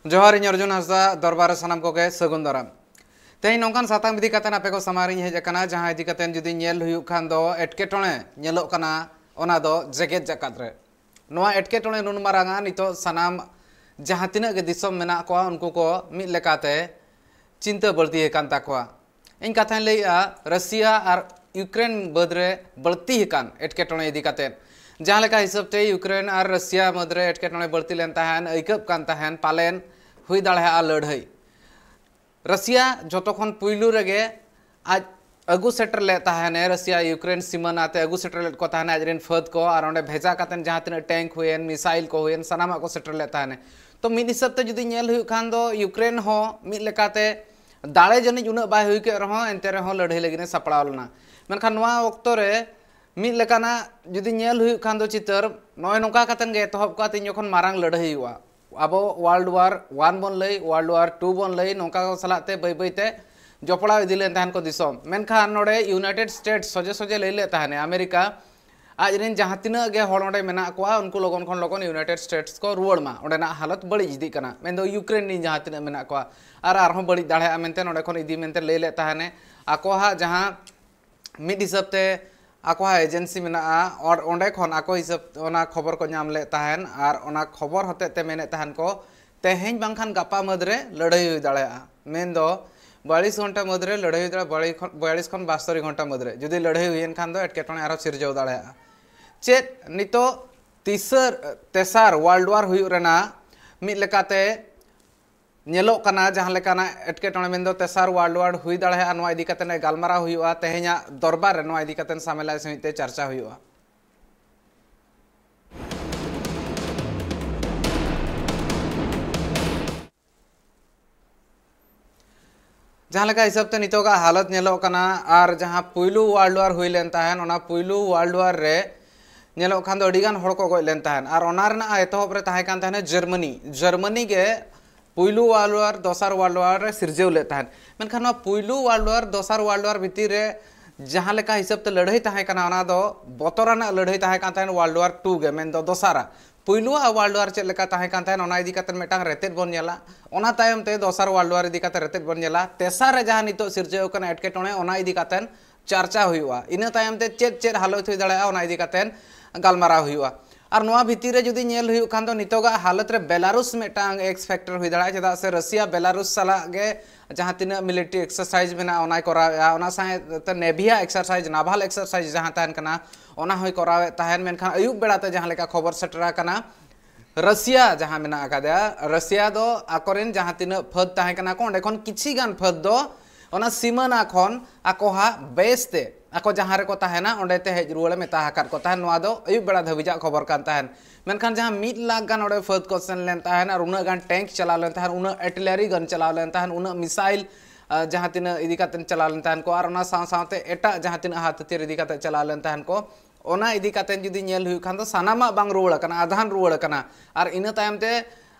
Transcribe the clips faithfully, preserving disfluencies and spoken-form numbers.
ᱡᱚᱦᱟᱨ, ᱤᱧ ᱚᱨᱡᱩᱱ ᱦᱟᱸᱥᱫᱟ, ᱫᱚᱨᱵᱟᱨ ᱨᱮ ᱥᱟᱱᱟᱢ ᱠᱚᱜᱮ ᱥᱟᱹᱜᱩᱱ ᱫᱟᱨᱟᱢ᱾ ᱛᱮᱦᱮᱧ ᱱᱚᱝᱠᱟᱱ ᱥᱟᱛᱟᱢ ᱤᱫᱤ ᱠᱟᱛᱮ ᱟᱯᱮ ᱠᱚ ᱥᱟᱢᱟᱝ ᱨᱤᱧ ᱦᱮᱡ ᱟᱠᱟᱱᱟ, ᱡᱟᱦᱟᱸ ᱤᱫᱤ ᱠᱟᱛᱮ ᱡᱩᱫᱤ ᱧᱮᱞ ᱦᱩᱭᱩᱜ ᱠᱷᱟᱱ ᱫᱚ ᱮᱴᱠᱮᱴᱚᱬᱮ ᱧᱮᱞᱚᱜ ᱠᱟᱱᱟ, ᱚᱱᱟ ᱫᱚ ᱡᱮᱜᱮᱛ ᱡᱟᱠᱟᱛ ᱨᱮ᱾ ᱱᱚᱣᱟ ᱮᱴᱠᱮᱴᱚᱬᱮ ᱱᱩᱱ ᱢᱟᱨᱟᱝᱟ, ᱱᱤᱛᱚᱜ ᱥᱟᱱᱟᱢ ᱡᱟᱦᱟᱸ ᱛᱤᱱᱟᱹᱜ ᱜᱮ ᱫᱤᱥᱚᱢ ᱢᱮᱱᱟᱜ ᱠᱚᱣᱟ, ᱩᱱᱠᱩ ᱠᱚ ᱢᱤᱫ ᱞᱮᱠᱟᱛᱮ ᱪᱤᱱᱛᱟᱹ ᱵᱟᱹᱲᱛᱤ ᱟᱠᱟᱱ ᱛᱟᱠᱚᱣᱟ᱾ ᱤᱧ ᱠᱟᱛᱷᱟᱧ ᱞᱟᱹᱭᱮᱜᱼᱟ ᱨᱟᱥᱤᱭᱟ ᱟᱨ ᱤᱭᱩᱠᱨᱮᱱ ᱵᱟᱹᱫᱽ ᱨᱮ ᱵᱟᱹᱲᱛᱤ ᱟᱠᱟᱱ ᱮᱴᱠᱮᱴᱚᱬᱮ ᱤᱫᱤ ᱠᱟᱛᱮ᱾ ᱡᱟᱦᱟᱸ ᱞᱮᱠᱟ ᱦᱤᱥᱟᱹᱵ ᱛᱮ ᱤᱭᱩᱠᱨᱮᱱ ᱟᱨ ᱨᱟᱥᱤᱭᱟ ᱢᱟᱹᱫᱽ ᱨᱮ ᱮᱴᱠᱮᱴᱚᱬᱮ ᱵᱟᱹᱲᱛᱤ ᱞᱮᱱ ᱛᱟᱦᱮᱸᱱ, ᱟᱹᱭᱠᱟᱹᱜ ᱠᱟᱱ ᱛᱟᱦᱮᱸᱱ, ᱯᱟᱞᱮᱱ ᱦᱩᱭ ᱫᱟᱲᱮᱭᱟᱜᱼᱟ ᱞᱟᱹᱲᱦᱟᱹᱭ᱾ ᱨᱟᱥᱤᱭᱟ ᱡᱚᱛᱚ ᱠᱷᱚᱱ ᱯᱩᱭᱞᱩ ᱨᱮᱜᱮ ᱟᱡ ᱟᱹᱜᱩ ᱥᱮᱴᱮᱨ ᱞᱮᱫ ᱛᱟᱦᱮᱱᱮ, ᱨᱟᱥᱤᱭᱟ ᱤᱭᱩᱠᱨᱮᱱ ᱥᱤᱢᱟᱹᱱᱟ ᱛᱮ ᱟᱹᱜᱩ ᱥᱮᱴᱮᱨ ᱞᱮᱫ ᱠᱚ ᱛᱟᱦᱮᱱᱟ ᱟᱡ ᱨᱮᱱ ᱯᱷᱟᱹᱫ ᱠᱚ, ᱟᱨ ᱚᱸᱰᱮ ᱵᱷᱮᱡᱟ ᱠᱟᱛᱮ ᱡᱟᱦᱟᱸ ᱛᱤᱱᱟᱹᱜ ᱴᱮᱝᱠ ᱦᱩᱭᱮᱱ, ᱢᱤᱥᱟᱭᱤᱞ ᱠᱚ ᱦᱩᱭᱮᱱ, ᱥᱟᱱᱟᱢᱟᱜ ᱠᱚ ᱥᱮᱴᱮᱨ ᱞᱮᱫ ᱛᱟᱦᱮᱱᱮ᱾ ᱛᱚ ᱢᱤᱫ ᱦᱤᱥᱟᱹᱵ ᱛᱮ ᱡᱩᱫᱤ ᱧᱮᱞ ᱦᱩᱭᱩᱜ ᱠᱷᱟᱱ ᱫᱚ ᱤᱭᱩᱠᱨᱮᱱ ᱦᱚᱸ ᱢᱤᱫ ᱞᱮᱠᱟᱛᱮ ᱫᱟᱲᱮ ᱡᱟᱹᱱᱤᱡ ᱩᱱᱟᱹᱜ ᱵᱟᱭ ᱦᱩᱭ ᱠᱮᱫ ᱨᱮᱦᱚᱸ, ᱮᱱᱛᱮ ᱨᱮᱦᱚᱸ ᱞᱟᱹᱲᱦᱟᱹᱭ ᱞᱟᱹᱜᱤᱫ ᱮ ᱥᱟᱯᱲᱟᱣ ᱞᱮᱱᱟ᱾ ᱢᱮᱱᱠᱷᱟᱱ ᱱᱚᱣᱟ ᱚᱠᱛᱚ ᱨᱮ ᱢᱤᱫ ᱞᱮᱠᱟᱱᱟᱜ ᱡᱩᱫᱤ ᱧᱮᱞ ᱦᱩᱭᱩᱜ ᱠᱷᱟᱱ ᱫᱚ ᱪᱤᱛᱟᱹᱨ, ᱱᱚᱜᱼᱚᱭ ᱱᱚᱝᱠᱟ ᱠᱟᱛᱮ ᱜᱮ ᱮᱛᱚᱦᱚᱵ ᱠᱚᱜᱼᱟ ᱛᱤᱧ ᱡᱚᱠᱷᱚᱱ ᱢᱟᱨᱟᱝ ᱞᱟᱹᱲᱦᱟᱹᱭ ᱦᱩᱭᱩᱜᱼᱟ᱾ ᱟᱵᱚ ᱣᱟᱨᱞᱰ ᱣᱟᱨ ᱳᱣᱟᱱ ᱵᱚᱱ ᱞᱟᱹᱭ, ᱣᱟᱨᱞᱰ ᱣᱟᱨ ᱴᱩ ᱵᱚᱱ ᱞᱟᱹᱭ, ᱱᱚᱝᱠᱟ ᱠᱚ ᱥᱟᱞᱟᱜ ᱛᱮ ᱵᱟᱹᱭ ᱵᱟᱹᱭ ᱛᱮ ᱡᱚᱯᱲᱟᱣ ᱤᱫᱤ ᱞᱮᱱ ᱛᱟᱦᱮᱱ ᱠᱚ ᱫᱤᱥᱚᱢ᱾ ᱢᱮᱱᱠᱷᱟᱱ ᱱᱚᱰᱮ ᱤᱭᱩᱱᱟᱭᱴᱮᱰ ᱥᱴᱮᱴᱥ ᱥᱚᱡᱷᱮ ᱥᱚᱡᱷᱮ ᱞᱟᱹᱭ ᱞᱮᱫ ᱛᱟᱦᱮᱱᱮ, ᱟᱢᱮᱨᱤᱠᱟ ᱟᱡ ᱨᱮᱱ ᱡᱟᱦᱟᱸ ᱛᱤᱱᱟᱹᱜ ᱜᱮ ᱦᱚᱲ ᱚᱸᱰᱮ ᱢᱮᱱᱟᱜ ᱠᱚᱣᱟ, ᱩᱱᱠᱩ ᱞᱚᱜᱚᱱ ᱠᱷᱚᱱ ᱞᱚᱜᱚᱱ ᱤᱭᱩᱱᱟᱭᱴᱮᱰ ᱥᱴᱮᱴᱥ ᱠᱚ ᱨᱩᱣᱟᱹᱲ ᱢᱟ, ᱚᱸᱰᱮᱱᱟᱜ ᱦᱟᱞᱚᱛ ᱵᱟᱹᱲᱤᱡ ᱤᱫᱤᱜ ᱠᱟᱱᱟ, ᱢᱮᱱᱫᱚ ᱤᱭᱩᱠᱨᱮᱱ ᱨᱮᱱ ᱡᱟᱦᱟᱸ ᱛᱤᱱᱟᱹᱜ ᱢᱮᱱᱟᱜ ᱠᱚᱣᱟ, ᱟᱨ ᱟᱨᱦᱚᱸ ᱵᱟᱹᱲᱤᱡ ᱫᱟᱲᱮᱭᱟᱜᱼᱟ ᱢᱮᱱᱛᱮ ᱱᱚᱸᱰᱮ ᱠᱷᱚᱱ ᱤᱫᱤ ᱢᱮᱱᱛᱮ ᱞᱟᱹᱭ ᱞᱮᱫ ᱛᱟᱦᱮᱱᱮ᱾ ᱟᱠᱚᱣᱟᱜ ᱡᱟᱦᱟᱸ ᱢᱤᱫ ᱦᱤᱥᱟᱹᱵ ᱛᱮ ᱟᱠᱚᱣᱟᱜ ᱮᱡᱮᱱᱥᱤ ᱢᱮᱱᱟᱜᱼᱟ, ᱟᱨ ᱚᱸᱰᱮ ᱠᱷᱚᱱ ᱟᱠᱚ ᱦᱤᱥᱟᱹᱵ ᱚᱱᱟ ᱠᱷᱚᱵᱚᱨ ᱠᱚ ᱧᱟᱢ ᱞᱮᱫ ᱛᱟᱦᱮᱱ, ᱟᱨ ᱚᱱᱟ ᱠᱷᱚᱵᱚᱨ ᱦᱚᱛᱮᱡ ᱛᱮ ᱢᱮᱱᱮᱫ ᱛᱟᱦᱮᱱ ᱠᱚ, ᱛᱮᱦᱮᱧ ᱵᱟᱝᱠᱷᱟᱱ ᱜᱟᱯᱟ ᱢᱟᱹᱫᱽ ᱨᱮ ᱞᱟᱹᱲᱦᱟᱹᱭ ᱦᱩᱭ ᱫᱟᱲᱮᱭᱟᱜᱼᱟ, ᱢᱮᱱᱫᱚ ᱵᱟᱭᱟᱞᱤᱥ ᱜᱷᱚᱱᱴᱟ ᱢᱟᱹᱫᱽ ᱨᱮ ᱞᱟᱹᱲᱦᱟᱹᱭ ᱦᱩᱭ ᱫᱟᱲᱮᱭᱟᱜᱼᱟ, ᱵᱟᱭᱟᱞᱤᱥ ᱠᱷᱚᱱ, ᱵᱟᱭᱟᱞᱤᱥ ᱠᱷᱚᱱ ᱵᱟᱥᱛᱚᱨᱤ ᱜᱷᱚᱱᱴᱟ ᱢᱟᱹᱫᱽ ᱨᱮ ᱡᱩᱫᱤ ᱞᱟᱹᱲᱦᱟᱹᱭ ᱦᱩᱭᱮᱱ ᱠᱷᱟᱱ ᱫᱚ ᱮᱴᱠᱮᱴᱚᱬᱮ ᱟᱨᱦᱚᱸ ᱥᱤᱨᱡᱟᱹᱣ ᱫᱟᱲᱮᱭᱟᱜᱼᱟ᱾ ᱪᱮᱫ ᱱᱤᱛᱚᱜ ᱛᱤᱥᱟᱹᱨ, ᱛᱮᱥᱟᱨ ᱣᱟᱨᱞᱰ ᱣᱟᱨ ᱦᱩᱭᱩᱜ ᱨᱮᱱᱟᱜ ᱢᱤᱫ ᱞᱮᱠᱟᱛᱮ ᱧᱮᱞᱚᱜ ᱠᱟᱱᱟ, ᱡᱟᱦᱟᱸ ᱞᱮᱠᱟᱱᱟᱜ ᱮᱴᱠᱮᱴᱚᱬᱮ ᱢᱮᱱᱫᱚ ᱛᱮᱥᱟᱨ ᱣᱟᱨᱞᱰ ᱣᱟᱨ ᱦᱩᱭ ᱫᱟᱲᱮᱭᱟᱜᱼᱟ, ᱱᱚᱣᱟ ᱤᱫᱤ ᱠᱟᱛᱮ ᱜᱟᱞᱢᱟᱨᱟᱣ ᱦᱩᱭᱩᱜᱼᱟ᱾ ᱛᱮᱦᱮᱧᱟᱜ ᱫᱚᱨᱵᱟᱨ ᱨᱮ ᱱᱚᱣᱟ ᱤᱫᱤ ᱠᱟᱛᱮ ᱥᱟᱢᱮᱞᱟᱭ ᱥᱟᱹᱦᱤᱡ ᱛᱮ ᱪᱟᱨᱪᱟ ᱦᱩᱭᱩᱜᱼᱟ᱾ ᱡᱟᱦᱟᱸ ᱞᱮᱠᱟ ᱦᱤᱥᱟᱹᱵ ᱛᱮ ᱱᱤᱛᱚᱜᱟᱜ ᱦᱟᱞᱚᱛ ᱧᱮᱞᱚᱜ ᱠᱟᱱᱟ, ᱟᱨ ᱡᱟᱦᱟᱸ ᱯᱩᱭᱞᱩ ᱣᱟᱨᱞᱰ ᱣᱟᱨ ᱦᱩᱭ ᱞᱮᱱ ᱛᱟᱦᱮᱸᱱ, ᱚᱱᱟ ᱯᱩᱭᱞᱩ ᱣᱟᱨᱞᱰ ᱣᱟᱨ ᱨᱮ ᱧᱮᱞᱚᱜ ᱠᱷᱟᱱ ᱫᱚ ᱟᱹᱰᱤᱜᱟᱱ ᱦᱚᱲ ᱠᱚ ᱜᱚᱡ ᱞᱮᱱ ᱛᱟᱦᱮᱸᱱ, ᱟᱨ ᱚᱱᱟ ᱨᱮᱱᱟᱜ ᱮᱛᱚᱦᱚᱵ ᱨᱮ ᱛᱟᱦᱮᱸ ᱠᱟᱱ ᱛᱟᱦᱮᱸᱱᱟ ᱡᱟᱨᱢᱟᱱᱤ᱾ ᱡᱟᱨᱢᱟᱱᱤ ᱜᱮ ᱯᱩᱭᱞᱩ ᱣᱟᱨᱞᱰ ᱣᱟᱨ, ᱫᱚᱥᱟᱨ ᱣᱟᱨᱞᱰ ᱣᱟᱨ ᱨᱮ ᱥᱤᱨᱡᱟᱹᱣ ᱞᱮᱫ ᱛᱟᱦᱮᱸᱱ᱾ ᱢᱮᱱᱠᱷᱟᱱ ᱱᱚᱣᱟ ᱯᱩᱭᱞᱩ ᱣᱟᱨᱞᱰ ᱣᱟᱨ, ᱫᱚᱥᱟᱨ ᱣᱟᱨᱞᱰ ᱣᱟᱨ ᱵᱷᱤᱛᱤᱨ ᱨᱮ ᱡᱟᱦᱟᱸ ᱞᱮᱠᱟ ᱦᱤᱥᱟᱹᱵ ᱛᱮ ᱞᱟᱹᱲᱦᱟᱹᱭ ᱛᱟᱦᱮᱸ ᱠᱟᱱᱟ, ᱚᱱᱟ ᱫᱚ ᱵᱚᱛᱚᱨᱟᱱᱟᱜ ᱞᱟᱹᱲᱦᱟᱹᱭ ᱛᱟᱦᱮᱸ ᱠᱟᱱ ᱛᱟᱦᱮᱸᱱ, ᱣᱟᱨᱞᱰ ᱣᱟᱨ ᱴᱩ ᱜᱮ, ᱢᱮᱱᱫᱚ ᱫᱚᱥᱟᱨᱟᱜ᱾ ᱯᱩᱭᱞᱩᱣᱟᱜ ᱣᱟᱨᱞᱰ ᱣᱟᱨ ᱪᱮᱫ ᱞᱮᱠᱟ ᱛᱟᱦᱮᱸ ᱠᱟᱱ ᱛᱟᱦᱮᱸᱫ, ᱚᱱᱟ ᱤᱫᱤ ᱠᱟᱛᱮ ᱢᱤᱫᱴᱟᱝ ᱨᱮᱛᱮᱫ ᱵᱚᱱ ᱧᱮᱞᱟ᱾ ᱚᱱᱟ ᱛᱟᱭᱚᱢ ᱛᱮ ᱫᱚᱥᱟᱨ ᱣᱟᱨᱞᱰ ᱣᱟᱨ ᱤᱫᱤ ᱠᱟᱛᱮ ᱨᱮᱛᱮᱫ ᱵᱚᱱ ᱧᱮᱞᱟ᱾ ᱛᱮᱥᱟᱨ ᱨᱮ ᱡᱟᱦᱟᱸ ᱱᱤᱛᱚᱜ ᱥᱤᱨᱡᱟᱹᱣ ᱠᱟᱱᱟ ᱮᱴᱠᱮᱴᱚᱬᱮ, ᱚᱱᱟ ᱤᱫᱤ ᱠᱟᱛᱮ ᱪᱟᱨᱪᱟ ᱦᱩᱭᱩᱜᱼᱟ᱾ ᱤᱱᱟᱹ ᱛᱟᱭᱚᱢ ᱛᱮ ᱪᱮᱫ ᱪᱮᱫ ᱦᱟᱞᱚᱛ ᱦᱩᱭ ᱫᱟᱲᱮᱭᱟᱜᱼᱟ, ᱚᱱᱟ ᱤᱫᱤ ᱠᱟᱛᱮ ᱜᱟᱞᱢᱟᱨᱟᱣ ᱦᱩᱭᱩᱜᱼᱟ᱾ ᱟᱨ ᱱᱚᱣᱟ ᱵᱷᱤᱛᱤᱨ ᱨᱮ ᱡᱩᱫᱤ ᱧᱮᱞ ᱦᱩᱭᱩᱜ ᱠᱷᱟᱱ ᱫᱚ, ᱱᱤᱛᱚᱜᱟᱜ ᱦᱟᱞᱚᱛ ᱨᱮ ᱵᱮᱞᱟᱨᱩᱥ ᱢᱤᱫᱴᱟᱝ ᱮᱠᱥ ᱯᱷᱮᱠᱴᱚᱨ ᱦᱩᱭ ᱫᱟᱲᱮᱭᱟᱜᱼᱟ, ᱪᱮᱫᱟᱜ ᱥᱮ ᱨᱟᱥᱤᱭᱟ ᱵᱮᱞᱟᱨᱩᱥ ᱥᱟᱞᱟᱜ ᱜᱮ ᱡᱟᱦᱟᱸ ᱛᱤᱱᱟᱹᱜ ᱢᱤᱞᱤᱴᱟᱨᱤ ᱮᱠᱥᱟᱨᱥᱟᱭᱤᱡᱽ ᱢᱮᱱᱟᱜᱼᱟ, ᱚᱱᱟᱭ ᱠᱚᱨᱟᱣᱮᱫᱼᱟ᱾ ᱚᱱᱟ ᱥᱟᱶᱛᱮ ᱱᱮᱵᱷᱤᱭᱟ ᱮᱠᱥᱟᱨᱥᱟᱭᱤᱡᱽ, ᱱᱟᱵᱷᱟᱞ ᱮᱠᱥᱟᱨᱥᱟᱭᱤᱡᱽ ᱡᱟᱦᱟᱸ ᱛᱟᱦᱮᱱ ᱠᱟᱱᱟ, ᱚᱱᱟ ᱦᱚᱸᱭ ᱠᱚᱨᱟᱣᱮᱫ ᱛᱟᱦᱮᱱ᱾ ᱢᱮᱱᱠᱷᱟᱱ ᱟᱹᱭᱩᱵ ᱵᱮᱲᱟ ᱛᱮ ᱡᱟᱦᱟᱸ ᱞᱮᱠᱟ ᱠᱷᱚᱵᱚᱨ ᱥᱮᱴᱮᱨ ᱟᱠᱟᱱᱟ, ᱨᱟᱥᱤᱭᱟ ᱡᱟᱦᱟᱸ ᱢᱮᱱᱟᱜ ᱟᱠᱟᱫᱮᱭᱟ, ᱨᱟᱥᱤᱭᱟ ᱫᱚ ᱟᱠᱚᱨᱮᱱ ᱡᱟᱦᱟᱸ ᱛᱤᱱᱟᱹᱜ ᱯᱷᱟᱹᱫ ᱛᱟᱦᱮᱸ ᱠᱟᱱᱟ ᱠᱚ, ᱚᱸᱰᱮ ᱠᱷᱚᱱ ᱠᱤᱪᱷᱤ ᱜᱟᱱ ᱯᱷᱟᱹᱫ ᱫᱚ ᱚᱱᱟ ᱥᱤᱢᱟᱹᱱᱟ ᱠᱷᱚᱱ ᱟᱠᱚ ᱦᱟᱸᱜ ᱵᱮᱥ ᱛᱮ, ᱟᱠᱚ ᱡᱟᱦᱟᱸ ᱨᱮᱠᱚ ᱛᱟᱦᱮᱱᱟ, ᱚᱸᱰᱮ ᱛᱮ ᱦᱮᱡ ᱨᱩᱣᱟᱹᱲᱮ ᱢᱮᱛᱟ ᱟᱠᱟᱫ ᱠᱚ ᱛᱟᱦᱮᱱ᱾ ᱱᱚᱣᱟ ᱫᱚ ᱟᱹᱭᱩᱵ ᱵᱮᱲᱟ ᱫᱷᱟᱹᱵᱤᱡᱟᱜ ᱠᱷᱚᱵᱚᱨ ᱠᱟᱱ ᱛᱟᱦᱮᱱ᱾ ᱢᱮᱱᱠᱷᱟᱱ ᱡᱟᱦᱟᱸ ᱢᱤᱫ ᱞᱟᱠᱷ ᱜᱟᱱ ᱚᱸᱰᱮ ᱯᱷᱟᱹᱫ ᱠᱚ ᱥᱮᱱ ᱞᱮᱱ ᱛᱟᱦᱮᱱ ᱟᱨ ᱩᱱᱟᱹᱜ ᱜᱟᱱ ᱴᱮᱝᱠ ᱪᱟᱞᱟᱣ ᱞᱮᱱ ᱛᱟᱦᱮᱱ, ᱩᱱᱟᱹᱜ ᱟᱨᱴᱤᱞᱟᱨᱤ ᱜᱟᱱ ᱪᱟᱞᱟᱣ ᱞᱮᱱ ᱛᱟᱦᱮᱱ, ᱩᱱᱟᱹᱜ ᱢᱤᱥᱟᱭᱤᱞ, ᱟᱨ ᱡᱟᱦᱟᱸ ᱛᱤᱱᱟᱹᱜ ᱤᱫᱤ ᱠᱟᱛᱮ ᱪᱟᱞᱟᱣ ᱞᱮᱱ ᱛᱟᱦᱮᱱ ᱠᱚ, ᱟᱨ ᱚᱱᱟ ᱥᱟᱶ ᱥᱟᱶᱛᱮ ᱮᱴᱟᱜ ᱡᱟᱦᱟᱸ ᱛᱤᱱᱟᱹᱜ ᱦᱟᱛ ᱦᱟᱹᱛᱤᱭᱟᱹᱨ ᱤᱫᱤ ᱠᱟᱛᱮ ᱪᱟᱞᱟᱣ ᱞᱮᱱ ᱛᱟᱦᱮᱱ ᱠᱚ, ᱚᱱᱟ ᱤᱫᱤ ᱠᱟᱛᱮ ᱡᱩᱫᱤ ᱧᱮᱞ ᱦᱩᱭᱩᱜ ᱠᱷᱟᱱ ᱫᱚ, ᱥᱟᱱᱟᱢᱟᱜ ᱵᱟᱝ ᱨᱩᱣᱟᱹᱲ ᱟᱠᱟᱱᱟ, ᱟᱫᱷᱟᱱ ᱨᱩᱣᱟᱹᱲ ᱟᱠᱟᱱᱟ᱾ ᱟᱨ ᱤᱱᱟᱹ ᱛᱟᱭᱚᱢ ᱛᱮ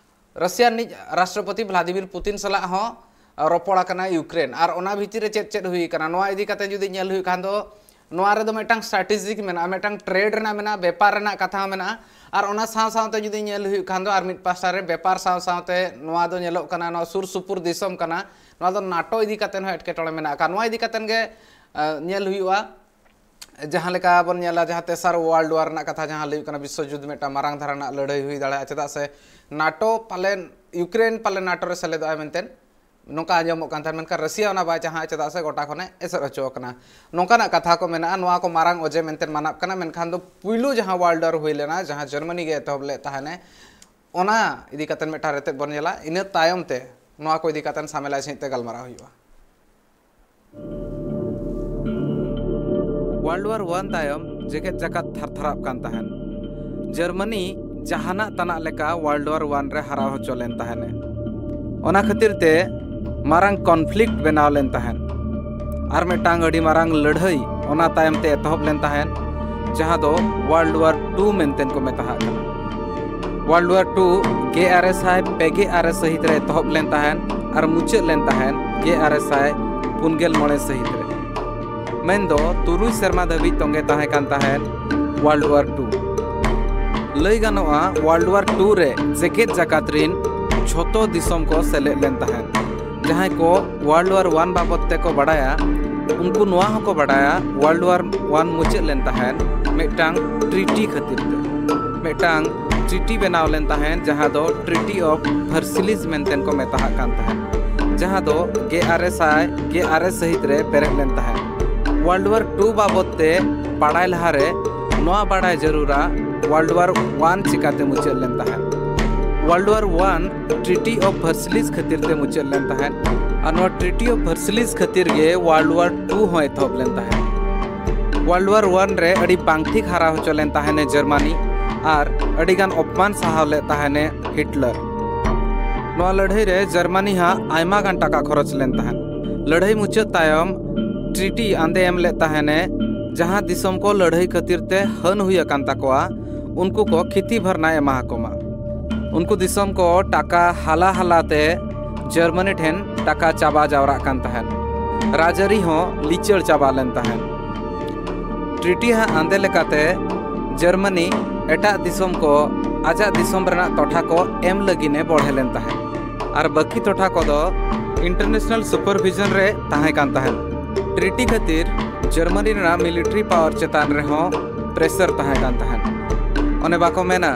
ᱨᱟᱥᱤᱭᱟ ᱨᱤᱱᱤᱡ ᱨᱟᱥᱴᱨᱚᱯᱚᱛᱤ ᱵᱷᱞᱟᱫᱤᱢᱤᱨ ᱯᱩᱛᱤᱱ ᱥᱟᱞᱟᱜ ᱦᱚᱸ ᱨᱚᱯᱚᱲ ᱟᱠᱟᱱᱟ ᱤᱭᱩᱠᱨᱮᱱ᱾ ᱟᱨ ᱚᱱᱟ ᱵᱷᱤᱛᱤᱨ ᱨᱮ ᱪᱮᱫ ᱪᱮᱫ ᱦᱩᱭ ᱟᱠᱟᱱᱟ, ᱱᱚᱣᱟ ᱤᱫᱤ ᱠᱟᱛᱮ ᱡᱩᱫᱤ ᱧᱮᱞ ᱦᱩᱭᱩᱜ ᱠᱷᱟᱱ ᱫᱚ, ᱱᱚᱣᱟ ᱨᱮᱫᱚ ᱢᱤᱫᱴᱟᱝ ᱥᱴᱨᱟᱴᱮᱡᱤᱠ ᱢᱮᱱᱟᱜᱼᱟ, ᱢᱤᱫᱴᱟᱝ ᱴᱨᱮᱰ ᱨᱮᱱᱟᱜ ᱢᱮᱱᱟᱜᱼᱟ, ᱵᱮᱯᱟᱨ ᱨᱮᱱᱟᱜ ᱠᱟᱛᱷᱟ ᱦᱚᱸ ᱢᱮᱱᱟᱜᱼᱟ᱾ ᱟᱨ ᱚᱱᱟ ᱥᱟᱶ ᱥᱟᱶᱛᱮ ᱡᱩᱫᱤ ᱧᱮᱞ ᱦᱩᱭᱩᱜ ᱠᱷᱟᱱ ᱫᱚ, ᱟᱨ ᱢᱤᱫ ᱯᱟᱥᱴᱟ ᱨᱮ ᱵᱮᱯᱟᱨ ᱥᱟᱶ ᱥᱟᱶᱛᱮ ᱱᱚᱣᱟ ᱫᱚ ᱧᱮᱞᱚᱜ ᱠᱟᱱᱟ, ᱱᱚᱣᱟ ᱥᱩᱨ ᱥᱩᱯᱩᱨ ᱫᱤᱥᱚᱢ ᱠᱟᱱᱟ, ᱱᱚᱣᱟ ᱫᱚ ᱱᱟᱴᱳ ᱤᱫᱤ ᱠᱟᱛᱮ ᱦᱚᱸ ᱮᱴᱠᱮᱴᱚᱬᱮ ᱢᱮᱱᱟᱜ ᱟᱠᱟᱫ᱾ ᱱᱚᱣᱟ ᱤᱫᱤ ᱠᱟᱛᱮ ᱜᱮ, ᱟᱸ, ᱧᱮᱞ ᱦᱩᱭᱩᱜᱼᱟ᱾ ᱡᱟᱦᱟᱸ ᱞᱮᱠᱟ ᱵᱚᱱ ᱧᱮᱞᱟ, ᱡᱟᱦᱟᱸ ᱛᱮᱥᱟᱨ ᱣᱟᱨᱞᱰ ᱣᱟᱨ ᱨᱮᱱᱟᱜ ᱠᱟᱛᱷᱟ ᱡᱟᱦᱟᱸ ᱞᱟᱹᱭ ᱦᱩᱭᱩᱜ ᱠᱟᱱᱟ, ᱵᱤᱥᱥᱚ ᱡᱩᱫᱽᱫᱷ ᱢᱤᱫᱴᱟᱝ ᱢᱟᱨᱟᱝ ᱫᱷᱟᱨᱟ ᱨᱮᱱᱟᱜ ᱞᱟᱹᱲᱦᱟᱹᱭ ᱦᱩᱭ ᱫᱟᱲᱮᱭᱟᱜᱼᱟ, ᱪᱮᱫᱟᱜ ᱥᱮ ᱱᱟᱴᱳ ᱯᱟᱞᱮᱱ ᱤᱭᱩᱠᱨᱮᱱ ᱯᱟᱞᱮ ᱱᱟᱴᱳ ᱨᱮ ᱥᱮᱞᱮᱫᱚᱜᱼᱟᱭ ᱢᱮᱱᱛᱮ ᱱᱚᱝᱠᱟ ᱟᱸᱡᱚᱢᱚᱜ ᱠᱟᱱ ᱛᱟᱦᱮᱸᱫ, ᱢᱮᱱᱠᱷᱟᱱ ᱨᱟᱥᱤᱭᱟ ᱚᱱᱟ ᱵᱟᱭ ᱪᱟᱦᱟᱜᱼᱟ, ᱪᱮᱫᱟᱜ ᱥᱮ ᱜᱚᱴᱟ ᱠᱷᱚᱱᱮ ᱮᱥᱮᱫ ᱦᱚᱪᱚ ᱟᱠᱟᱱᱟ᱾ ᱱᱚᱝᱠᱟᱱᱟᱜ ᱠᱟᱛᱷᱟ ᱠᱚ ᱢᱮᱱᱟᱜᱼᱟ᱾ ᱱᱚᱣᱟ ᱠᱚ ᱢᱟᱨᱟᱝ ᱚᱡᱮ ᱢᱮᱱᱛᱮ ᱢᱟᱱᱟᱜ ᱠᱟᱱᱟ᱾ ᱢᱮᱱᱠᱷᱟᱱ ᱫᱚ ᱯᱩᱭᱞᱩ ᱡᱟᱦᱟᱸ ᱣᱟᱨᱞᱰ ᱣᱟᱨ ᱦᱩᱭ ᱞᱮᱱᱟ, ᱡᱟᱦᱟᱸ ᱡᱟᱨᱢᱟᱱᱤ ᱜᱮ ᱮᱛᱚᱦᱚᱵ ᱞᱮᱫ ᱛᱟᱦᱮᱱᱮ, ᱚᱱᱟ ᱤᱫᱤ ᱠᱟᱛᱮ ᱢᱤᱫᱴᱟᱝ ᱨᱮᱛᱮᱫ ᱵᱚᱱ ᱧᱮᱞᱟ᱾ ᱤᱱᱟᱹ ᱛᱟᱭᱚᱢ ᱛᱮ ᱱᱚᱣᱟ ᱠᱚ ᱤᱫᱤ ᱠᱟᱛᱮ ᱥᱟᱢᱮᱞᱟᱭ ᱥᱟᱺᱦᱤᱡ ᱛᱮ ᱜᱟᱞᱢᱟᱨᱟᱣ ᱦᱩᱭᱩᱜᱼᱟ᱾ ᱣᱟᱨᱞᱰ ᱣᱟᱨ ᱣᱟᱱ ᱛᱟᱭᱚᱢ ᱡᱮᱜᱮᱛ ᱡᱟᱠᱟᱛ ᱛᱷᱟᱨ ᱛᱷᱟᱨᱟᱜ ᱠᱟᱱ ᱛᱟᱦᱮᱸᱱ᱾ ᱡᱟᱨᱢᱟᱱᱤ ᱡᱟᱦᱟᱱᱟᱜ ᱛᱟᱱᱟᱜ ᱞᱮᱠᱟ ᱣᱟᱨᱞᱰ ᱣᱟᱨ ᱣᱟᱱ ᱨᱮ ᱦᱟᱨᱟᱣ ᱦᱚᱪᱚ ᱞᱮᱱ ᱛᱟᱦᱮᱸᱱᱮ᱾ ᱚᱱᱟ ᱠᱷᱟᱹᱛᱤᱨ ᱛᱮ ᱢᱟᱨᱟᱝ ᱠᱚᱱᱯᱷᱞᱤᱠᱴ ᱵᱮᱱᱟᱣ ᱞᱮᱱ ᱛᱟᱦᱮᱸᱱ᱾ ᱟᱨ ᱢᱤᱫᱴᱟᱝ ᱟᱹᱰᱤ ᱢᱟᱨᱟᱝ ᱞᱟᱹᱲᱦᱟᱹᱭ ᱚᱱᱟ ᱛᱟᱭᱚᱢ ᱛᱮ ᱮᱛᱚᱦᱚᱵ ᱞᱮᱱ ᱛᱟᱦᱮᱸᱱ, ᱡᱟᱦᱟᱸ ᱫᱚ ᱣᱟᱨᱞᱰ ᱣᱟᱨ ᱴᱩ ᱢᱮᱱᱛᱮ ᱠᱚ ᱢᱮᱛᱟᱜ ᱠᱟᱱᱟ᱾ ᱣᱟᱨᱞᱰ ᱣᱟᱨ ᱴᱩ ᱜᱮᱞ ᱟᱨᱮ ᱥᱟᱭ ᱯᱮ ᱜᱮᱞ ᱟᱨᱮ ᱥᱟᱹᱦᱤᱛ ᱨᱮ ᱮᱛᱚᱦᱚᱵ ᱞᱮᱱ ᱛᱟᱦᱮᱸᱱ ᱟᱨ ᱢᱩᱪᱟᱹᱫ ᱞᱮᱱ ᱛᱟᱦᱮᱸᱱ ᱜᱮᱞ ᱟᱨᱮ ᱥᱟᱭ ᱯᱩᱱ ᱜᱮᱞ ᱢᱚᱬᱮ ᱥᱟᱹᱦᱤᱛ ᱨᱮ᱾ ᱢᱮᱱᱫᱚ ᱛᱩᱨᱩᱭ ᱥᱮᱨᱢᱟ ᱫᱷᱟᱹᱵᱤᱡ ᱛᱚᱸᱜᱮ ᱛᱟᱦᱮᱸ ᱠᱟᱱ ᱛᱟᱦᱮᱸᱱ ᱣᱟᱨᱞᱰ ᱣᱟᱨ ᱴᱩ᱾ ᱞᱟᱹᱭ ᱜᱟᱱᱚᱜᱼᱟ, World War Two ᱨᱮ ᱡᱮᱜᱮᱛ ᱡᱟᱠᱟᱛ ᱨᱤᱱ ᱡᱷᱚᱛᱚ ᱫᱤᱥᱚᱢ ᱠᱚ ᱥᱮᱞᱮᱫ ᱞᱮᱱ ᱛᱟᱦᱮᱸᱫ᱾ ᱡᱟᱦᱟᱸᱭ ᱠᱚ World War One ᱵᱟᱵᱚᱫ ᱛᱮᱠᱚ ᱵᱟᱲᱟᱭᱟ, ᱩᱱᱠᱩ ᱱᱚᱣᱟ ᱦᱚᱸᱠᱚ ᱵᱟᱲᱟᱭᱟ, World War One ᱢᱩᱪᱟᱹᱫ ᱞᱮᱱ ᱛᱟᱦᱮᱸᱫ ᱢᱤᱫᱴᱟᱝ ᱴᱨᱤᱴᱤ ᱠᱷᱟᱹᱛᱤᱨ ᱛᱮ᱾ ᱢᱤᱫᱴᱟᱝ ᱴᱨᱤᱴᱤ ᱵᱮᱱᱟᱣ ᱞᱮᱱ ᱛᱟᱦᱮᱸᱫ, ᱡᱟᱦᱟᱸ ᱫᱚ Treaty of Versailles ᱢᱮᱱᱛᱮ ᱠᱚ ᱢᱮᱛᱟᱜ ᱠᱟᱱ ᱛᱟᱦᱮᱸᱫ, ᱡᱟᱦᱟᱸ ᱫᱚ ᱜᱮᱞ ᱟᱨᱮ ᱥᱟᱭ ᱜᱮᱞ ᱟᱨᱮ ᱥᱟᱹᱦᱤᱛ ᱨᱮ ᱯᱮᱨᱮᱡ ᱞᱮᱱ ᱛᱟᱦᱮᱸᱫ᱾ World War Two ᱵᱟᱵᱚᱫ ᱛᱮ ᱵᱟᱲᱟᱭ ᱞᱟᱦᱟᱨᱮ ᱱᱚᱣᱟ ᱵᱟᱲᱟᱭ ᱡᱟᱹᱨᱩᱲᱟ, World War One ᱪᱤᱠᱟᱛᱮ ᱢᱩᱪᱟᱹᱫ ᱞᱮᱱ ᱛᱟᱦᱮᱸᱫ᱾ World War One Treaty of Versailles ᱠᱷᱟᱹᱛᱤᱨ ᱛᱮ ᱢᱩᱪᱟᱹᱫ ᱞᱮᱱ ᱛᱟᱦᱮᱸᱫ᱾ ᱟᱨ ᱱᱚᱣᱟ Treaty of Versailles ᱠᱷᱟᱹᱛᱤᱨ ᱜᱮ World War Two ᱦᱚᱸ ᱮᱛᱚᱦᱚᱵ ᱞᱮᱱ ᱛᱟᱦᱮᱸᱫ᱾ World War One ᱨᱮ ᱟᱹᱰᱤ ᱵᱟᱝ ᱴᱷᱤᱠ ᱦᱟᱨᱟ ᱦᱚᱪᱚ ᱞᱮᱱ ᱛᱟᱦᱮᱱᱮ ᱡᱟᱨᱢᱟᱱᱤ ᱟᱨ ᱟᱹᱰᱤᱜᱟᱱ ᱚᱯᱢᱟᱱ ᱥᱟᱦᱟᱣ ᱞᱮᱫ ᱛᱟᱦᱮᱱᱮ ᱦᱤᱴᱞᱟᱨ᱾ ᱱᱚᱣᱟ ᱞᱟᱹᱲᱦᱟᱹᱭ ᱨᱮ ᱡᱟᱨᱢᱟᱱᱤ ᱦᱟᱸᱜ ᱟᱭᱢᱟ ᱜᱟᱱ ᱴᱟᱠᱟ ᱠᱷᱚᱨᱚᱪ ᱞᱮᱱ ᱛᱟᱦᱮᱸᱫ᱾ ᱞᱟᱹᱲᱦᱟᱹᱭ ᱢᱩᱪᱟᱹᱫ ᱛᱟᱭᱚᱢ ᱴᱨᱤᱴᱤ ᱟᱸᱫᱮ ᱮᱢ ᱞᱮᱫ ᱛᱟᱦᱮᱱᱮ, ᱡᱟᱦᱟᱸ ᱫᱤᱥᱚᱢ ᱠᱚ ᱞᱟᱹᱲᱦᱟᱹᱭ ᱠᱷᱟᱹᱛᱤᱨ ᱛᱮ ᱦᱟᱹᱱ ᱦᱩᱭ ᱟᱠᱟᱱ ᱛᱟᱠᱚᱣᱟ, ᱩᱱᱠᱩ ᱠᱚ ᱠᱷᱤᱛᱤ ᱵᱷᱟᱨᱱᱟ ᱮᱢᱟ ᱟᱠᱚ ᱢᱟ᱾ ᱩᱱᱠᱩ ᱫᱤᱥᱚᱢ ᱠᱚ ᱴᱟᱠᱟ ᱦᱟᱞᱟ ᱦᱟᱞᱟ ᱛᱮ ᱡᱟᱨᱢᱟᱱᱤ ᱴᱷᱮᱱ ᱴᱟᱠᱟ ᱪᱟᱵᱟ ᱡᱟᱣᱨᱟᱜ ᱠᱟᱱ ᱛᱟᱦᱮᱸᱫ᱾ ᱨᱟᱡᱽᱟᱹᱨᱤ ᱦᱚᱸ ᱞᱤᱪᱟᱹᱲ ᱪᱟᱵᱟ ᱞᱮᱱ ᱛᱟᱦᱮᱸᱫ᱾ ᱴᱨᱤᱴᱤ ᱦᱟᱸᱜ ᱟᱸᱫᱮ ᱞᱮᱠᱟᱛᱮ ᱡᱟᱨᱢᱟᱱᱤ ᱮᱴᱟᱜ ᱫᱤᱥᱚᱢ ᱠᱚ ᱟᱡᱟᱜ ᱫᱤᱥᱚᱢ ᱨᱮᱱᱟᱜ ᱴᱚᱴᱷᱟ ᱠᱚ ᱮᱢ ᱞᱟᱹᱜᱤᱫ ᱮ ᱵᱚᱲᱦᱮ ᱞᱮᱱ ᱛᱟᱦᱮᱸᱫ᱾ ᱟᱨ ᱵᱟᱹᱠᱤ ᱴᱚᱴᱷᱟ ᱠᱚᱫᱚ ᱤᱱᱴᱟᱨᱱᱮᱥᱱᱟᱞ ᱥᱩᱯᱟᱨᱵᱷᱤᱡᱚᱱ ᱨᱮ ᱛᱟᱦᱮᱸ ᱠᱟᱱ ᱛᱟᱦᱮᱸᱫ᱾ ᱴᱨᱤᱴᱤ ᱠᱷᱟᱹᱛᱤᱨ ᱡᱟᱨᱢᱟᱱᱤ ᱨᱮᱱᱟᱜ ᱢᱤᱞᱤᱴᱟᱨᱤ ᱯᱟᱣᱟᱨ ᱪᱮᱛᱟᱱ ᱨᱮᱦᱚᱸ ᱯᱨᱮᱥᱟᱨ ᱛᱟᱦᱮᱸ ᱠᱟᱱ ᱛᱟᱦᱮᱸᱫ᱾ ᱚᱱᱮ ᱵᱟᱠᱚ ᱢᱮᱱᱟ,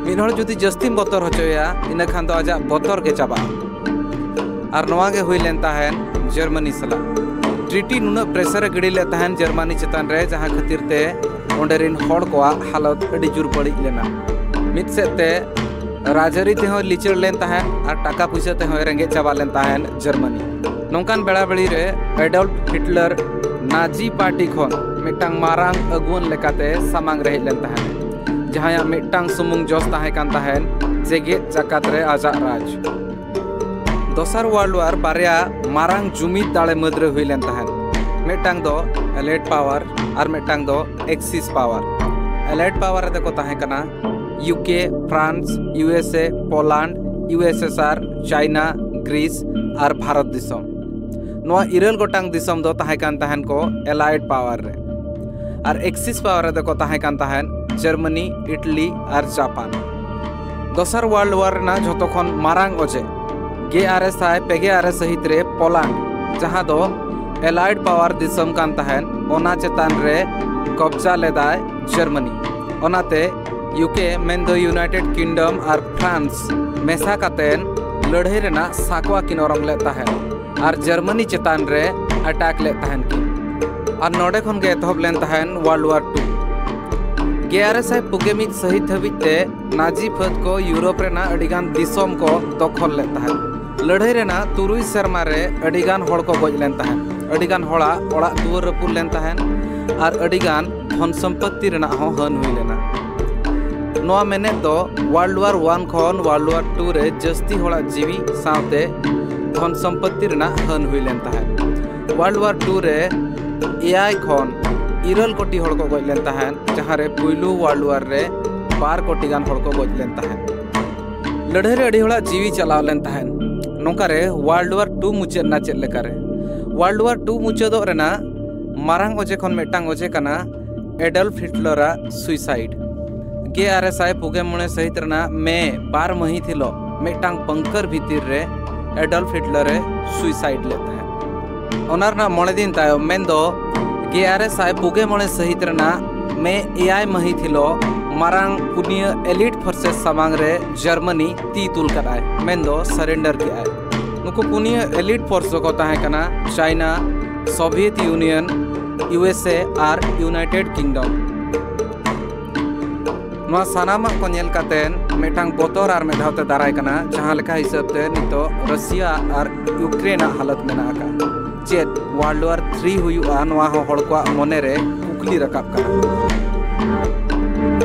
ᱢᱤᱫ ᱦᱚᱲ ᱡᱩᱫᱤ ᱡᱟᱹᱥᱛᱤᱢ ᱵᱚᱛᱚᱨ ᱦᱚᱪᱚᱭᱟ, ᱤᱱᱟᱹ ᱠᱷᱟᱱ ᱫᱚ ᱟᱡᱟᱜ ᱵᱚᱛᱚᱨ ᱜᱮ ᱪᱟᱵᱟᱜᱼᱟ᱾ ᱟᱨ ᱱᱚᱣᱟ ᱜᱮ ᱦᱩᱭ ᱞᱮᱱ ᱛᱟᱦᱮᱸᱫ ᱡᱟᱨᱢᱟᱱᱤ ᱥᱟᱞᱟᱜ᱾ ᱴᱨᱤᱴᱤ ᱱᱩᱱᱟᱹᱜ ᱯᱨᱮᱥᱟᱨ ᱮ ᱜᱤᱰᱤ ᱞᱮᱫ ᱛᱟᱦᱮᱸᱫ ᱡᱟᱨᱢᱟᱱᱤ ᱪᱮᱛᱟᱱ ᱨᱮ, ᱡᱟᱦᱟᱸ ᱠᱷᱟᱹᱛᱤᱨ ᱛᱮ ᱚᱸᱰᱮ ᱨᱤᱱ ᱦᱚᱲ ᱠᱚᱣᱟᱜ ᱦᱟᱞᱚᱛ ᱟᱹᱰᱤ ᱡᱳᱨ ᱵᱟᱹᱲᱤᱡ ᱞᱮᱱᱟ᱾ ᱢᱤᱫ ᱥᱮᱫ ᱛᱮ ᱨᱟᱡᱽᱟᱹᱨᱤ ᱛᱮᱦᱚᱸ ᱞᱤᱪᱟᱹᱲ ᱞᱮᱱ ᱛᱟᱦᱮᱸᱫ ᱟᱨ ᱴᱟᱠᱟ ᱯᱩᱭᱥᱟᱹ ᱛᱮᱦᱚᱸᱭ ᱨᱮᱸᱜᱮᱡ ᱪᱟᱵᱟ ᱞᱮᱱ ᱛᱟᱦᱮᱸᱫ ᱡᱟᱨᱢᱟᱱᱤ᱾ ᱱᱚᱝᱠᱟᱱ ᱵᱮᱲᱟ ᱵᱮᱲᱤ ᱨᱮ ᱮᱰᱚᱞᱯ ᱦᱤᱴᱞᱟᱨ ᱱᱟᱡᱤ ᱯᱟᱨᱴᱤ ᱠᱷᱚᱱ ᱢᱤᱫᱴᱟᱝ ᱢᱟᱨᱟᱝ ᱟᱹᱜᱩᱣᱟᱹᱱ ᱞᱮᱠᱟᱛᱮ ᱥᱟᱢᱟᱝ ᱨᱮ ᱦᱮᱡ ᱞᱮᱱ ᱛᱟᱦᱮᱸᱫ, ᱡᱟᱦᱟᱸᱭᱟᱜ ᱢᱤᱫᱴᱟᱝ ᱥᱩᱢᱩᱝ ᱡᱚᱥ ᱛᱟᱦᱮᱸ ᱠᱟᱱ ᱛᱟᱦᱮᱸᱫ ᱡᱮᱜᱮᱛ ᱡᱟᱠᱟᱛ ᱨᱮ ᱟᱡᱟᱜ ᱨᱟᱡᱽ᱾ ᱫᱚᱥᱟᱨ ᱣᱟᱨᱞᱰ ᱣᱟᱨ ᱵᱟᱨᱭᱟ ᱢᱟᱨᱟᱝ ᱡᱩᱢᱤᱫ ᱫᱟᱲᱮ ᱢᱟᱹᱫᱽᱨᱮ ᱦᱩᱭ ᱞᱮᱱ ᱛᱟᱦᱮᱸᱫ᱾ ᱢᱤᱫᱴᱟᱝ ᱫᱚ ᱮᱞᱟᱭᱮᱰ ᱯᱟᱣᱟᱨ ᱟᱨ ᱢᱤᱫᱴᱟᱝ ᱫᱚ ᱮᱠᱥᱤᱥ ᱯᱟᱣᱟᱨ᱾ ᱮᱞᱟᱭᱮᱰ ᱯᱟᱣᱟᱨ ᱨᱮᱫᱚ ᱠᱚ ᱛᱟᱦᱮᱸ ᱠᱟᱱᱟ ᱭᱩᱠᱮ, ᱯᱷᱨᱟᱱᱥ, ᱤᱭᱩᱮᱥᱮ, ᱯᱳᱞᱟᱱᱰ, ᱤᱭᱩᱮᱥᱮᱥᱟᱨ, ᱪᱟᱭᱱᱟ, ᱜᱨᱤᱥ ᱟᱨ ᱵᱷᱟᱨᱚᱛ ᱫᱤᱥᱚᱢ᱾ ᱱᱚᱣᱟ ᱤᱨᱟᱹᱞ ᱜᱚᱴᱟᱝ ᱫᱤᱥᱚᱢ ᱫᱚ ᱛᱟᱦᱮᱸ ᱠᱟᱱ ᱛᱟᱦᱮᱸᱱ ᱠᱚ ᱮᱞᱟᱭᱮᱰ ᱯᱟᱣᱟᱨ ᱨᱮ᱾ ᱟᱨ ᱮᱠᱥᱤᱥ ᱯᱟᱣᱟᱨ ᱨᱮᱫᱚ ᱠᱚ ᱛᱟᱦᱮᱸ ᱠᱟᱱ ᱛᱟᱦᱮᱸᱱ ᱡᱟᱨᱢᱟᱱᱤ, ᱤᱴᱟᱞᱤ ᱟᱨ ᱡᱟᱯᱟᱱ᱾ ᱫᱚᱥᱟᱨ ᱣᱟᱨᱞᱰ ᱣᱟᱨ ᱨᱮᱱᱟᱜ ᱡᱷᱚᱛᱚ ᱠᱷᱚᱱ ᱢᱟᱨᱟᱝ ᱚᱡᱮ, ᱜᱮᱞ ᱟᱨᱮ ᱥᱟᱭ ᱯᱮ ᱜᱮᱞ ᱟᱨᱮ ᱥᱟᱹᱦᱤᱛ ᱨᱮ ᱯᱳᱞᱟᱱᱰ, ᱡᱟᱦᱟᱸ ᱫᱚ ᱮᱞᱟᱭᱤᱰ ᱯᱟᱣᱟᱨ ᱫᱤᱥᱚᱢ ᱠᱟᱱ ᱛᱟᱦᱮᱸᱫ, ᱚᱱᱟ ᱪᱮᱛᱟᱱ ᱨᱮ ᱠᱚᱵᱡᱟ ᱞᱮᱫᱟᱭ ᱡᱟᱨᱢᱟᱱᱤ᱾ ᱚᱱᱟᱛᱮ ᱭᱩᱠᱮ, ᱢᱮᱱᱫᱚ ᱤᱭᱩᱱᱟᱭᱴᱮᱰ ᱠᱤᱝᱰᱚᱢ ᱟᱨ ᱯᱷᱨᱟᱱᱥ ᱢᱮᱥᱟ ᱠᱟᱛᱮᱱ ᱞᱟᱹᱲᱦᱟᱹᱭ ᱨᱮᱱᱟᱜ ᱥᱟᱠᱣᱟ ᱠᱤᱱ ᱚᱨᱚᱝ ᱞᱮᱫ ᱛᱟᱦᱮᱸᱫ ᱟᱨ ᱡᱟᱨᱢᱟᱱᱤ ᱪᱮᱛᱟᱱ ᱨᱮ ᱟᱴᱟᱠ ᱞᱮᱫ ᱛᱟᱦᱮᱸᱱ ᱠᱤᱱ᱾ ᱟᱨ ᱱᱚᱰᱮ ᱠᱷᱚᱱ ᱜᱮ ᱮᱛᱚᱦᱚᱵ ᱞᱮᱱ ᱛᱟᱦᱮᱸᱱ ᱣᱟᱨᱞᱰ ᱣᱟᱨ ᱴᱩ᱾ ᱜᱮᱞ ᱟᱨᱮ ᱥᱟᱭ ᱯᱩᱜᱮ ᱢᱤᱫ ᱥᱟᱹᱦᱤᱛ ᱫᱷᱟᱹᱵᱤᱡ ᱛᱮ ᱱᱟᱡᱤ ᱯᱷᱟᱹᱫ ᱠᱚ ᱭᱩᱨᱳᱯ ᱨᱮᱱᱟᱜ ᱟᱹᱰᱤᱜᱟᱱ ᱫᱤᱥᱚᱢ ᱠᱚ ᱫᱚᱠᱷᱚᱞ ᱞᱮᱫ ᱛᱟᱦᱮᱸᱫ᱾ ᱞᱟᱹᱲᱦᱟᱹᱭ ᱨᱮᱱᱟᱜ ᱛᱩᱨᱩᱭ ᱥᱮᱨᱢᱟ ᱨᱮ ᱟᱹᱰᱤᱜᱟᱱ ᱦᱚᱲ ᱠᱚ ᱜᱚᱡ ᱞᱮᱱ ᱛᱟᱦᱮᱸᱫ, ᱟᱹᱰᱤᱜᱟᱱ ᱦᱚᱲᱟᱜ ᱚᱲᱟᱜ ᱫᱩᱣᱟᱹᱨ ᱨᱟᱹᱯᱩᱫ ᱞᱮᱱ ᱛᱟᱦᱮᱸᱫ ᱟᱨ ᱟᱹᱰᱤᱜᱟᱱ ᱫᱷᱚᱱ ᱥᱚᱢᱯᱚᱛᱛᱤ ᱨᱮᱱᱟᱜ ᱦᱚᱸ ᱦᱟᱹᱱ ᱦᱩᱭ ᱞᱮᱱᱟ᱾ ᱱᱚᱣᱟ ᱢᱮᱱᱮᱫ ᱫᱚ ᱣᱟᱨᱞᱰ ᱣᱟᱨ ᱣᱟᱱ ᱠᱷᱚᱱ ᱣᱟᱨᱞᱰ ᱣᱟᱨ ᱴᱩ ᱨᱮ ᱡᱟᱹᱥᱛᱤ ᱦᱚᱲᱟᱜ ᱡᱤᱣᱤ ᱥᱟᱶᱛᱮ ᱫᱷᱚᱱ ᱥᱚᱢᱯᱚᱛᱛᱤ ᱨᱮᱱᱟᱜ ᱦᱟᱹᱱ ᱦᱩᱭ ᱞᱮᱱ ᱛᱟᱦᱮᱸᱫ᱾ ᱣᱟᱨᱞᱰ ᱣᱟᱨ ᱴᱩ ᱨᱮ ᱮᱭᱟᱭ ᱠᱷᱚᱱ ᱤᱨᱟᱹᱞ ᱠᱳᱴᱤ ᱦᱚᱲ ᱠᱚ ᱜᱚᱡ ᱞᱮᱱ ᱛᱟᱦᱮᱸᱫ, ᱡᱟᱦᱟᱸ ᱨᱮ ᱯᱩᱭᱞᱩ ᱣᱟᱨᱞᱰ ᱣᱟᱨ ᱨᱮ ᱵᱟᱨ ᱠᱳᱴᱤ ᱜᱟᱱ ᱦᱚᱲ ᱠᱚ ᱜᱚᱡ ᱞᱮᱱ ᱛᱟᱦᱮᱸᱫ᱾ ᱞᱟᱹᱲᱦᱟᱹᱭ ᱨᱮ ᱟᱹᱰᱤ ᱦᱚᱲᱟᱜ ᱡᱤᱣᱤ ᱪᱟᱞᱟᱣ ᱞᱮᱱ ᱛᱟᱦᱮᱸᱫ᱾ ᱱᱚᱝᱠᱟ ᱨᱮ ᱣᱟᱨᱞᱰ ᱣᱟᱨ ᱴᱩ ᱢᱩᱪᱟᱹᱫ ᱮᱱᱟ᱾ ᱪᱮᱫ ᱞᱮᱠᱟᱨᱮ? ᱣᱟᱨᱞᱰ ᱣᱟᱨ ᱴᱩ ᱢᱩᱪᱟᱹᱫᱚᱜ ᱨᱮᱱᱟᱜ ᱢᱟᱨᱟᱝ ᱚᱡᱮ ᱠᱷᱚᱱ ᱢᱤᱫᱴᱟᱝ ᱚᱡᱮ ᱠᱟᱱᱟ ᱮᱰᱚᱞᱯᱷ ᱦᱤᱴᱞᱟᱨᱟᱜ ᱥᱩᱭᱥᱟᱭᱤᱰ᱾ ᱜᱮᱞ ᱟᱨᱮ ᱥᱟᱭ ᱯᱩᱜᱮ ᱢᱚᱬᱮ ᱥᱟᱹᱦᱤᱛ ᱨᱮᱱᱟᱜ ᱢᱮ ᱵᱟᱨ ᱢᱟᱹᱦᱤᱛ ᱦᱤᱞᱳᱜ ᱢᱤᱫᱴᱟᱝ ᱵᱟᱝᱠᱟᱨ ᱵᱷᱤᱛᱤᱨ ᱨᱮ ᱮᱰᱚᱞᱯᱷ ᱦᱤᱴᱞᱟᱨ ᱮ ᱥᱩᱭᱥᱟᱭᱤᱰ ᱞᱮᱫ ᱛᱟᱦᱮᱸᱫ᱾ ᱚᱱᱟ ᱨᱮᱱᱟᱜ ᱢᱚᱬᱮ ᱫᱤᱱ ᱛᱟᱭᱚᱢ, ᱢᱮᱱᱫᱚ ᱜᱮᱞ ᱟᱨᱮ ᱥᱟᱭ ᱯᱩᱜᱮ ᱢᱚᱬᱮ ᱥᱟᱹᱦᱤᱛ ᱨᱮᱱᱟᱜ ᱢᱮ ᱮᱭᱟᱭ ᱢᱟᱹᱦᱤᱛ ᱦᱤᱞᱳᱜ, ᱢᱟᱨᱟᱝ ᱯᱩᱱᱭᱟᱹ ᱮᱞᱤᱴ ᱯᱷᱳᱨᱥᱮᱥ ᱥᱟᱢᱟᱝ ᱨᱮ ᱡᱟᱨᱢᱟᱱᱤ ᱛᱤ ᱛᱩᱞ ᱠᱟᱫᱟᱭ, ᱢᱮᱱᱫᱚ ᱥᱟᱨᱮᱱᱰᱟᱨ ᱠᱮᱫᱟᱭ᱾ ᱱᱩᱠᱩ ᱯᱩᱱᱭᱟᱹ ᱮᱞᱤᱴ ᱯᱷᱳᱨᱥ ᱫᱚᱠᱚ ᱛᱟᱦᱮᱸ ᱠᱟᱱᱟ China, Soviet Union, U S A ᱟᱨ ᱤᱭᱩᱱᱟᱭᱴᱮᱰ ᱠᱤᱝᱰᱚᱢ᱾ ᱱᱚᱣᱟ ᱥᱟᱱᱟᱢᱟᱜ ᱠᱚ ᱧᱮᱞ ᱠᱟᱛᱮ ᱢᱤᱫᱴᱟᱝ ᱵᱚᱛᱚᱨ ᱟᱨ ᱢᱤᱫ ᱫᱷᱟᱣ ᱛᱮ ᱫᱟᱨᱟᱭ ᱠᱟᱱᱟ, ᱡᱟᱦᱟᱸ ᱞᱮᱠᱟ ᱦᱤᱥᱟᱹᱵ ᱛᱮ ᱱᱤᱛᱚᱜ ᱨᱟᱥᱤᱭᱟ ᱟᱨ ᱤᱭᱩᱠᱨᱮᱱ ᱟᱜ ᱦᱟᱞᱚᱛ ᱢᱮᱱᱟᱜ ᱟᱠᱟᱫ᱾ ᱪᱮᱫ ᱣᱟᱨᱞᱰ ᱣᱟᱨ ᱛᱷᱨᱤ ᱦᱩᱭᱩᱜᱼᱟ, ᱱᱚᱣᱟ ᱦᱚᱸ ᱦᱚᱲ ᱠᱚᱣᱟᱜ ᱢᱚᱱᱮ ᱨᱮ ᱠᱩᱠᱞᱤ ᱨᱟᱠᱟᱵ ᱠᱟᱱᱟ᱾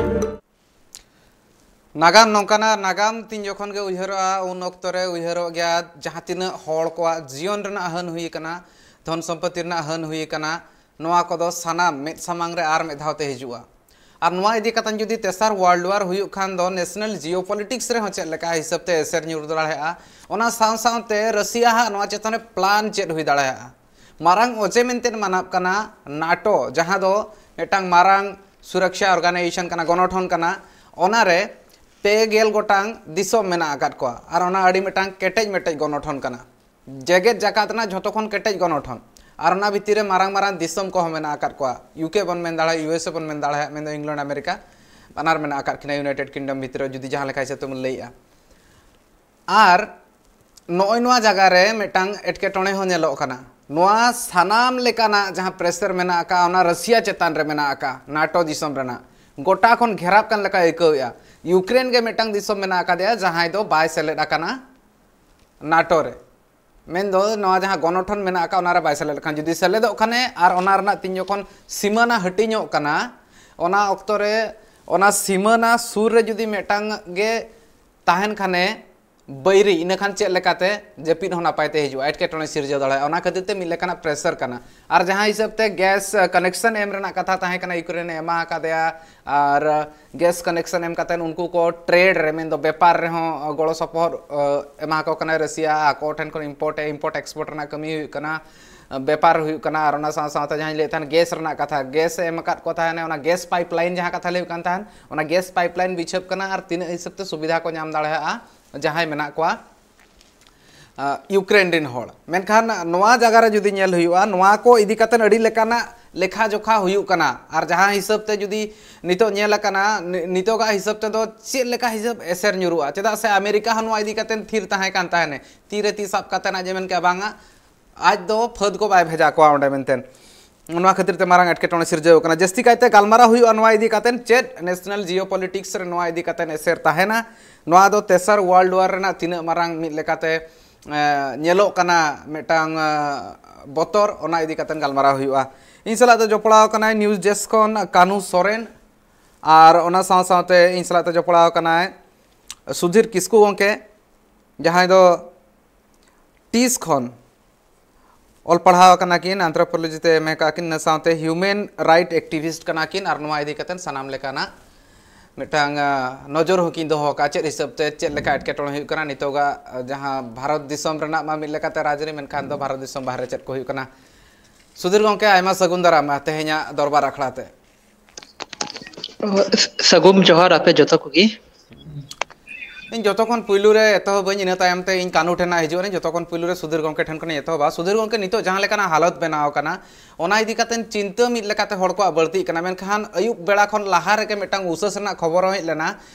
ᱱᱟᱜᱟᱢ ᱱᱚᱝᱠᱟᱱᱟ, ᱱᱟᱜᱟᱢ ᱛᱤᱱ ᱡᱚᱠᱷᱚᱱ ᱜᱮ ᱩᱭᱦᱟᱹᱨᱚᱜᱼᱟ, ᱩᱱ ᱚᱠᱛᱚ ᱨᱮ ᱩᱭᱦᱟᱹᱨᱚᱜ ᱜᱮᱭᱟ ᱡᱟᱦᱟᱸ ᱛᱤᱱᱟᱹᱜ ᱦᱚᱲ ᱠᱚᱣᱟᱜ ᱡᱤᱭᱚᱱ ᱨᱮᱱᱟᱜ ᱦᱟᱹᱱ ᱦᱩᱭ ᱟᱠᱟᱱᱟ, ᱫᱷᱚᱱ ᱥᱚᱢᱯᱚᱛᱤ ᱨᱮᱱᱟᱜ ᱦᱟᱹᱱ ᱦᱩᱭ ᱟᱠᱟᱱᱟ, ᱱᱚᱣᱟ ᱠᱚᱫᱚ ᱥᱟᱱᱟᱢ ᱢᱮᱫ ᱥᱟᱢᱟᱝ ᱨᱮ ᱟᱨ ᱢᱤᱫ ᱫᱷᱟᱣ ᱛᱮ ᱦᱤᱡᱩᱜᱼᱟ᱾ ᱟᱨ ᱱᱚᱣᱟ ᱤᱫᱤ ᱠᱟᱛᱮ ᱡᱩᱫᱤ ᱛᱮᱥᱟᱨ ᱣᱟᱨᱞᱰ ᱣᱟᱨ ᱦᱩᱭᱩᱜ ᱠᱷᱟᱱ ᱫᱚ ᱱᱮᱥᱱᱟᱞ ᱡᱤᱭᱳᱯᱚᱞᱤᱴᱤᱠᱥ ᱨᱮᱦᱚᱸ ᱪᱮᱫ ᱞᱮᱠᱟ ᱦᱤᱥᱟᱹᱵ ᱛᱮ ᱮᱥᱮᱨ ᱧᱩᱨ ᱫᱟᱲᱮᱭᱟᱜᱼᱟ, ᱚᱱᱟ ᱥᱟᱶ ᱥᱟᱶᱛᱮ ᱨᱟᱥᱤᱭᱟ ᱦᱟᱜ ᱱᱚᱣᱟ ᱪᱮᱛᱟᱱ ᱨᱮ ᱯᱞᱟᱱ ᱪᱮᱫ ᱦᱩᱭ ᱫᱟᱲᱮᱭᱟᱜᱼᱟ᱾ ᱢᱟᱨᱟᱝ ᱚᱡᱮ ᱢᱮᱱᱛᱮ ᱢᱟᱱᱟᱜ ᱠᱟᱱᱟ ᱱᱟᱴᱳ, ᱡᱟᱦᱟᱸ ᱫᱚ ᱢᱤᱫᱴᱟᱝ ᱢᱟᱨᱟᱝ ᱥᱩᱨᱚᱠᱥᱟ ᱚᱨᱜᱟᱱᱟᱭᱡᱮᱥᱚᱱ ᱠᱟᱱᱟ, ᱜᱚᱱᱚᱴᱷᱚᱱ ᱠᱟᱱᱟ, ᱚᱱᱟᱨᱮ ᱯᱮ ᱜᱮᱞ ᱜᱚᱴᱟᱝ ᱫᱤᱥᱚᱢ ᱢᱮᱱᱟᱜ ᱟᱠᱟᱫ ᱠᱚᱣᱟ᱾ ᱟᱨ ᱚᱱᱟ ᱟᱹᱰᱤ ᱢᱤᱫᱴᱟᱝ ᱠᱮᱴᱮᱡ ᱢᱮᱴᱮᱡ ᱜᱚᱱᱚᱴᱷᱚᱱ ᱠᱟᱱᱟ, ᱡᱮᱜᱮᱛ ᱡᱟᱠᱟᱛ ᱨᱮᱱᱟᱜ ᱡᱷᱚᱛᱚ ᱠᱷᱚᱱ ᱠᱮᱴᱮᱡ ᱜᱚᱱᱚᱴᱷᱚᱱ᱾ ᱟᱨ ᱚᱱᱟ ᱵᱷᱤᱛᱤᱨ ᱨᱮ ᱢᱟᱨᱟᱝ ᱢᱟᱨᱟᱝ ᱫᱤᱥᱚᱢ ᱠᱚᱦᱚᱸ ᱢᱮᱱᱟᱜ ᱟᱠᱟᱫ ᱠᱚᱣᱟ, ᱤᱭᱩ ᱠᱮ ᱵᱚᱱ ᱢᱮᱱ ᱫᱟᱲᱮᱭᱟᱜᱼᱟ, ᱤᱭᱩ ᱮᱥ ᱮ ᱵᱚᱱ ᱢᱮᱱ ᱫᱟᱲᱮᱭᱟᱜᱼᱟ, ᱢᱮᱱᱫᱚ ᱤᱝᱞᱮᱱᱰ ᱟᱢᱮᱨᱤᱠᱟ, ᱵᱟᱱᱟᱨ ᱢᱮᱱᱟᱜ ᱟᱠᱟᱫ ᱠᱤᱱᱟ ᱤᱭᱩᱱᱟᱭᱴᱮᱰ ᱠᱤᱝᱰᱚᱢ ᱵᱷᱤᱛᱤᱨ ᱨᱮ ᱡᱩᱫᱤ ᱡᱟᱦᱟᱸ ᱞᱮᱠᱟ ᱦᱤᱥᱟᱹᱵ ᱛᱮᱵᱚᱱ ᱞᱟᱹᱭᱮᱜᱼᱟ᱾ ᱟᱨ ᱱᱚᱜᱼᱚᱭ ᱱᱚᱣᱟ ᱡᱟᱭᱜᱟ ᱨᱮ ᱢᱤᱫᱴᱟᱝ ᱮᱴᱠᱮᱴᱚᱬᱮ ᱦᱚᱸ ᱧᱮᱞᱚᱜ ᱠᱟᱱᱟ᱾ ᱱᱚᱣᱟ ᱥᱟᱱᱟᱢ ᱞᱮᱠᱟᱱᱟᱜ ᱡᱟᱦᱟᱸ ᱯᱨᱮᱥᱟᱨ ᱢᱮᱱᱟᱜ ᱟᱠᱟᱫ, ᱚᱱᱟ ᱨᱟᱥᱤᱭᱟ ᱪᱮᱛᱟᱱ ᱨᱮ ᱢᱮᱱᱟᱜ ᱟᱠᱟᱫ, ᱱᱟᱴᱳ ᱫᱤᱥᱚᱢ ᱨᱮᱱᱟᱜ ᱜᱚᱴᱟ ᱠᱷᱚᱱ ᱜᱷᱮᱨᱟᱣ ᱠᱟᱱ ᱞᱮᱠᱟᱭ ᱟᱹᱭᱠᱟᱹᱣᱮᱫᱼᱟ᱾ ᱤᱭᱩᱠᱨᱮᱱ ᱜᱮ ᱢᱤᱫᱴᱟᱝ ᱫᱤᱥᱚᱢ ᱢᱮᱱᱟᱜ ᱟᱠᱟᱫᱮᱭᱟ, ᱡᱟᱦᱟᱸᱭ ᱫᱚ ᱵᱟᱭ ᱥᱮᱞᱮᱫ ᱟᱠᱟᱱᱟ ᱱᱟᱴᱳ ᱨᱮ᱾ ᱢᱮᱱᱫᱚ ᱱᱚᱣᱟ ᱡᱟᱦᱟᱸ ᱜᱚᱱᱚᱴᱷᱚᱱ ᱢᱮᱱᱟᱜ ᱟᱠᱟᱫ, ᱚᱱᱟᱨᱮ ᱵᱟᱭ ᱥᱮᱞᱮᱫ ᱞᱮᱠᱷᱟᱱ, ᱡᱩᱫᱤ ᱥᱮᱞᱮᱫᱚᱜ ᱠᱷᱟᱱᱮ ᱟᱨ ᱚᱱᱟ ᱨᱮᱱᱟᱜ ᱛᱤᱱ ᱡᱚᱠᱷᱚᱱ ᱥᱤᱢᱟᱹᱱᱟ ᱦᱟᱹᱴᱤᱧᱚᱜ ᱠᱟᱱᱟ, ᱚᱱᱟ ᱚᱠᱛᱚ ᱨᱮ ᱚᱱᱟ ᱥᱤᱢᱟᱹᱱᱟ ᱥᱩᱨ ᱨᱮ ᱡᱩᱫᱤ ᱢᱤᱫᱴᱟᱝ ᱜᱮ ᱛᱟᱦᱮᱱ ᱠᱷᱟᱱᱮ ᱵᱟᱹᱭᱨᱤ, ᱤᱱᱟᱹᱠᱷᱟᱱ ᱪᱮᱫ ᱞᱮᱠᱟᱛᱮ ᱡᱟᱹᱯᱤᱫ ᱦᱚᱸ ᱱᱟᱯᱟᱭ ᱛᱮ ᱦᱤᱡᱩᱜᱼᱟ, ᱮᱴᱠᱮᱴᱚᱬᱮ ᱥᱤᱨᱡᱟᱹᱣ ᱫᱟᱲᱮᱭᱟᱜᱼᱟ᱾ ᱚᱱᱟ ᱠᱷᱟᱹᱛᱤᱨ ᱛᱮ ᱢᱤᱫ ᱞᱮᱠᱟᱱᱟᱜ ᱯᱨᱮᱥᱟᱨ ᱠᱟᱱᱟ᱾ ᱟᱨ ᱡᱟᱦᱟᱸ ᱦᱤᱥᱟᱹᱵ ᱛᱮ ᱜᱮᱥ ᱠᱟᱱᱮᱠᱥᱚᱱ ᱮᱢ ᱨᱮᱱᱟᱜ ᱠᱟᱛᱷᱟ ᱛᱟᱦᱮᱸ ᱠᱟᱱᱟ, ᱤᱭᱩᱠᱨᱮᱱ ᱮ ᱮᱢᱟ ᱟᱠᱟᱫᱮᱭᱟ, ᱟᱨ ᱜᱮᱥ ᱠᱟᱱᱮᱠᱥᱚᱱ ᱮᱢ ᱠᱟᱛᱮ ᱩᱱᱠᱩ ᱠᱚ ᱴᱨᱮᱰ ᱨᱮ, ᱢᱮᱱᱫᱚ ᱵᱮᱯᱟᱨ ᱨᱮᱦᱚᱸ ᱜᱚᱲᱚ ᱥᱚᱯᱚᱦᱚᱫ ᱮᱢᱟ ᱠᱚ ᱠᱟᱱᱟᱭ ᱨᱟᱥᱤᱭᱟ᱾ ᱟᱠᱚ ᱴᱷᱮᱱ ᱠᱷᱚᱱ ᱤᱢᱯᱳᱨᱴ ᱤᱢᱯᱳᱨᱴ ᱮᱠᱥᱯᱳᱨᱴ ᱨᱮᱱᱟᱜ ᱠᱟᱹᱢᱤ ᱦᱩᱭᱩᱜ ᱠᱟᱱᱟ, ᱵᱮᱯᱟᱨ ᱦᱩᱭᱩᱜ ᱠᱟᱱᱟ᱾ ᱟᱨ ᱚᱱᱟ ᱥᱟᱶ ᱥᱟᱶᱛᱮ ᱡᱟᱦᱟᱸᱧ ᱞᱟᱹᱭᱮᱫ ᱛᱟᱦᱮᱱ ᱜᱮᱥ ᱨᱮᱱᱟᱜ ᱠᱟᱛᱷᱟ, ᱜᱮᱥ ᱮ ᱮᱢ ᱟᱠᱟᱫ ᱠᱚ ᱛᱟᱦᱮᱱᱟ, ᱚᱱᱟ ᱜᱮᱥ ᱯᱟᱭᱤᱯ ᱞᱟᱭᱤᱱ ᱡᱟᱦᱟᱸ ᱠᱟᱛᱷᱟ ᱞᱟᱹᱭ ᱦᱩᱭᱩᱜ ᱠᱟᱱ ᱛᱟᱦᱮᱱ, ᱚᱱᱟ ᱜᱮᱥ ᱯᱟᱭᱤᱯ ᱞᱟᱭᱤᱱ ᱵᱤᱪᱷᱟᱹᱯ ᱠᱟᱱᱟ ᱟᱨ ᱛᱤᱱᱟᱹᱜ ᱦᱤᱥᱟᱹᱵ ᱛᱮ ᱥᱩᱵᱤᱫᱷᱟ ᱠᱚ ᱧᱟᱢ ᱫᱟᱲᱮᱭᱟᱜᱼᱟ ᱡᱟᱦᱟᱸᱭ ᱢᱮᱱᱟᱜ ᱠᱚᱣᱟ ᱤᱭᱩᱠᱨᱮᱱ ᱨᱮᱱ ᱦᱚᱲ᱾ ᱢᱮᱱᱠᱷᱟᱱ ᱱᱚᱣᱟ ᱡᱟᱭᱜᱟ ᱨᱮ ᱡᱩᱫᱤ ᱧᱮᱞ ᱦᱩᱭᱩᱜᱼᱟ, ᱱᱚᱣᱟ ᱠᱚ ᱤᱫᱤ ᱠᱟᱛᱮ ᱟᱹᱰᱤ ᱞᱮᱠᱟᱱᱟᱜ ᱞᱮᱠᱷᱟ ᱡᱚᱠᱷᱟ ᱦᱩᱭᱩᱜ ᱠᱟᱱᱟ᱾ ᱟᱨ ᱡᱟᱦᱟᱸ ᱦᱤᱥᱟᱹᱵ ᱛᱮ ᱡᱩᱫᱤ ᱱᱤᱛᱚᱜ ᱧᱮᱞ ᱟᱠᱟᱱᱟ, ᱱᱤᱛᱚᱜᱟᱜ ᱦᱤᱥᱟᱹᱵ ᱛᱮᱫᱚ ᱪᱮᱫ ᱞᱮᱠᱟ ᱦᱤᱥᱟᱹᱵ ᱮᱥᱮᱨ ᱧᱩᱨᱩᱜᱼᱟ? ᱪᱮᱫᱟᱜ ᱥᱮ ᱟᱢᱮᱨᱤᱠᱟ ᱦᱚᱸ ᱱᱚᱣᱟ ᱤᱫᱤ ᱠᱟᱛᱮ ᱛᱷᱤᱨ ᱛᱟᱦᱮᱸ ᱠᱟᱱ ᱛᱟᱦᱮᱱᱮ, ᱛᱤᱨᱮ ᱛᱤ ᱥᱟᱵ ᱠᱟᱛᱮ ᱟᱡ ᱮ ᱢᱮᱱ ᱠᱮᱫᱟ, ᱵᱟᱝᱟ, ᱟᱡ ᱫᱚ ᱯᱷᱟᱹᱫ ᱠᱚ ᱵᱟᱭ ᱵᱷᱮᱡᱟ ᱠᱚᱣᱟ ᱚᱸᱰᱮ ᱢᱮᱱᱛᱮ᱾ ᱱᱚᱣᱟ ᱠᱷᱟᱹᱛᱤᱨ ᱛᱮ ᱢᱟᱨᱟᱝ ᱮᱴᱠᱮᱴᱚᱬᱮ ᱥᱤᱨᱡᱟᱹᱣ ᱠᱟᱱᱟ᱾ ᱡᱟᱹᱥᱛᱤ ᱠᱟᱭᱛᱮ ᱜᱟᱞᱢᱟᱨᱟᱣ ᱦᱩᱭᱩᱜᱼᱟ ᱱᱚᱣᱟ ᱤᱫᱤ ᱠᱟᱛᱮ, ᱪᱮᱫ ᱱᱮᱥᱱᱟᱞ ᱡᱤᱭᱳ ᱯᱚᱞᱤᱴᱤᱠᱥ ᱨᱮ ᱱᱚᱣᱟ ᱤᱫᱤ ᱠᱟᱛᱮ ᱮᱥᱮᱨ ᱛᱟᱦᱮᱱᱟ᱾ ᱱᱚᱣᱟ ᱫᱚ ᱛᱮᱥᱟᱨ ᱣᱟᱨᱞᱰ ᱣᱟᱨ ᱨᱮᱱᱟᱜ ᱛᱤᱱᱟᱹᱜ ᱢᱟᱨᱟᱝ ᱢᱤᱫ ᱞᱮᱠᱟᱛᱮ ᱧᱮᱞᱚᱜ ᱠᱟᱱᱟ ᱢᱤᱫᱴᱟᱝ ᱵᱚᱛᱚᱨ, ᱚᱱᱟ ᱤᱫᱤ ᱠᱟᱛᱮ ᱜᱟᱞᱢᱟᱨᱟᱣ ᱦᱩᱭᱩᱜᱼᱟ᱾ ᱤᱧ ᱥᱟᱞᱟᱜ ᱫᱚ ᱡᱚᱯᱲᱟᱣ ᱠᱟᱱᱟᱭ ᱱᱤᱭᱩᱡᱽ ᱰᱮᱥᱠ ᱠᱷᱚᱱ ᱠᱟᱱᱩ ᱥᱚᱨᱮᱱ, ᱟᱨ ᱚᱱᱟ ᱥᱟᱶ ᱥᱟᱶᱛᱮ ᱤᱧ ᱥᱟᱞᱟᱜ ᱛᱮ ᱡᱚᱯᱲᱟᱣ ᱠᱟᱱᱟᱭ ᱥᱩᱫᱷᱤᱨ ᱠᱤᱥᱠᱩ ᱜᱚᱢᱠᱮ, ᱡᱟᱦᱟᱸᱭ ᱫᱚ ᱴᱤᱥ ᱠᱷᱚᱱ ᱚᱞ ᱯᱟᱲᱦᱟᱣ ᱠᱟᱱᱟ ᱠᱤᱱ, ᱟᱱᱛᱷᱨᱳᱯᱳᱞᱚᱡᱤ ᱛᱮ ᱮᱢ ᱟᱠᱟᱫ ᱠᱤᱱ, ᱤᱱᱟᱹ ᱥᱟᱶᱛᱮ ᱦᱤᱭᱩᱢᱮᱱ ᱨᱟᱭᱤᱴ ᱮᱠᱴᱤᱵᱷᱤᱥᱴ ᱠᱟᱱᱟ ᱠᱤᱱ᱾ ᱟᱨ ᱱᱚᱣᱟ ᱤᱫᱤ ᱠᱟᱛᱮ ᱥᱟᱱᱟᱢ ᱞᱮᱠᱟᱱᱟᱜ ᱢᱤᱫᱴᱟᱝ ᱱᱚᱡᱚᱨ ᱦᱚᱸᱠᱤᱱ ᱫᱚᱦᱚ ᱟᱠᱟᱫᱼᱟ, ᱪᱮᱫ ᱦᱤᱥᱟᱹᱵ ᱛᱮ ᱪᱮᱫ ᱞᱮᱠᱟ ᱮᱴᱠᱮᱴᱚᱬᱮ ᱦᱩᱭᱩᱜ ᱠᱟᱱᱟ ᱱᱤᱛᱚᱜᱟᱜ ᱡᱟᱦᱟᱸ ᱵᱷᱟᱨᱚᱛ ᱫᱤᱥᱚᱢ ᱨᱮᱱᱟᱜ ᱢᱟ ᱢᱤᱫ ᱞᱮᱠᱟᱛᱮ ᱨᱟᱡᱽᱟᱹᱨᱤ, ᱢᱮᱱᱠᱷᱟᱱ ᱫᱚ ᱵᱷᱟᱨᱚᱛ ᱫᱤᱥᱚᱢ ᱵᱟᱦᱨᱮ ᱪᱮᱫ ᱠᱚ ᱦᱩᱭᱩᱜ ᱠᱟᱱᱟ᱾ ᱥᱩᱫᱷᱤᱨ ᱜᱚᱢᱠᱮ, ᱟᱭᱢᱟ ᱥᱟᱹᱜᱩᱱ ᱫᱟᱨᱟᱢ ᱛᱮᱦᱮᱧᱟᱜ ᱫᱚᱨᱵᱟᱨ ᱟᱠᱷᱲᱟ ᱛᱮ᱾ ᱥᱟᱹᱜᱩᱱ ᱡᱚᱦᱟᱨ ᱟᱯᱮ ᱡᱚᱛᱚ ᱠᱚᱜᱮ᱾ ᱤᱧ ᱡᱚᱛᱚ ᱠᱷᱚᱱ ᱯᱩᱭᱞᱩ ᱨᱮ ᱮᱛᱚᱦᱚᱵᱟᱹᱧ, ᱤᱱᱟᱹ ᱛᱟᱭᱚᱢ ᱛᱮ ᱤᱧ ᱠᱟᱹᱱᱩ ᱴᱷᱮᱱ ᱦᱟᱸᱜ ᱦᱤᱡᱩᱜ ᱟᱹᱧ᱾ ᱡᱚᱛᱚ ᱠᱷᱚᱱ ᱯᱩᱭᱞᱩ ᱨᱮ ᱥᱩᱫᱷᱤᱨ ᱜᱚᱢᱠᱮ ᱴᱷᱮᱱ ᱠᱷᱚᱱᱤᱧ ᱮᱛᱚᱦᱚᱵᱟ᱾ ᱥᱩᱫᱷᱤᱨ ᱜᱚᱢᱠᱮ, ᱱᱤᱛᱚᱜ ᱡᱟᱦᱟᱸ ᱞᱮᱠᱟᱱᱟᱜ ᱦᱟᱞᱚᱛ ᱵᱮᱱᱟᱣ ᱟᱠᱟᱱᱟ, ᱚᱱᱟ ᱤᱫᱤ ᱠᱟᱛᱮ ᱪᱤᱱᱛᱟᱹ ᱢᱤᱫ ᱞᱮᱠᱟᱛᱮ ᱦᱚᱲ ᱠᱚᱣᱟᱜ ᱵᱟᱹᱲᱛᱤᱜ ᱠᱟᱱᱟ, ᱢᱮᱱᱠᱷᱟᱱ ᱟᱹᱭᱩᱵ ᱵᱮᱲᱟ ᱠᱷᱚᱱ ᱞᱟᱦᱟ ᱨᱮᱜᱮ ᱢᱤᱫᱴᱟᱝ ᱩᱥᱟᱹᱥ ᱨᱮᱱᱟᱜ ᱠᱷᱚᱵᱚᱨ ᱦᱚᱸ ᱦᱮᱡ ᱞᱮᱱᱟ,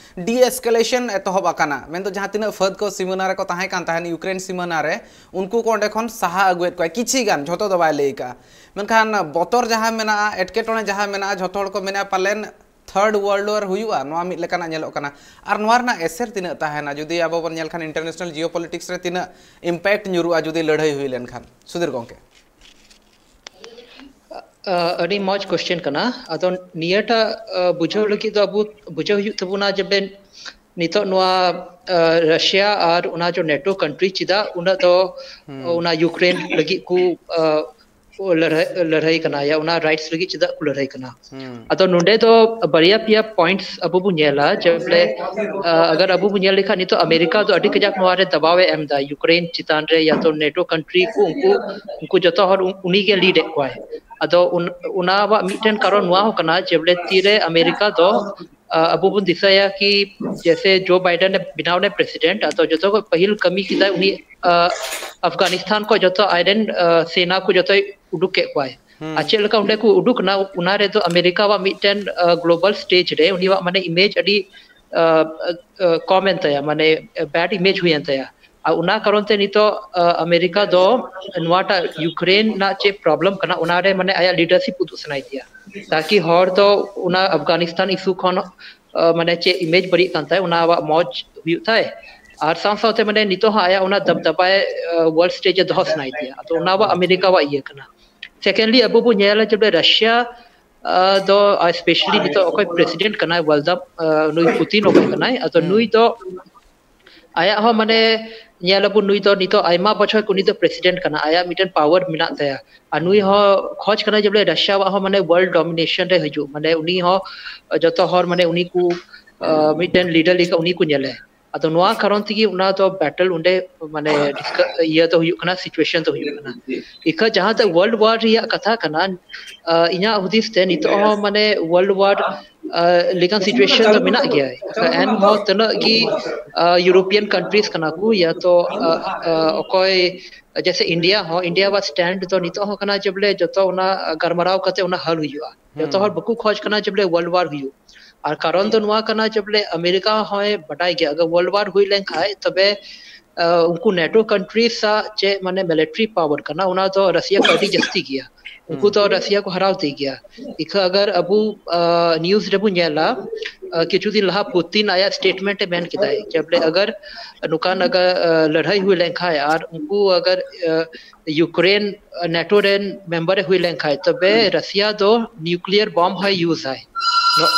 ᱰᱤ ᱮᱥᱠᱮᱞᱮᱥᱚᱱ ᱮᱛᱚᱦᱚᱵ ᱟᱠᱟᱱᱟ᱾ ᱢᱮᱱᱫᱚ ᱡᱟᱦᱟᱸ ᱛᱤᱱᱟᱹᱜ ᱯᱷᱟᱹᱫ ᱠᱚ ᱥᱤᱢᱟᱹᱱᱟ ᱨᱮᱠᱚ ᱛᱟᱦᱮᱸ ᱠᱟᱱ ᱛᱟᱦᱮᱸᱫ ᱤᱭᱩᱠᱨᱮᱱ ᱥᱤᱢᱟᱹᱱᱟ ᱨᱮ, ᱩᱱᱠᱩ ᱠᱚ ᱚᱸᱰᱮ ᱠᱷᱚᱱ ᱥᱟᱦᱟ ᱟᱹᱜᱩᱭᱮᱫ ᱠᱚᱣᱟ ᱠᱤᱪᱷᱤ ᱜᱟᱱ, ᱡᱷᱚᱛᱚ ᱫᱚ ᱵᱟᱭ ᱞᱟᱹᱭ ᱠᱟᱜᱼᱟ᱾ ᱢᱮᱱᱠᱷᱟᱱ ᱵᱚᱛᱚᱨ ᱡᱟᱦᱟᱸ ᱢᱮᱱᱟᱜᱼᱟ, ᱮᱴᱠᱮᱴᱚᱬᱮ ᱡᱟᱦᱟᱸ ᱢᱮᱱᱟᱜᱼᱟ, ᱡᱷᱚᱛᱚ ᱦᱚᱲ ᱠᱚ ᱢᱮᱱᱟ ᱯᱟᱞᱮᱱ ᱛᱷᱟᱨᱰ ᱣᱟᱨᱞᱰ ᱣᱟᱨ ᱦᱩᱭᱩᱜᱼᱟ, ᱱᱚᱣᱟ ᱢᱤᱫ ᱞᱮᱠᱟᱱᱟᱜ ᱧᱮᱞᱚᱜ ᱠᱟᱱᱟ᱾ ᱟᱨ ᱱᱚᱣᱟ ᱨᱮᱱᱟᱜ ᱮᱥᱮᱨ ᱛᱤᱱᱟᱹᱜ ᱛᱟᱦᱮᱱᱟ, ᱡᱩᱫᱤ ᱟᱵᱚ ᱵᱚᱱ ᱧᱮᱞ ᱠᱷᱟᱱ ᱤᱱᱴᱟᱨᱱᱮᱥᱱᱟᱞ ᱡᱤᱭᱳ ᱯᱚᱞᱤᱴᱤᱠᱥ ᱨᱮ ᱛᱤᱱᱟᱹᱜ ᱤᱢᱯᱮᱠᱴ ᱧᱩᱨᱩᱜᱼᱟ ᱡᱩᱫᱤ ᱞᱟᱹᱲᱦᱟᱹᱭ ᱦᱩᱭ ᱞᱮᱱᱠᱷᱟᱱ, ᱥᱩᱫᱷᱤᱨ ᱜᱚᱢᱠᱮ? ᱟᱹᱰᱤ ᱢᱚᱡᱽ ᱠᱚᱥᱪᱮᱱ ᱠᱟᱱᱟ᱾ ᱟᱫᱚ ᱱᱤᱭᱟᱹᱴᱟᱜ ᱵᱩᱡᱷᱟᱹᱣ ᱞᱟᱹᱜᱤᱫ ᱫᱚ ᱟᱵᱚ ᱵᱩᱡᱷᱟᱹᱣ ᱦᱩᱭᱩᱜ ᱛᱟᱵᱚᱱᱟ ᱡᱮ ᱱᱤᱛᱚᱜ ᱱᱚᱣᱟ ᱨᱟᱥᱤᱭᱟ ᱟᱨ ᱚᱱᱟ ᱡᱚ ᱱᱮᱴᱳ ᱠᱟᱱᱴᱨᱤ ᱪᱮᱫᱟᱜ ᱩᱱᱟᱹᱜ ᱫᱚ ᱚᱱᱟ ᱤᱭᱩᱠᱨᱮᱱ ᱞᱟᱹᱜᱤᱫ ᱠᱚ ᱞᱟᱹᱲᱦᱟᱹᱭ, ᱞᱟᱹᱲᱦᱟᱹᱭ ᱠᱟᱱᱟ, ᱭᱟ ᱚᱱᱟ ᱨᱟᱭᱤᱴᱥ ᱞᱟᱹᱜᱤᱫ ᱪᱮᱫᱟᱜ ᱠᱚ ᱞᱟᱹᱲᱦᱟᱹᱭ ᱠᱟᱱᱟ? ᱟᱫᱚ ᱱᱚᱰᱮ ᱫᱚ ᱵᱟᱨᱭᱟ ᱯᱮᱭᱟ ᱯᱚᱭᱮᱱᱴᱥ ᱟᱵᱚ ᱵᱚᱱ ᱧᱮᱞᱟ, ᱡᱮ ᱵᱚᱞᱮ ᱟᱜᱟᱨ ᱟᱵᱚ ᱵᱚᱱ ᱧᱮᱞ ᱞᱮᱠᱷᱟᱱ ᱱᱤᱛᱚᱜ ᱟᱢᱮᱨᱤᱠᱟ ᱫᱚ ᱟᱹᱰᱤ ᱠᱟᱡᱟᱠ ᱱᱚᱣᱟ ᱨᱮ ᱫᱟᱵᱟᱣ ᱮ ᱮᱢ ᱮᱫᱟ, ᱤᱭᱩᱠᱨᱮᱱ ᱪᱮᱛᱟᱱ ᱨᱮ ᱭᱟ ᱛᱚ ᱱᱮᱴᱳ ᱠᱟᱱᱴᱨᱤ ᱠᱚ, ᱩᱱᱠᱩ ᱩᱱᱠᱩ ᱡᱚᱛᱚ ᱦᱚᱲ ᱩᱱᱤ ᱜᱮ ᱞᱤᱰ ᱮᱫ ᱠᱚᱣᱟᱭ᱾ ᱟᱫᱚ ᱚᱱᱟᱣᱟᱜ ᱢᱤᱫᱴᱮᱱ ᱠᱟᱨᱚᱱ ᱱᱚᱣᱟ ᱦᱚᱸ ᱠᱟᱱᱟ ᱡᱮ ᱵᱚᱞᱮ ᱛᱤᱨᱮ ᱟᱢᱮᱨᱤᱠᱟ ᱫᱚ ᱟᱵᱚ ᱵᱚᱱ ᱫᱤᱥᱟᱹᱭᱟ ᱠᱤ ᱡᱮᱥᱮ ᱡᱳ ᱵᱟᱭᱰᱮᱱ ᱮ ᱵᱮᱱᱟᱣ ᱮᱱᱟ ᱯᱨᱮᱥᱤᱰᱮᱱᱴ, ᱟᱫᱚ ᱡᱚᱛᱚ ᱠᱷᱚᱱ ᱯᱟᱹᱦᱤᱞ ᱠᱟᱹᱢᱤ ᱠᱮᱫᱟᱭ ᱩᱱᱤ ᱟᱯᱷᱜᱟᱱᱤᱥᱛᱟᱱ ᱠᱷᱚᱱ ᱡᱚᱛᱚ ᱟᱡᱨᱮᱱ ᱥᱮᱱᱟ ᱠᱚ ᱡᱚᱛᱚᱭ ᱩᱰᱩᱠ ᱠᱮᱫ ᱠᱚᱣᱟᱭ᱾ ᱟᱨ ᱪᱮᱫ ᱞᱮᱠᱟ ᱚᱸᱰᱮ ᱠᱚ ᱩᱰᱩᱠ ᱮᱱᱟ, ᱚᱱᱟ ᱨᱮᱫᱚ ᱟᱢᱮᱨᱤᱠᱟᱣᱟᱜ ᱢᱤᱫᱴᱮᱱ ᱜᱞᱳᱵᱟᱞ ᱥᱴᱮᱡ ᱨᱮ ᱩᱱᱤᱭᱟᱜ ᱢᱟᱱᱮ ᱤᱢᱮᱡᱽ ᱟᱹᱰᱤ ᱠᱚᱢ ᱮᱱ ᱛᱟᱭᱟ, ᱢᱟᱱᱮ ᱵᱮᱰ ᱤᱢᱮᱡᱽ ᱦᱩᱭᱮᱱ ᱛᱟᱭᱟ᱾ ᱟᱨ ᱚᱱᱟ ᱠᱟᱨᱚᱱ ᱛᱮ ᱱᱤᱛᱚᱜ ᱟᱢᱮᱨᱤᱠᱟ ᱫᱚ ᱱᱚᱣᱟᱴᱟᱜ ᱤᱭᱩᱠᱨᱮᱱ ᱨᱮᱱᱟᱜ ᱪᱮᱫ ᱯᱨᱚᱵᱞᱮᱢ ᱠᱟᱱᱟ ᱚᱱᱟᱨᱮ ᱢᱟᱱᱮ ᱟᱭᱟᱜ ᱞᱤᱰᱟᱨᱥᱤᱯ ᱩᱫᱩᱜ ᱥᱟᱱᱟᱭᱮᱫᱮᱭᱟ, ᱛᱟᱠᱤ ᱦᱚᱲ ᱫᱚ ᱚᱱᱟ ᱟᱯᱷᱜᱟᱱᱤᱥᱛᱟᱱ ᱤᱥᱩ ᱠᱷᱚᱱ ᱢᱟᱱᱮ ᱪᱮᱫ ᱤᱢᱮᱡᱽ ᱵᱟᱹᱲᱤᱡ ᱠᱟᱱ ᱛᱟᱭ ᱚᱱᱟ ᱟᱵᱚᱣᱟᱜ ᱢᱚᱡᱽ ᱦᱩᱭᱩᱜ ᱛᱟᱭ᱾ ᱟᱨ ᱥᱟᱶ ᱥᱟᱶᱛᱮ ᱢᱟᱱᱮ ᱱᱤᱛᱚᱜ ᱦᱚᱸ ᱟᱭᱟᱜ ᱚᱱᱟ ᱫᱟᱵᱫᱟᱵᱟᱭ ᱣᱟᱨᱞᱰ ᱥᱴᱮᱡ ᱮ ᱫᱚᱦᱚ ᱥᱟᱱᱟᱭᱮᱫᱮᱭᱟ᱾ ᱟᱫᱚ ᱚᱱᱟ ᱟᱵᱚᱣᱟᱜ ᱟᱢᱮᱨᱤᱠᱟᱣᱟᱜ ᱤᱭᱟᱹ ᱠᱟᱱᱟ᱾ ᱥᱮᱠᱮᱱᱰᱞᱤ ᱟᱵᱚ ᱵᱚ ᱧᱮᱞᱟ ᱡᱮ ᱨᱟᱥᱤᱭᱟ ᱫᱚ ᱥᱯᱮᱥᱟᱞᱤ ᱱᱤᱛᱚᱜ ᱚᱠᱚᱭ ᱯᱨᱮᱥᱤᱰᱮᱱᱴ ᱠᱟᱱᱟᱭ, ᱣᱟᱞᱫᱟ, ᱱᱩᱭ ᱯᱩᱛᱤᱱ ᱚᱠᱚᱭ ᱠᱟᱱᱟᱭ, ᱟᱫᱚ ᱱᱩᱭ ᱫᱚ ᱟᱭᱟᱜ ᱦᱚᱸ ᱢᱟᱱᱮ ᱧᱮᱞ ᱟᱵᱚ ᱱᱩᱭ ᱫᱚ ᱱᱤᱛᱚᱜ ᱟᱭᱢᱟ ᱵᱚᱪᱷᱚᱨ ᱩᱱᱤ ᱫᱚ ᱯᱨᱮᱥᱤᱰᱮᱱᱴ ᱠᱟᱱᱟ, ᱟᱭᱟᱜ ᱢᱤᱫᱴᱮᱱ ᱯᱟᱣᱟᱨ ᱢᱮᱱᱟᱜ ᱛᱟᱭᱟ᱾ ᱟᱨ ᱱᱩᱭ ᱦᱚᱸ ᱠᱷᱚᱡᱽ ᱠᱟᱱᱟᱭ ᱡᱮ ᱵᱚᱞᱮ ᱨᱟᱥᱤᱭᱟᱣᱟᱜ ᱦᱚᱸ ᱢᱟᱱᱮ ᱣᱟᱨᱞᱰ ᱰᱚᱢᱤᱱᱮᱥᱚᱱ ᱨᱮ ᱦᱤᱡᱩᱜ, ᱢᱟᱱᱮ ᱩᱱᱤ ᱦᱚᱸ ᱡᱚᱛᱚ ᱦᱚᱲ ᱢᱟᱱᱮ ᱩᱱᱤ ᱠᱚ ᱢᱤᱫᱴᱮᱱ ᱞᱤᱰᱟᱨ ᱞᱮᱠᱟ ᱩᱱᱤ ᱠᱚ ᱧᱮᱞᱮ᱾ ᱟᱫᱚ ᱱᱚᱣᱟ ᱠᱟᱨᱚᱱ ᱛᱮᱜᱮ ᱚᱱᱟ ᱫᱚ ᱵᱮᱴᱚᱞ ᱚᱸᱰᱮ ᱢᱟᱱᱮ ᱤᱭᱟᱹ ᱫᱚ ᱦᱩᱭᱩᱜ ᱠᱟᱱᱟ, ᱥᱤᱪᱩᱭᱮᱥᱚᱱ ᱫᱚ ᱦᱩᱭᱩᱜ ᱠᱟᱱᱟ᱾ ᱤᱠᱷᱟᱹ ᱡᱟᱦᱟᱸ ᱫᱚ ᱣᱟᱨᱞᱰ ᱣᱟᱨ ᱨᱮᱭᱟᱜ ᱠᱟᱛᱷᱟ ᱠᱟᱱᱟ, ᱤᱧᱟᱹᱜ ᱦᱩᱫᱤᱥ ᱛᱮ ᱱᱤᱛᱚᱜ ᱦᱚᱸ ᱢᱟᱱᱮ ᱣᱟᱨᱞᱰ ᱣᱟᱨ ᱞᱮᱠᱟᱱ situation ᱫᱚ ᱢᱮᱱᱟᱜ ᱜᱮᱭᱟ᱾ ᱮᱱᱦᱚᱸ ᱛᱤᱱᱟᱹᱜ ᱜᱮ ᱤᱭᱩᱨᱳᱯᱤᱭᱟᱱ countries ᱠᱟᱱᱟ ᱠᱚ, ᱭᱟ ᱛᱚ ᱚᱠᱚᱭ ᱡᱮᱥᱮ ᱤᱱᱰᱤᱭᱟ ᱦᱚᱸ, ᱤᱱᱰᱤᱭᱟ ᱣᱟᱜ stand ᱫᱚ ᱱᱤᱛᱚᱜ ᱦᱚᱸ ᱠᱟᱱᱟ ᱡᱮ ᱵᱚᱞᱮ ᱡᱚᱛᱚ ᱚᱱᱟ ᱜᱟᱞᱢᱟᱨᱟᱣ ᱠᱟᱛᱮ ᱚᱱᱟ ᱦᱟᱞ ᱦᱩᱭᱩᱜᱼᱟ᱾ ᱡᱚᱛᱚ ᱦᱚᱲ ᱵᱟᱠᱚ ᱠᱷᱚᱡᱽ ᱠᱟᱱᱟ ᱡᱮ ᱵᱚᱞᱮ world war ᱦᱩᱭᱩᱜ᱾ ᱟᱨ ᱠᱟᱨᱚᱱ ᱫᱚ ᱱᱚᱣᱟ ᱠᱟᱱᱟ ᱡᱮ ᱵᱚᱞᱮ ᱟᱢᱮᱨᱤᱠᱟ ᱦᱚᱸᱭ ᱵᱟᱰᱟᱭ ᱜᱮᱭᱟ, ᱟᱜᱟᱨ world war ᱦᱩᱭ ᱞᱮᱱᱠᱷᱟᱡ ᱛᱚᱵᱮ ᱩᱱᱠᱩ NATO countries ᱥᱟᱶ ᱪᱮᱫ ᱢᱟᱱᱮ military power ᱠᱟᱱᱟ, ᱚᱱᱟ ᱫᱚ ᱨᱟᱥᱤᱭᱟ ᱠᱷᱚᱱ ᱟᱹᱰᱤ ᱡᱟᱹᱥᱛᱤ ᱜᱮᱭᱟ᱾ ᱩᱱᱠᱩ ᱫᱚ ᱨᱟᱥᱤᱭᱟ ᱠᱚ ᱦᱟᱨᱟᱣ ᱛᱮ ᱜᱮᱭᱟ᱾ ᱤᱠᱷᱟᱹ ᱟᱜᱟᱨ ᱟᱵᱚ news ᱨᱮᱵᱚ ᱧᱮᱞᱟ, ᱠᱤᱪᱷᱩ ᱫᱤᱱ ᱞᱟᱦᱟ ᱯᱩᱛᱤᱱ ᱟᱭᱟᱜ statement ᱮ ᱢᱮᱱ ᱠᱮᱫᱟᱭ ᱡᱮ ᱵᱚᱞᱮ ᱟᱜᱟᱨ ᱱᱚᱝᱠᱟᱱ ᱟᱜᱟᱨ ᱞᱟᱹᱲᱦᱟᱹᱭ ᱦᱩᱭ ᱞᱮᱱᱠᱷᱟᱱ ᱟᱨ ᱩᱱᱠᱩ ᱟᱜᱟᱨ ᱤᱭᱩᱠᱨᱮᱱ NATO ᱨᱮᱱ member ᱮ ᱦᱩᱭ ᱞᱮᱱᱠᱷᱟᱱ ᱛᱚᱵᱮ ᱨᱟᱥᱤᱭᱟ ᱫᱚ nuclear bomb ᱦᱚᱸᱭ use ᱟᱭ᱾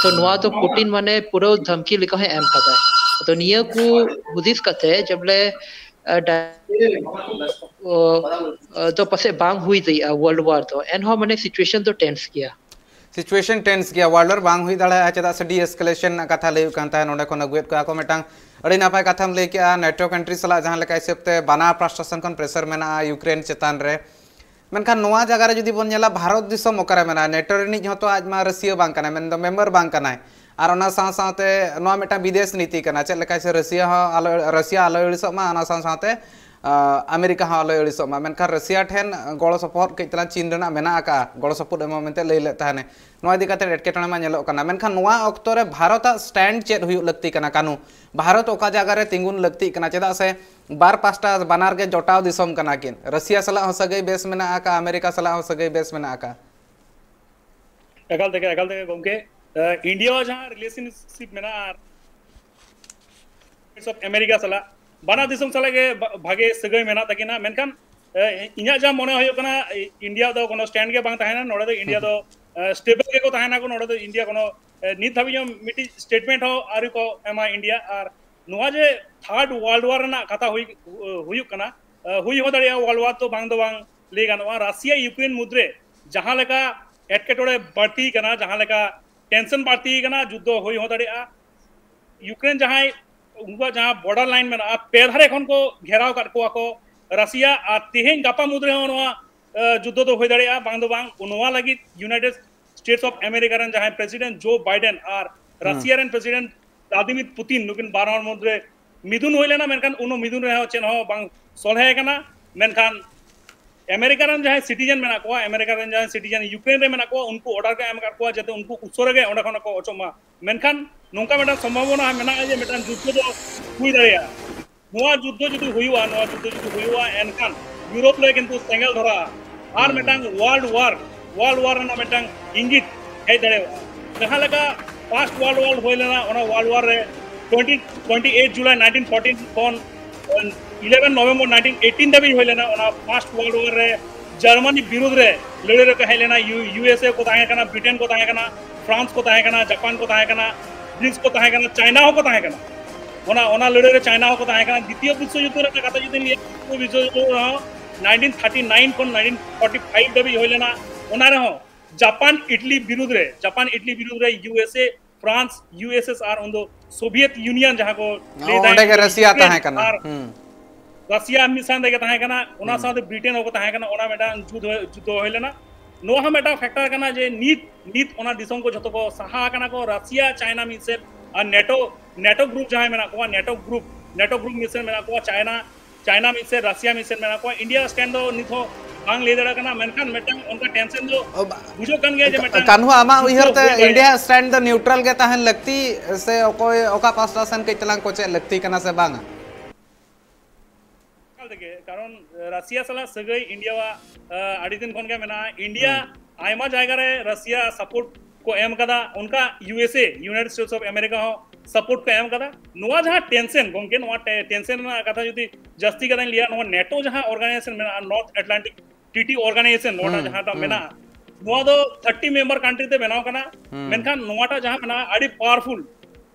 ᱛᱚ ᱱᱚᱣᱟ ᱫᱚ ᱯᱩᱴᱤᱱ ᱢᱟᱱᱮ ᱯᱩᱨᱟᱹ ᱫᱷᱟᱢᱠᱤ ᱞᱮᱠᱟ ᱦᱚᱸᱭ ᱮᱢ ᱠᱟᱫᱟᱭ᱾ ᱛᱚ ᱱᱤᱭᱟᱹ ᱠᱚ ᱦᱩᱫᱤᱥ ᱠᱟᱛᱮ ᱡᱮ ᱵᱚᱞᱮ ᱫᱚ ᱯᱟᱥᱮᱡ ᱵᱟᱝ ᱦᱩᱭ ᱫᱟᱲᱮᱭᱟᱜᱼᱟ world war ᱫᱚ, ᱮᱱᱦᱚᱸ ᱢᱟᱱᱮ situation ᱫᱚ tense ᱜᱮᱭᱟ᱾ Situation tense ᱜᱮᱭᱟ, world war ᱵᱟᱝ ᱦᱩᱭ ᱫᱟᱲᱮᱭᱟᱜᱼᱟ, ᱪᱮᱫᱟᱜ ᱥᱮ de-escalation ᱨᱮᱱᱟᱜ ᱠᱟᱛᱷᱟ ᱞᱟᱹᱭ ᱦᱩᱭᱩᱜ ᱠᱟᱱ ᱛᱟᱦᱮᱸᱫ, ᱱᱚᱸᱰᱮ ᱠᱷᱚᱱ ᱟᱹᱜᱩᱭᱮᱫ ᱠᱚᱣᱟ ᱠᱚ᱾ ᱢᱤᱫᱴᱟᱝ ᱟᱹᱰᱤ ᱱᱟᱯᱟᱭ ᱠᱟᱛᱷᱟᱢ ᱞᱟᱹᱭ ᱠᱮᱜᱼᱟ, NATO country ᱥᱟᱞᱟᱜ ᱡᱟᱦᱟᱸ ᱞᱮᱠᱟ ᱦᱤᱥᱟᱹᱵ ᱛᱮ ᱵᱟᱱᱟᱨ ᱯᱟᱦᱴᱟ ᱥᱮᱱ ᱠᱷᱚᱱ pressure ᱢᱮᱱᱟᱜᱼᱟ ᱤᱭᱩᱠᱨᱮᱱ ᱪᱮᱛᱟᱱ ᱨᱮ᱾ ᱢᱮᱱᱠᱷᱟᱱ ᱱᱚᱣᱟ ᱡᱟᱭᱜᱟ ᱨᱮ ᱡᱩᱫᱤ ᱵᱚᱱ ᱧᱮᱞᱟ, ᱵᱷᱟᱨᱚᱛ ᱫᱤᱥᱚᱢ ᱚᱠᱟᱨᱮ ᱢᱮᱱᱟᱜᱼᱟ? NATO ᱨᱤᱱᱤᱡ ᱦᱚᱸᱛᱚ ᱟᱡ ᱢᱟ ᱨᱟᱹᱥᱤᱭᱟᱹ ᱵᱟᱝ ᱠᱟᱱᱟᱭ, ᱢᱮᱱᱫᱚ member ᱵᱟᱝ ᱠᱟᱱᱟᱭ᱾ ᱟᱨ ᱚᱱᱟ ᱥᱟᱶ ᱥᱟᱶᱛᱮ ᱱᱚᱣᱟ ᱢᱤᱫᱴᱟᱝ ᱵᱤᱫᱮᱥ ᱱᱤᱛᱤ ᱠᱟᱱᱟ, ᱪᱮᱫ ᱞᱮᱠᱟ ᱥᱮ ᱨᱟᱹᱥᱤᱭᱟ ᱦᱚᱸ ᱟᱞᱚ, ᱨᱟᱹᱥᱤᱭᱟ ᱟᱞᱚᱭ ᱟᱹᱲᱤᱥᱚᱜ ᱢᱟ, ᱚᱱᱟ ᱥᱟᱶ ᱥᱟᱶᱛᱮ ᱟᱢᱮᱨᱤᱠᱟ ᱦᱚᱸ ᱟᱞᱚᱭ ᱟᱹᱲᱤᱥᱚᱜ ᱢᱟ᱾ ᱢᱮᱱᱠᱷᱟᱱ ᱨᱟᱹᱥᱤᱭᱟ ᱴᱷᱮᱱ ᱜᱚᱲᱚ ᱥᱚᱯᱚᱦᱚᱫ ᱠᱟᱹᱡ ᱛᱟᱞᱟᱝ ᱪᱤᱱ ᱨᱮᱱᱟᱜ ᱢᱮᱱᱟᱜ ᱟᱠᱟᱫᱼᱟ, ᱜᱚᱲᱚ ᱥᱚᱯᱚᱦᱚᱫ ᱮᱢᱚᱜ ᱢᱮᱱᱛᱮ ᱞᱟᱹᱭ ᱞᱮᱫ ᱛᱟᱦᱮᱱᱮ᱾ ᱱᱚᱣᱟ ᱤᱫᱤ ᱠᱟᱛᱮ ᱮᱴᱠᱮᱴᱚᱬᱮ ᱢᱟ ᱧᱮᱞᱚᱜ ᱠᱟᱱᱟ, ᱢᱮᱱᱠᱷᱟᱱ ᱱᱚᱣᱟ ᱚᱠᱛᱚ ᱨᱮ ᱵᱷᱟᱨᱚᱛᱟᱜ stand ᱪᱮᱫ ᱦᱩᱭᱩᱜ ᱞᱟᱹᱠᱛᱤ ᱠᱟᱱᱟ? ᱠᱟᱹᱱᱩ, ᱵᱷᱟᱨᱚᱛ ᱚᱠᱟ ᱡᱟᱭᱜᱟ ᱨᱮ ᱛᱤᱸᱜᱩᱱ ᱞᱟᱹᱠᱛᱤᱜ ᱠᱟᱱᱟ? ᱪᱮᱫᱟᱜ ᱥᱮ ᱵᱟᱨ ᱯᱟᱥᱴᱟ ᱵᱟᱱᱟᱨ ᱜᱮ ᱡᱚᱴᱟᱣ ᱫᱤᱥᱚᱢ ᱠᱟᱱᱟ ᱠᱤᱱ᱾ ᱨᱟᱹᱥᱤᱭᱟ ᱥᱟᱞᱟᱜ ᱦᱚᱸ ᱥᱟᱹᱜᱟᱹᱭ ᱵᱮᱥ ᱢᱮᱱᱟᱜ ᱟᱠᱟᱫᱼᱟ, ᱟᱢᱮᱨᱤᱠᱟ ᱥᱟᱞᱟᱜ ᱦᱚᱸ ᱥᱟᱹᱜᱟᱹᱭ ᱵᱮᱥ ᱢᱮᱱᱟᱜ ᱟᱠᱟᱫᱼᱟ᱾ ᱮᱠᱟᱞ ᱛᱮᱜᱮ, ᱮᱠᱟᱞ ᱛᱮᱜᱮ ᱜᱚᱢᱠᱮ, ᱤᱱᱰᱤᱭᱟ ᱡᱟᱦᱟᱸ relationship ᱢᱮᱱᱟᱜᱼᱟ ᱟᱨ States of America ᱥᱟᱞᱟᱜ, ᱵᱟᱱᱟᱨ ᱫᱤᱥᱚᱢ ᱥᱟᱞᱟᱜ ᱜᱮ ᱵᱷᱟᱜᱮ ᱥᱟᱹᱜᱟᱹᱭ ᱢᱮᱱᱟᱜ ᱛᱟᱹᱠᱤᱱᱟ᱾ ᱢᱮᱱᱠᱷᱟᱱ ᱤᱧᱟᱹᱜ ᱡᱟ ᱢᱚᱱᱮ ᱦᱩᱭᱩᱜ ᱠᱟᱱᱟ, ᱤᱱᱰᱤᱭᱟ ᱫᱚ ᱠᱳᱱᱳ stand ᱜᱮ ᱵᱟᱝ ᱛᱟᱦᱮᱱᱟ ᱱᱚᱰᱮ ᱫᱚ᱾ ᱤᱱᱰᱤᱭᱟ ᱫᱚ stable ᱜᱮᱠᱚ ᱛᱟᱦᱮᱱᱟ ᱠᱚ ᱱᱚᱰᱮ ᱫᱚ᱾ ᱤᱱᱰᱤᱭᱟ ᱠᱳᱱᱳ ᱱᱤᱛ ᱫᱷᱟᱹᱵᱤᱡ ᱦᱚᱸ ᱢᱤᱫᱴᱤᱡ statement ᱦᱚᱸ ᱟᱹᱣᱨᱤ ᱠᱚ ᱮᱢᱟ ᱤᱱᱰᱤᱭᱟ᱾ ᱟᱨ ᱱᱚᱣᱟ ᱡᱮ third world war ᱨᱮᱱᱟᱜ ᱠᱟᱛᱷᱟ ᱦᱩᱭ ᱦᱩᱭᱩᱜ ᱠᱟᱱᱟ, ᱦᱩᱭ ᱦᱚᱸ ᱫᱟᱲᱮᱭᱟᱜᱼᱟ world war ᱫᱚ, ᱵᱟᱝ ᱫᱚ ᱵᱟᱝ ᱞᱟᱹᱭ ᱜᱟᱱᱚᱜᱼᱟ᱾ ᱨᱟᱥᱤᱭᱟ ᱤᱭᱩᱠᱨᱮᱱ ᱢᱩᱫᱽᱨᱮ ᱡᱟᱦᱟᱸ ᱞᱮᱠᱟ ᱮᱴᱠᱮᱴᱚᱬᱮ ᱵᱟᱹᱲᱛᱤ ᱠᱟᱱᱟ, ᱡᱟᱦᱟᱸ ᱞᱮᱠᱟ tension ᱵᱟᱹᱲᱛᱤ ᱠᱟᱱᱟ, ᱡᱩᱫᱽᱫᱷᱚ ᱦᱩᱭ ᱦᱚᱸ ᱫᱟᱲᱮᱭᱟᱜᱼᱟ᱾ ᱤᱭᱩᱠᱨᱮᱱ ᱡᱟᱦᱟᱸᱭ, ᱩᱱᱠᱩᱣᱟᱜ ᱡᱟᱦᱟᱸ border line ᱢᱮᱱᱟᱜᱼᱟ, ᱯᱮ ᱫᱷᱟᱨᱮ ᱠᱷᱚᱱ ᱠᱚ ᱜᱷᱮᱨᱟᱣ ᱠᱟᱫ ᱠᱚᱣᱟ ᱠᱚ ᱨᱟᱥᱤᱭᱟ᱾ ᱟᱨ ᱛᱮᱦᱮᱧ ᱜᱟᱯᱟ ᱢᱩᱫᱽ ᱨᱮᱦᱚᱸ ᱱᱚᱣᱟ ᱡᱩᱫᱽᱫᱷᱚ ᱫᱚ ᱦᱩᱭ ᱫᱟᱲᱮᱭᱟᱜᱼᱟ᱾ ᱵᱟᱝ ᱫᱚ ᱵᱟᱝ ᱱᱚᱣᱟ ᱞᱟᱹᱜᱤᱫ United States of America ᱨᱮᱱ ᱡᱟᱦᱟᱸᱭ President Joe Biden ᱟᱨ ᱨᱟᱥᱤᱭᱟ ᱨᱮᱱ President Vladimir Putin, ᱱᱩᱠᱤᱱ ᱵᱟᱨ ᱦᱚᱲ ᱢᱩᱫᱽᱨᱮ ᱢᱤᱫᱩᱱ ᱦᱩᱭ ᱞᱮᱱᱟ, ᱢᱮᱱᱠᱷᱟᱱ ᱩᱱ ᱢᱤᱫᱩᱱ ᱨᱮᱦᱚᱸ ᱪᱮᱫ ᱦᱚᱸ ᱵᱟᱝ ᱥᱚᱞᱦᱮ ᱟᱠᱟᱱᱟ᱾ ᱢᱮᱱᱠᱷᱟᱱ ᱟᱢᱮᱨᱤᱠᱟ ᱨᱮᱱ ᱡᱟᱦᱟᱸᱭ citizen ᱢᱮᱱᱟᱜ ᱠᱚᱣᱟ, ᱟᱢᱮᱨᱤᱠᱟ ᱨᱮᱱ ᱡᱟᱦᱟᱸᱭ citizen ᱭᱩᱠᱨᱮᱱ ᱨᱮ ᱢᱮᱱᱟᱜ ᱠᱚᱣᱟ, ᱩᱱᱠᱩ order ᱠᱚ ᱮᱢ ᱟᱠᱟᱫ ᱠᱚᱣᱟ ᱡᱟᱛᱮ ᱩᱱᱠᱩ ᱩᱥᱟᱹᱨᱟ ᱜᱮ ᱚᱸᱰᱮ ᱠᱷᱚᱱ ᱠᱚ ᱚᱪᱚᱜ ᱢᱟ᱾ ᱢᱮᱱᱠᱷᱟᱱ ᱱᱚᱝᱠᱟ ᱢᱤᱫᱴᱟᱝ ᱥᱚᱢᱵᱷᱟᱵᱚᱱᱟ ᱢᱮᱱᱟᱜᱼᱟ ᱡᱮ ᱢᱤᱫᱴᱟᱝ ᱡᱩᱫᱽᱫᱷᱚ ᱫᱚ ᱦᱩᱭ ᱫᱟᱲᱮᱭᱟᱜᱼᱟ᱾ ᱱᱚᱣᱟ ᱡᱩᱫᱽᱫᱷᱚ ᱡᱩᱫᱤ ᱦᱩᱭᱩᱜᱼᱟ, ᱱᱚᱣᱟ ᱡᱩᱫᱽᱫᱷᱚ ᱡᱩᱫᱤ ᱦᱩᱭᱩᱜᱼᱟ, ᱮᱱᱠᱷᱟᱱ ᱤᱭᱩᱨᱳᱯ ᱨᱮ ᱠᱤᱱᱛᱩ ᱥᱮᱸᱜᱮᱞ ᱫᱷᱚᱨᱟᱜᱼᱟ᱾ ᱟᱨ ᱢᱤᱫᱴᱟᱝ world war, world war ᱨᱮᱱᱟᱜ ᱢᱤᱫᱴᱟᱝ ᱤᱝᱜᱤᱛ ᱦᱮᱡ ᱫᱟᱲᱮᱭᱟᱜᱼᱟ᱾ ᱡᱟᱦᱟᱸ ᱞᱮᱠᱟ first world war ᱦᱩᱭ ᱞᱮᱱᱟ, ᱚᱱᱟ world war ᱨᱮ twenty, twenty eight July nineteen fourteen ᱠᱷᱚᱱ eleven November nineteen eighteen ᱫᱷᱟᱹᱵᱤᱡ ᱦᱩᱭ ᱞᱮᱱᱟ᱾ ᱚᱱᱟ first world war ᱨᱮ ᱡᱟᱨᱢᱟᱱᱤ ᱵᱤᱨᱩᱫᱽ ᱨᱮ ᱞᱟᱹᱲᱦᱟᱹᱭ ᱨᱮᱠᱚ ᱦᱮᱡ ᱞᱮᱱᱟ᱾ ᱭᱩ-, USA ᱠᱚ ᱛᱟᱦᱮᱸ ᱠᱟᱱᱟ, ᱵᱨᱤᱴᱮᱱ ᱠᱚ ᱛᱟᱦᱮᱸ ᱠᱟᱱᱟ, ᱯᱷᱨᱟᱱᱥ ᱠᱚ ᱛᱟᱦᱮᱸ ᱠᱟᱱᱟ, ᱡᱟᱯᱟᱱ ᱠᱚ ᱛᱟᱦᱮᱸ ᱠᱟᱱᱟ, ᱜᱨᱤᱥ ᱠᱚ ᱛᱟᱦᱮᱸ ᱠᱟᱱᱟ, ᱪᱟᱭᱱᱟ ᱦᱚᱸᱠᱚ ᱛᱟᱦᱮᱸ ᱠᱟᱱᱟ᱾ ᱚᱱᱟ, ᱚᱱᱟ ᱞᱟᱹᱲᱦᱟᱹᱭ ᱨᱮ ᱪᱟᱭᱱᱟ ᱦᱚᱸᱠᱚ ᱛᱟᱦᱮᱸ ᱠᱟᱱᱟ᱾ ᱫᱤᱛᱤᱭᱚ ᱵᱤᱥᱥᱚ ᱡᱩᱫᱽᱫᱷᱚ ᱨᱮᱱᱟᱜ ᱠᱟᱛᱷᱟ ᱡᱩᱫᱤ ᱞᱟᱹᱭᱟ, ᱫᱤᱛᱤᱭᱚ ᱵᱤᱥᱥᱚ ᱡᱩᱫᱽᱫᱷᱚ ᱨᱮᱦᱚᱸ nineteen thirty nine ᱠᱷᱚᱱ nineteen forty five ᱫᱷᱟᱹᱵᱤᱡ ᱦᱩᱭ ᱞᱮᱱᱟ᱾ ᱚᱱᱟ ᱨᱮᱦᱚᱸ ᱡᱟᱯᱟᱱ ᱤᱴᱞᱤ ᱵᱤᱨᱩᱫᱽ ᱨᱮ, ᱡᱟᱯᱟᱱ ᱤᱴᱞᱤ ᱵᱤᱨᱩᱫᱽ ᱨᱮ USA, ᱯᱷᱨᱟᱱᱥ, USSR, ᱩᱱᱫᱚ ᱥᱳᱵᱷᱤᱭᱮᱛ ᱤᱭᱩᱱᱤᱭᱚᱱ ᱡᱟᱦᱟᱸ ᱠᱚ ᱞᱟᱹᱭ ᱚ, ᱛᱟᱦᱮᱸ ᱚᱸᱰᱮ ᱜᱮ ᱠᱟᱱᱟ, ᱨᱟᱥᱤᱭᱟ ᱤᱭᱩᱠᱨᱮᱱ ᱛᱟᱦᱮᱸ ᱠᱟᱱᱟ᱾ ᱟᱨ ᱦᱩᱸ᱾ ᱨᱟᱥᱤᱭᱟ ᱢᱤᱫ ᱥᱟᱶ ᱛᱮᱜᱮ ᱛᱟᱦᱮᱸ ᱠᱟᱱᱟ, ᱚᱱᱟ ᱦᱩᱸ᱾ ᱥᱟᱶᱛᱮ ᱵᱨᱤᱴᱮᱱ ᱦᱚᱸᱠᱚ ᱛᱟᱦᱮᱸ ᱠᱟᱱᱟ, ᱚᱱᱟ ᱢᱤᱫᱴᱟᱝ ᱡᱩᱫᱽᱫᱷᱚ, ᱡᱩᱫᱽᱫᱷᱚ ᱦᱩᱭ ᱞᱮᱱᱟ᱾ ᱱᱚᱣᱟ ᱦᱚᱸ ᱢᱤᱫᱴᱟᱝ factor ᱠᱟᱱᱟ ᱡᱮ ᱱᱤᱛ, ᱱᱤᱛ ᱚᱱᱟ ᱫᱤᱥᱚᱢ ᱠᱚ ᱡᱷᱚᱛᱚ ᱠᱚ ᱥᱟᱦᱟ ᱟᱠᱟᱱᱟ ᱠᱚ, ᱨᱟᱥᱤᱭᱟ, ᱪᱟᱭᱱᱟ ᱢᱤᱫ ᱥᱮᱫ, ᱟᱨ ᱱᱮᱴᱳ, ᱱᱮᱴᱳ group ᱡᱟᱦᱟᱸᱭ ᱢᱮᱱᱟᱜ ᱠᱚᱣᱟ, ᱱᱮᱴᱳ group, ᱱᱮᱴᱳ group ᱢᱤᱫ ᱥᱮᱫ ᱢᱮᱱᱟᱜ ᱠᱚᱣᱟ, ᱪᱟᱭᱱᱟ, ᱪᱟᱭᱱᱟ ᱢᱤᱫ ᱥᱮᱫ, ᱨᱟᱥᱤᱭᱟ ᱢᱤᱫ ᱥᱮᱫ ᱢᱮᱱᱟᱜ ᱠᱚᱣᱟ᱾ ᱤᱱᱰᱤᱭᱟ stand ᱫᱚ ᱱᱤᱛ ᱦᱚᱸ ᱵᱟᱝ ᱞᱟᱹᱭ ᱫᱟᱲᱮᱭᱟᱜ ᱠᱟᱱᱟ, ᱢᱮᱱᱠᱷᱟᱱ ᱢᱤᱫᱴᱟᱝ ᱚᱱᱠᱟ tension ᱫᱚ ᱚ, ᱵᱟ-, ᱵᱩᱡᱷᱟᱹᱜ ᱠᱟᱱ ᱜᱮᱭᱟ ᱡᱮ ᱢᱤᱫᱴᱟᱝ ᱠᱟᱱᱦᱩ, ᱟᱢᱟᱜ ᱩᱭᱦᱟᱹᱨ ᱛᱮ ᱦᱩᱭ ᱫᱟᱲᱮᱭᱟᱜᱼᱟ᱾ ᱤᱱᱰᱤᱭᱟ stand ᱫᱚ neutral ᱜᱮ ᱛᱟᱦᱮᱱ ᱞᱟᱹᱠᱛᱤ ᱥᱮ ᱚᱠᱚᱭ, ᱚᱠᱟ ᱯᱟᱥᱴᱟ ᱥᱮᱱ ᱠᱟᱹᱡ ᱛᱟᱞᱟᱝ ᱠᱚᱪᱮᱫ ᱞᱟᱹᱠᱛᱤ ᱠᱟᱱᱟ ᱥᱮ ᱵᱟᱝᱟ? ᱮᱠᱟᱞ ᱛᱮᱜᱮ, ᱠᱟᱨᱚᱱ, ᱮ, ᱨᱟᱥᱤᱭᱟ ᱥᱟᱞᱟᱜ ᱥᱟᱹᱜᱟᱹᱭ ᱤᱱᱰᱤᱭᱟᱣᱟᱜ, ᱮ, ᱟᱹᱰᱤ ᱫᱤᱱ ᱠᱷᱚᱱ ᱜᱮ ᱢᱮᱱᱟᱜᱼᱟ᱾ ᱤᱱᱰᱤᱭᱟ ᱦᱩᱸ᱾ ᱟᱭᱢᱟ ᱡᱟᱭᱜᱟ ᱨᱮ ᱨᱟᱥᱤᱭᱟ support ᱠᱚ ᱮᱢ ᱠᱟᱫᱟ, ᱚᱱᱠᱟ USA, United States of America ᱦᱚᱸ support ᱠᱚ ᱮᱢ ᱠᱟᱫᱟ᱾ ᱱᱚᱣᱟ ᱡᱟᱦᱟᱸ tension, ᱜᱚᱝᱠᱮ, ᱱᱚᱣᱟ ᱴᱮ-, tension ᱨᱮᱱᱟᱜ ᱠᱟᱛᱷᱟ ᱡᱩᱫᱤ ᱡᱟᱹᱥᱛᱤ ᱠᱟᱛᱷᱟᱧ ᱞᱟᱹᱭᱟ, ᱱᱚᱣᱟ ᱱᱮᱴᱳ ᱡᱟᱦᱟᱸ organization ᱢᱮᱱᱟᱜᱼᱟ, North Atlantic Treaty Organization, ᱱᱚᱣᱟᱴᱟᱜ ᱦᱩᱸ, ᱡᱟᱦᱟᱸᱴᱟᱜ ᱦᱩᱸ᱾ ᱢᱮᱱᱟᱜᱼᱟ, ᱱᱚᱣᱟ ᱫᱚ thirty member country ᱛᱮ ᱵᱮᱱᱟᱣ ᱠᱟᱱᱟ᱾ ᱦᱩᱸ᱾ ᱢᱮᱱᱠᱷᱟᱱ ᱱᱚᱣᱟᱴᱟᱜ ᱡᱟᱦᱟᱸ ᱢᱮᱱᱟᱜᱼᱟ, ᱟᱹᱰᱤ powerful,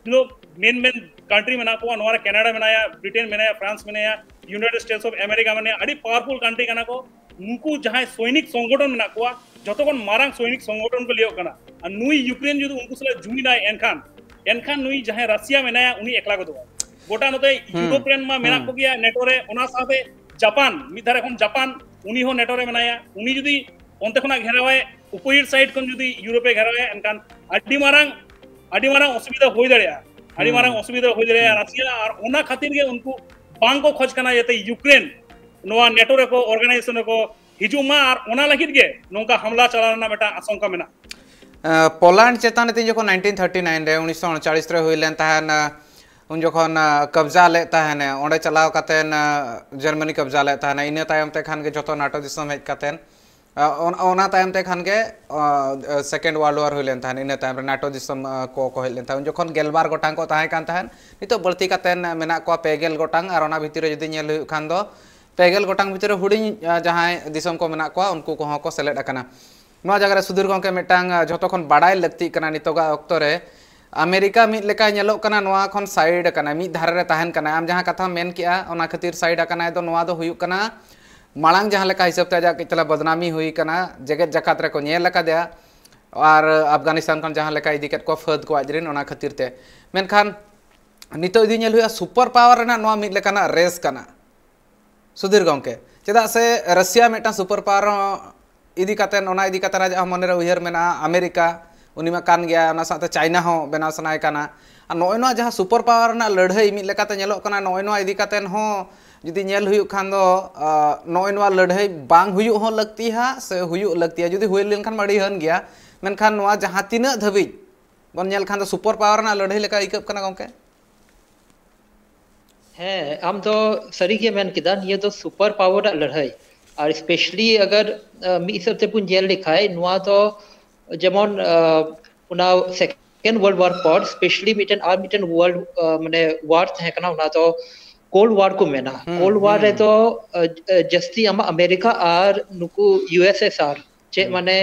ᱛᱤᱱᱟᱹᱜ main main country ᱢᱮᱱᱟᱜ ᱠᱚᱣᱟ, ᱱᱚᱣᱟ ᱨᱮ ᱠᱟᱱᱟᱰᱟ ᱢᱮᱱᱟᱭᱟ, ᱵᱨᱤᱴᱮᱱ ᱢᱮᱱᱟᱭᱟ, ᱯᱷᱨᱟᱱᱥ ᱢᱮᱱᱟᱭᱟ, United States of America ᱢᱮᱱᱟᱭᱟ, ᱟᱹᱰᱤ powerful country ᱠᱟᱱᱟ ᱠᱚ᱾ ᱱᱩᱠᱩ ᱡᱟᱦᱟᱸᱭ ᱥᱚᱭᱱᱤᱠ ᱥᱚᱝᱜᱚᱴᱷᱚᱱ ᱢᱮᱱᱟᱜ ᱠᱚᱣᱟ, ᱡᱷᱚᱛᱚ ᱠᱷᱚᱱ ᱢᱟᱨᱟᱝ ᱥᱚᱭᱱᱤᱠ ᱥᱚᱝᱜᱚᱴᱷᱚᱱ ᱠᱚ ᱞᱟᱹᱭᱚᱜ ᱠᱟᱱᱟ᱾ ᱟᱨ ᱱᱩᱭ ᱭᱩᱠᱨᱮᱱ ᱡᱩᱫᱤ ᱩᱱᱠᱩ ᱥᱟᱞᱟᱜ join ᱟᱭ, ᱮᱱᱠᱷᱟᱱ, ᱮᱱᱠᱷᱟᱱ ᱱᱩᱭ ᱡᱟᱦᱟᱸᱭ ᱨᱟᱥᱤᱭᱟ ᱢᱮᱱᱟᱭᱟ, ᱩᱱᱤ ᱮᱠᱞᱟ ᱜᱚᱫᱚᱜᱼᱟᱭ᱾ ᱜᱚᱴᱟ ᱱᱚᱛᱮ ᱦᱩᱸ, ᱤᱭᱩᱨᱳᱯ ᱨᱮᱱ ᱢᱟ ᱢᱮᱱᱟᱜ ᱦᱩᱸ᱾ ᱠᱚᱜᱮᱭᱟ ᱱᱮᱴᱳ ᱨᱮ, ᱚᱱᱟ ᱥᱟᱶᱛᱮ ᱡᱟᱯᱟᱱ, ᱢᱤᱫ ᱫᱷᱟᱨᱮ ᱠᱷᱚᱱ ᱡᱟᱯᱟᱱ, ᱩᱱᱤ ᱦᱚᱸ ᱱᱮᱴᱳ ᱨᱮ ᱢᱮᱱᱟᱭᱟ᱾ ᱩᱱᱤ ᱡᱩᱫᱤ ᱚᱱᱛᱮ ᱠᱷᱚᱱᱟᱜ ᱜᱷᱮᱨᱟᱣᱟᱭ, ᱚᱯᱳᱡᱤᱴ ᱥᱟᱭᱤᱰ ᱠᱷᱚᱱ ᱡᱩᱫᱤ ᱤᱭᱩᱨᱳᱯᱮ ᱜᱷᱮᱨᱟᱣᱟᱭᱟ, ᱮᱱᱠᱷᱟᱱ ᱟᱹᱰᱤ ᱢᱟᱨᱟᱝ, ᱟᱹᱰᱤ ᱢᱟᱨᱟᱝ ᱚᱥᱩᱵᱤᱫᱷᱟ ᱦᱩᱭ ᱫᱟᱲᱮᱭᱟᱜᱼᱟ, ᱟᱹᱰᱤ ᱢᱟᱨᱟᱝ ᱚᱥᱩᱵᱤᱫᱷᱟ ᱦᱩᱭ ᱫᱟᱲᱮᱭᱟᱜᱼᱟ ᱨᱟᱥᱤᱭᱟ᱾ ᱟᱨ ᱚᱱᱟ ᱠᱷᱟᱹᱛᱤᱨ ᱜᱮ ᱩᱱᱠᱩ ᱵᱟᱝ ᱠᱚ ᱠᱷᱚᱡᱽ ᱠᱟᱱᱟ ᱡᱟᱛᱮ ᱤᱭᱩᱠᱨᱮᱱ ᱱᱚᱣᱟ ᱱᱮᱴᱳ ᱨᱮᱠᱚ, ᱚᱨᱜᱟᱱᱟᱭᱡᱮᱥᱚᱱ ᱨᱮᱠᱚ ᱦᱤᱡᱩᱜ ᱢᱟ, ᱟᱨ ᱚᱱᱟ ᱞᱟᱹᱜᱤᱫ ᱜᱮ ᱱᱚᱝᱠᱟ ᱦᱟᱢᱞᱟ ᱪᱟᱞᱟᱣ ᱨᱮᱱᱟᱜ ᱢᱤᱫᱴᱟᱝ ᱟᱥᱚᱝᱠᱟ ᱢᱮᱱᱟᱜᱼᱟ᱾ ᱯᱳᱞᱟᱱᱰ ᱪᱮᱛᱟᱱ ᱨᱮ ᱛᱤᱧ ᱡᱚᱠᱷᱚᱱ ᱱᱟᱭᱤᱱᱴᱤᱱ ᱛᱷᱟᱨᱴᱤ ᱱᱟᱭᱤᱱ ᱨᱮ, ᱩᱱᱤᱥᱥᱚ ᱩᱱᱪᱟᱞᱤᱥ ᱨᱮ ᱦᱩᱭ ᱞᱮᱱ ᱛᱟᱦᱮᱱ, ᱩᱱ ᱡᱚᱠᱷᱚᱱ ᱠᱟᱵᱽᱡᱟ ᱞᱮᱫ ᱛᱟᱦᱮᱱᱮ, ᱚᱸᱰᱮ ᱪᱟᱞᱟᱣ ᱠᱟᱛᱮᱱ ᱡᱟᱨᱢᱟᱱᱤ ᱠᱟᱵᱽᱡᱟ ᱞᱮᱫ ᱛᱟᱦᱮᱱᱟ᱾ ᱤᱱᱟᱹ ᱛᱟᱭᱚᱢ ᱛᱮ ᱠᱷᱟᱱ ᱜᱮ ᱡᱚᱛᱚ ᱱᱟᱴᱳ ᱫᱤᱥᱚᱢ ᱦᱮᱡ ᱠᱟᱛᱮᱱ, ᱚᱱᱟ ᱛᱟᱭᱚᱢ ᱛᱮ ᱠᱷᱟᱱ ᱜᱮ ᱥᱮᱠᱮᱱᱰ ᱣᱟᱨᱞᱰ ᱣᱟᱨ ᱦᱩᱭ ᱞᱮᱱ ᱛᱟᱦᱮᱱ᱾ ᱤᱱᱟᱹ ᱛᱟᱭᱚᱢ ᱨᱮ ᱱᱟᱴᱳ ᱫᱤᱥᱚᱢ ᱠᱚ ᱠᱚ ᱦᱮᱡ ᱞᱮᱱ ᱛᱟᱦᱮᱱ᱾ ᱩᱱ ᱡᱚᱠᱷᱚᱱ ᱜᱮᱞᱵᱟᱨ ᱜᱚᱴᱟᱝ ᱠᱚ ᱛᱟᱦᱮᱸ ᱠᱟᱱ ᱛᱟᱦᱮᱱ, ᱱᱤᱛᱚᱜ ᱵᱟᱹᱲᱛᱤ ᱠᱟᱛᱮᱱ ᱢᱮᱱᱟᱜ ᱠᱚᱣᱟ ᱯᱮ ᱜᱮᱞ ᱜᱚᱴᱟᱝ, ᱟᱨ ᱚᱱᱟ ᱵᱷᱤᱛᱤᱨ ᱨᱮ ᱡᱩᱫᱤ ᱧᱮᱞ ᱦᱩᱭᱩᱜ ᱠᱷᱟᱱ ᱫᱚ ᱯᱮ ᱜᱮᱞ ᱜᱚᱴᱟᱝ ᱵᱷᱤᱛᱤᱨ ᱨᱮ ᱦᱩᱰᱤᱧ ᱡᱟᱦᱟᱸᱭ ᱫᱤᱥᱚᱢ ᱠᱚ ᱢᱮᱱᱟᱜ ᱠᱚᱣᱟ, ᱩᱱᱠᱩ ᱠᱚᱦᱚᱸ ᱠᱚ ᱥᱮᱞᱮᱫ ᱟᱠᱟᱱᱟ᱾ ᱱᱚᱣᱟ ᱡᱟᱭᱜᱟ ᱨᱮ ᱥᱩᱫᱷᱤᱨ ᱜᱚᱢᱠᱮ, ᱢᱤᱫᱴᱟᱝ ᱡᱷᱚᱛᱚ ᱠᱷᱚᱱ ᱵᱟᱲᱟᱭ ᱞᱟᱹᱠᱛᱤᱜ ᱠᱟᱱᱟ ᱱᱤᱛᱚᱜᱟᱜ ᱚᱠᱛᱚ ᱨᱮ, ᱟᱢᱮᱨᱤᱠᱟ ᱢᱤᱫ ᱞᱮᱠᱟᱭ ᱧᱮᱞᱚᱜ ᱠᱟᱱᱟ, ᱱᱚᱣᱟ ᱠᱷᱚᱱ ᱥᱟᱭᱤᱰ ᱟᱠᱟᱱᱟᱭ, ᱢᱤᱫ ᱫᱷᱟᱨᱮ ᱨᱮ ᱛᱟᱦᱮᱱ ᱠᱟᱱᱟᱭ᱾ ᱟᱢ ᱡᱟᱦᱟᱸ ᱠᱟᱛᱷᱟᱢ ᱢᱮᱱ ᱠᱮᱜᱼᱟ, ᱚᱱᱟ ᱠᱷᱟᱹᱛᱤᱨ ᱥᱟᱭᱤᱰ ᱟᱠᱟᱱᱟᱭ ᱫᱚ, ᱱᱚᱣᱟ ᱫᱚ ᱦᱩᱭᱩᱜ ᱠᱟᱱᱟ ᱢᱟᱲᱟᱝ ᱡᱟᱦᱟᱸ ᱞᱮᱠᱟ ᱦᱤᱥᱟᱹᱵ ᱛᱮ ᱟᱡᱟᱜ ᱠᱟᱹᱡ ᱛᱟᱞᱟ ᱵᱚᱫᱱᱟᱢᱤ ᱦᱩᱭ ᱠᱟᱱᱟ, ᱡᱮᱜᱮᱛ ᱡᱟᱠᱟᱛ ᱨᱮᱠᱚ ᱧᱮᱞ ᱟᱠᱟᱫᱮᱭᱟ, ᱟᱨ ᱟᱯᱷᱜᱟᱱᱤᱥᱛᱟᱱ ᱠᱷᱚᱱ ᱡᱟᱦᱟᱸ ᱞᱮᱠᱟ ᱤᱫᱤ ᱠᱮᱫ ᱠᱚᱣᱟ ᱯᱷᱟᱹᱫ ᱠᱚ ᱟᱡ ᱨᱮᱱ, ᱚᱱᱟ ᱠᱷᱟᱹᱛᱤᱨ ᱛᱮ᱾ ᱢᱮᱱᱠᱷᱟᱱ ᱱᱤᱛᱚᱜ ᱡᱩᱫᱤ ᱧᱮᱞ ᱦᱩᱭᱩᱜᱼᱟ, ᱥᱩᱯᱟᱨ ᱯᱟᱣᱟᱨ ᱨᱮᱱᱟᱜ ᱱᱚᱣᱟ ᱢᱤᱫ ᱞᱮᱠᱟᱱᱟᱜ ᱨᱮᱥ ᱠᱟᱱᱟ ᱥᱩᱫᱷᱤᱨ ᱜᱚᱢᱠᱮ, ᱪᱮᱫᱟᱜ ᱥᱮ ᱨᱟᱥᱤᱭᱟ ᱢᱤᱫᱴᱟᱝ ᱥᱩᱯᱟᱨ ᱯᱟᱣᱟᱨ ᱦᱚᱸ ᱤᱫᱤ ᱠᱟᱛᱮ, ᱚᱱᱟ ᱤᱫᱤ ᱠᱟᱛᱮ ᱟᱡᱟᱜ ᱦᱚᱸ ᱢᱚᱱᱮᱨᱮ ᱩᱭᱦᱟᱹᱨ ᱢᱮᱱᱟᱜᱼᱟ᱾ ᱟᱢᱮᱨᱤᱠᱟ ᱩᱱᱤ ᱢᱟ ᱠᱟᱱ ᱜᱮᱭᱟ, ᱚᱱᱟ ᱥᱟᱶᱛᱮ ᱪᱟᱭᱱᱟ ᱦᱚᱸ ᱵᱮᱱᱟᱣ ᱥᱟᱱᱟᱭᱮ ᱠᱟᱱᱟ᱾ ᱟᱨ ᱱᱚᱜᱼᱚᱭ ᱱᱚᱣᱟ ᱡᱟᱦᱟᱸ ᱥᱩᱯᱟᱨ ᱯᱟᱣᱟᱨ ᱨᱮᱱᱟᱜ ᱞᱟᱹᱲᱦᱟᱹᱭ ᱢᱤᱫ ᱞᱮᱠᱟᱛᱮ ᱧᱮᱞᱚᱜ ᱠᱟᱱᱟ, ᱱᱚᱜᱼᱚᱭ ᱱᱚᱣᱟ ᱤᱫᱤ ᱠᱟᱛᱮ ᱦᱚᱸ ᱡᱩᱫᱤ ᱧᱮᱞ ᱦᱩᱭᱩᱜ ᱠᱷᱟᱱ ᱫᱚ, ᱟᱸ, ᱱᱚᱜᱼᱚᱭ ᱱᱚᱣᱟ ᱞᱟᱹᱲᱦᱟᱹᱭ ᱵᱟᱝ ᱦᱩᱭᱩᱜ ᱦᱚᱸ ᱞᱟᱹᱠᱛᱤ ᱦᱟᱸᱜ ᱥᱮ ᱦᱩᱭᱩᱜ ᱞᱟᱹᱠᱛᱤᱭᱟ, ᱡᱩᱫᱤ ᱦᱩᱭ ᱞᱮᱱᱠᱷᱟᱱ ᱢᱟ ᱟᱹᱰᱤ ᱦᱟᱹᱱ ᱜᱮᱭᱟ᱾ ᱢᱮᱱᱠᱷᱟᱱ ᱱᱚᱣᱟ ᱡᱟᱦᱟᱸ ᱛᱤᱱᱟᱹᱜ ᱫᱷᱟᱹᱵᱤᱡ ᱵᱚᱱ ᱧᱮᱞ ᱠᱷᱟᱱ ᱫᱚ ᱥᱩᱯᱟᱨ ᱯᱟᱣᱟᱨ ᱨᱮᱱᱟᱜ ᱞᱟᱹᱲᱦᱟᱹᱭ ᱞᱮᱠᱟ ᱟᱹᱭᱠᱟᱹᱜ ᱠᱟᱱᱟ ᱜᱚᱢᱠᱮ? ᱦᱮᱸ, ᱟᱢ ᱫᱚ ᱥᱟᱹᱨᱤ ᱜᱮ ᱢᱮᱱ ᱠᱮᱫᱟ, ᱱᱤᱭᱟᱹ ᱫᱚ ᱥᱩᱯᱟᱨ ᱯᱟᱣᱟᱨ ᱨᱮᱱᱟᱜ ᱞᱟᱹᱲᱦᱟᱹᱭ᱾ ᱟᱨ specially ᱟᱜᱟᱨ, ᱟᱸ, ᱢᱤᱫ ᱦᱤᱥᱟᱹᱵ ᱛᱮᱵᱚᱱ ᱧᱮᱞ ᱞᱮᱠᱷᱟᱡ, ᱱᱚᱣᱟ ᱫᱚ ᱡᱮᱢᱚᱱ, ᱟᱸ, ᱚᱱᱟ Second World War ᱯᱚᱨ specially ᱢᱤᱫᱴᱮᱱ ᱟᱨ ᱢᱤᱫᱴᱮᱱ ᱣᱟᱨᱞᱰ, ᱟᱸ, ᱢᱟᱱᱮ ᱣᱟᱨ ᱛᱟᱦᱮᱸ ᱠᱟᱱᱟ, ᱚᱱᱟ ᱫᱚ ᱠᱳᱞᱰ ᱣᱟᱨ ᱠᱚ ᱢᱮᱱᱟ᱾ ᱦᱩᱸ, ᱠᱳᱞᱰ ᱣᱟᱨ ᱦᱩᱸ᱾ ᱨᱮᱫᱚ, ᱟᱸ, ᱡᱟᱹᱥᱛᱤ ᱟᱢᱟᱜ ᱟᱢᱮᱨᱤᱠᱟ ᱟᱨ ᱱᱩᱠᱩ ᱤᱭᱩ ᱮᱥ ᱮᱥ ᱟᱨ ᱪᱮᱫ ᱦᱩᱸ᱾ ᱢᱟᱱᱮ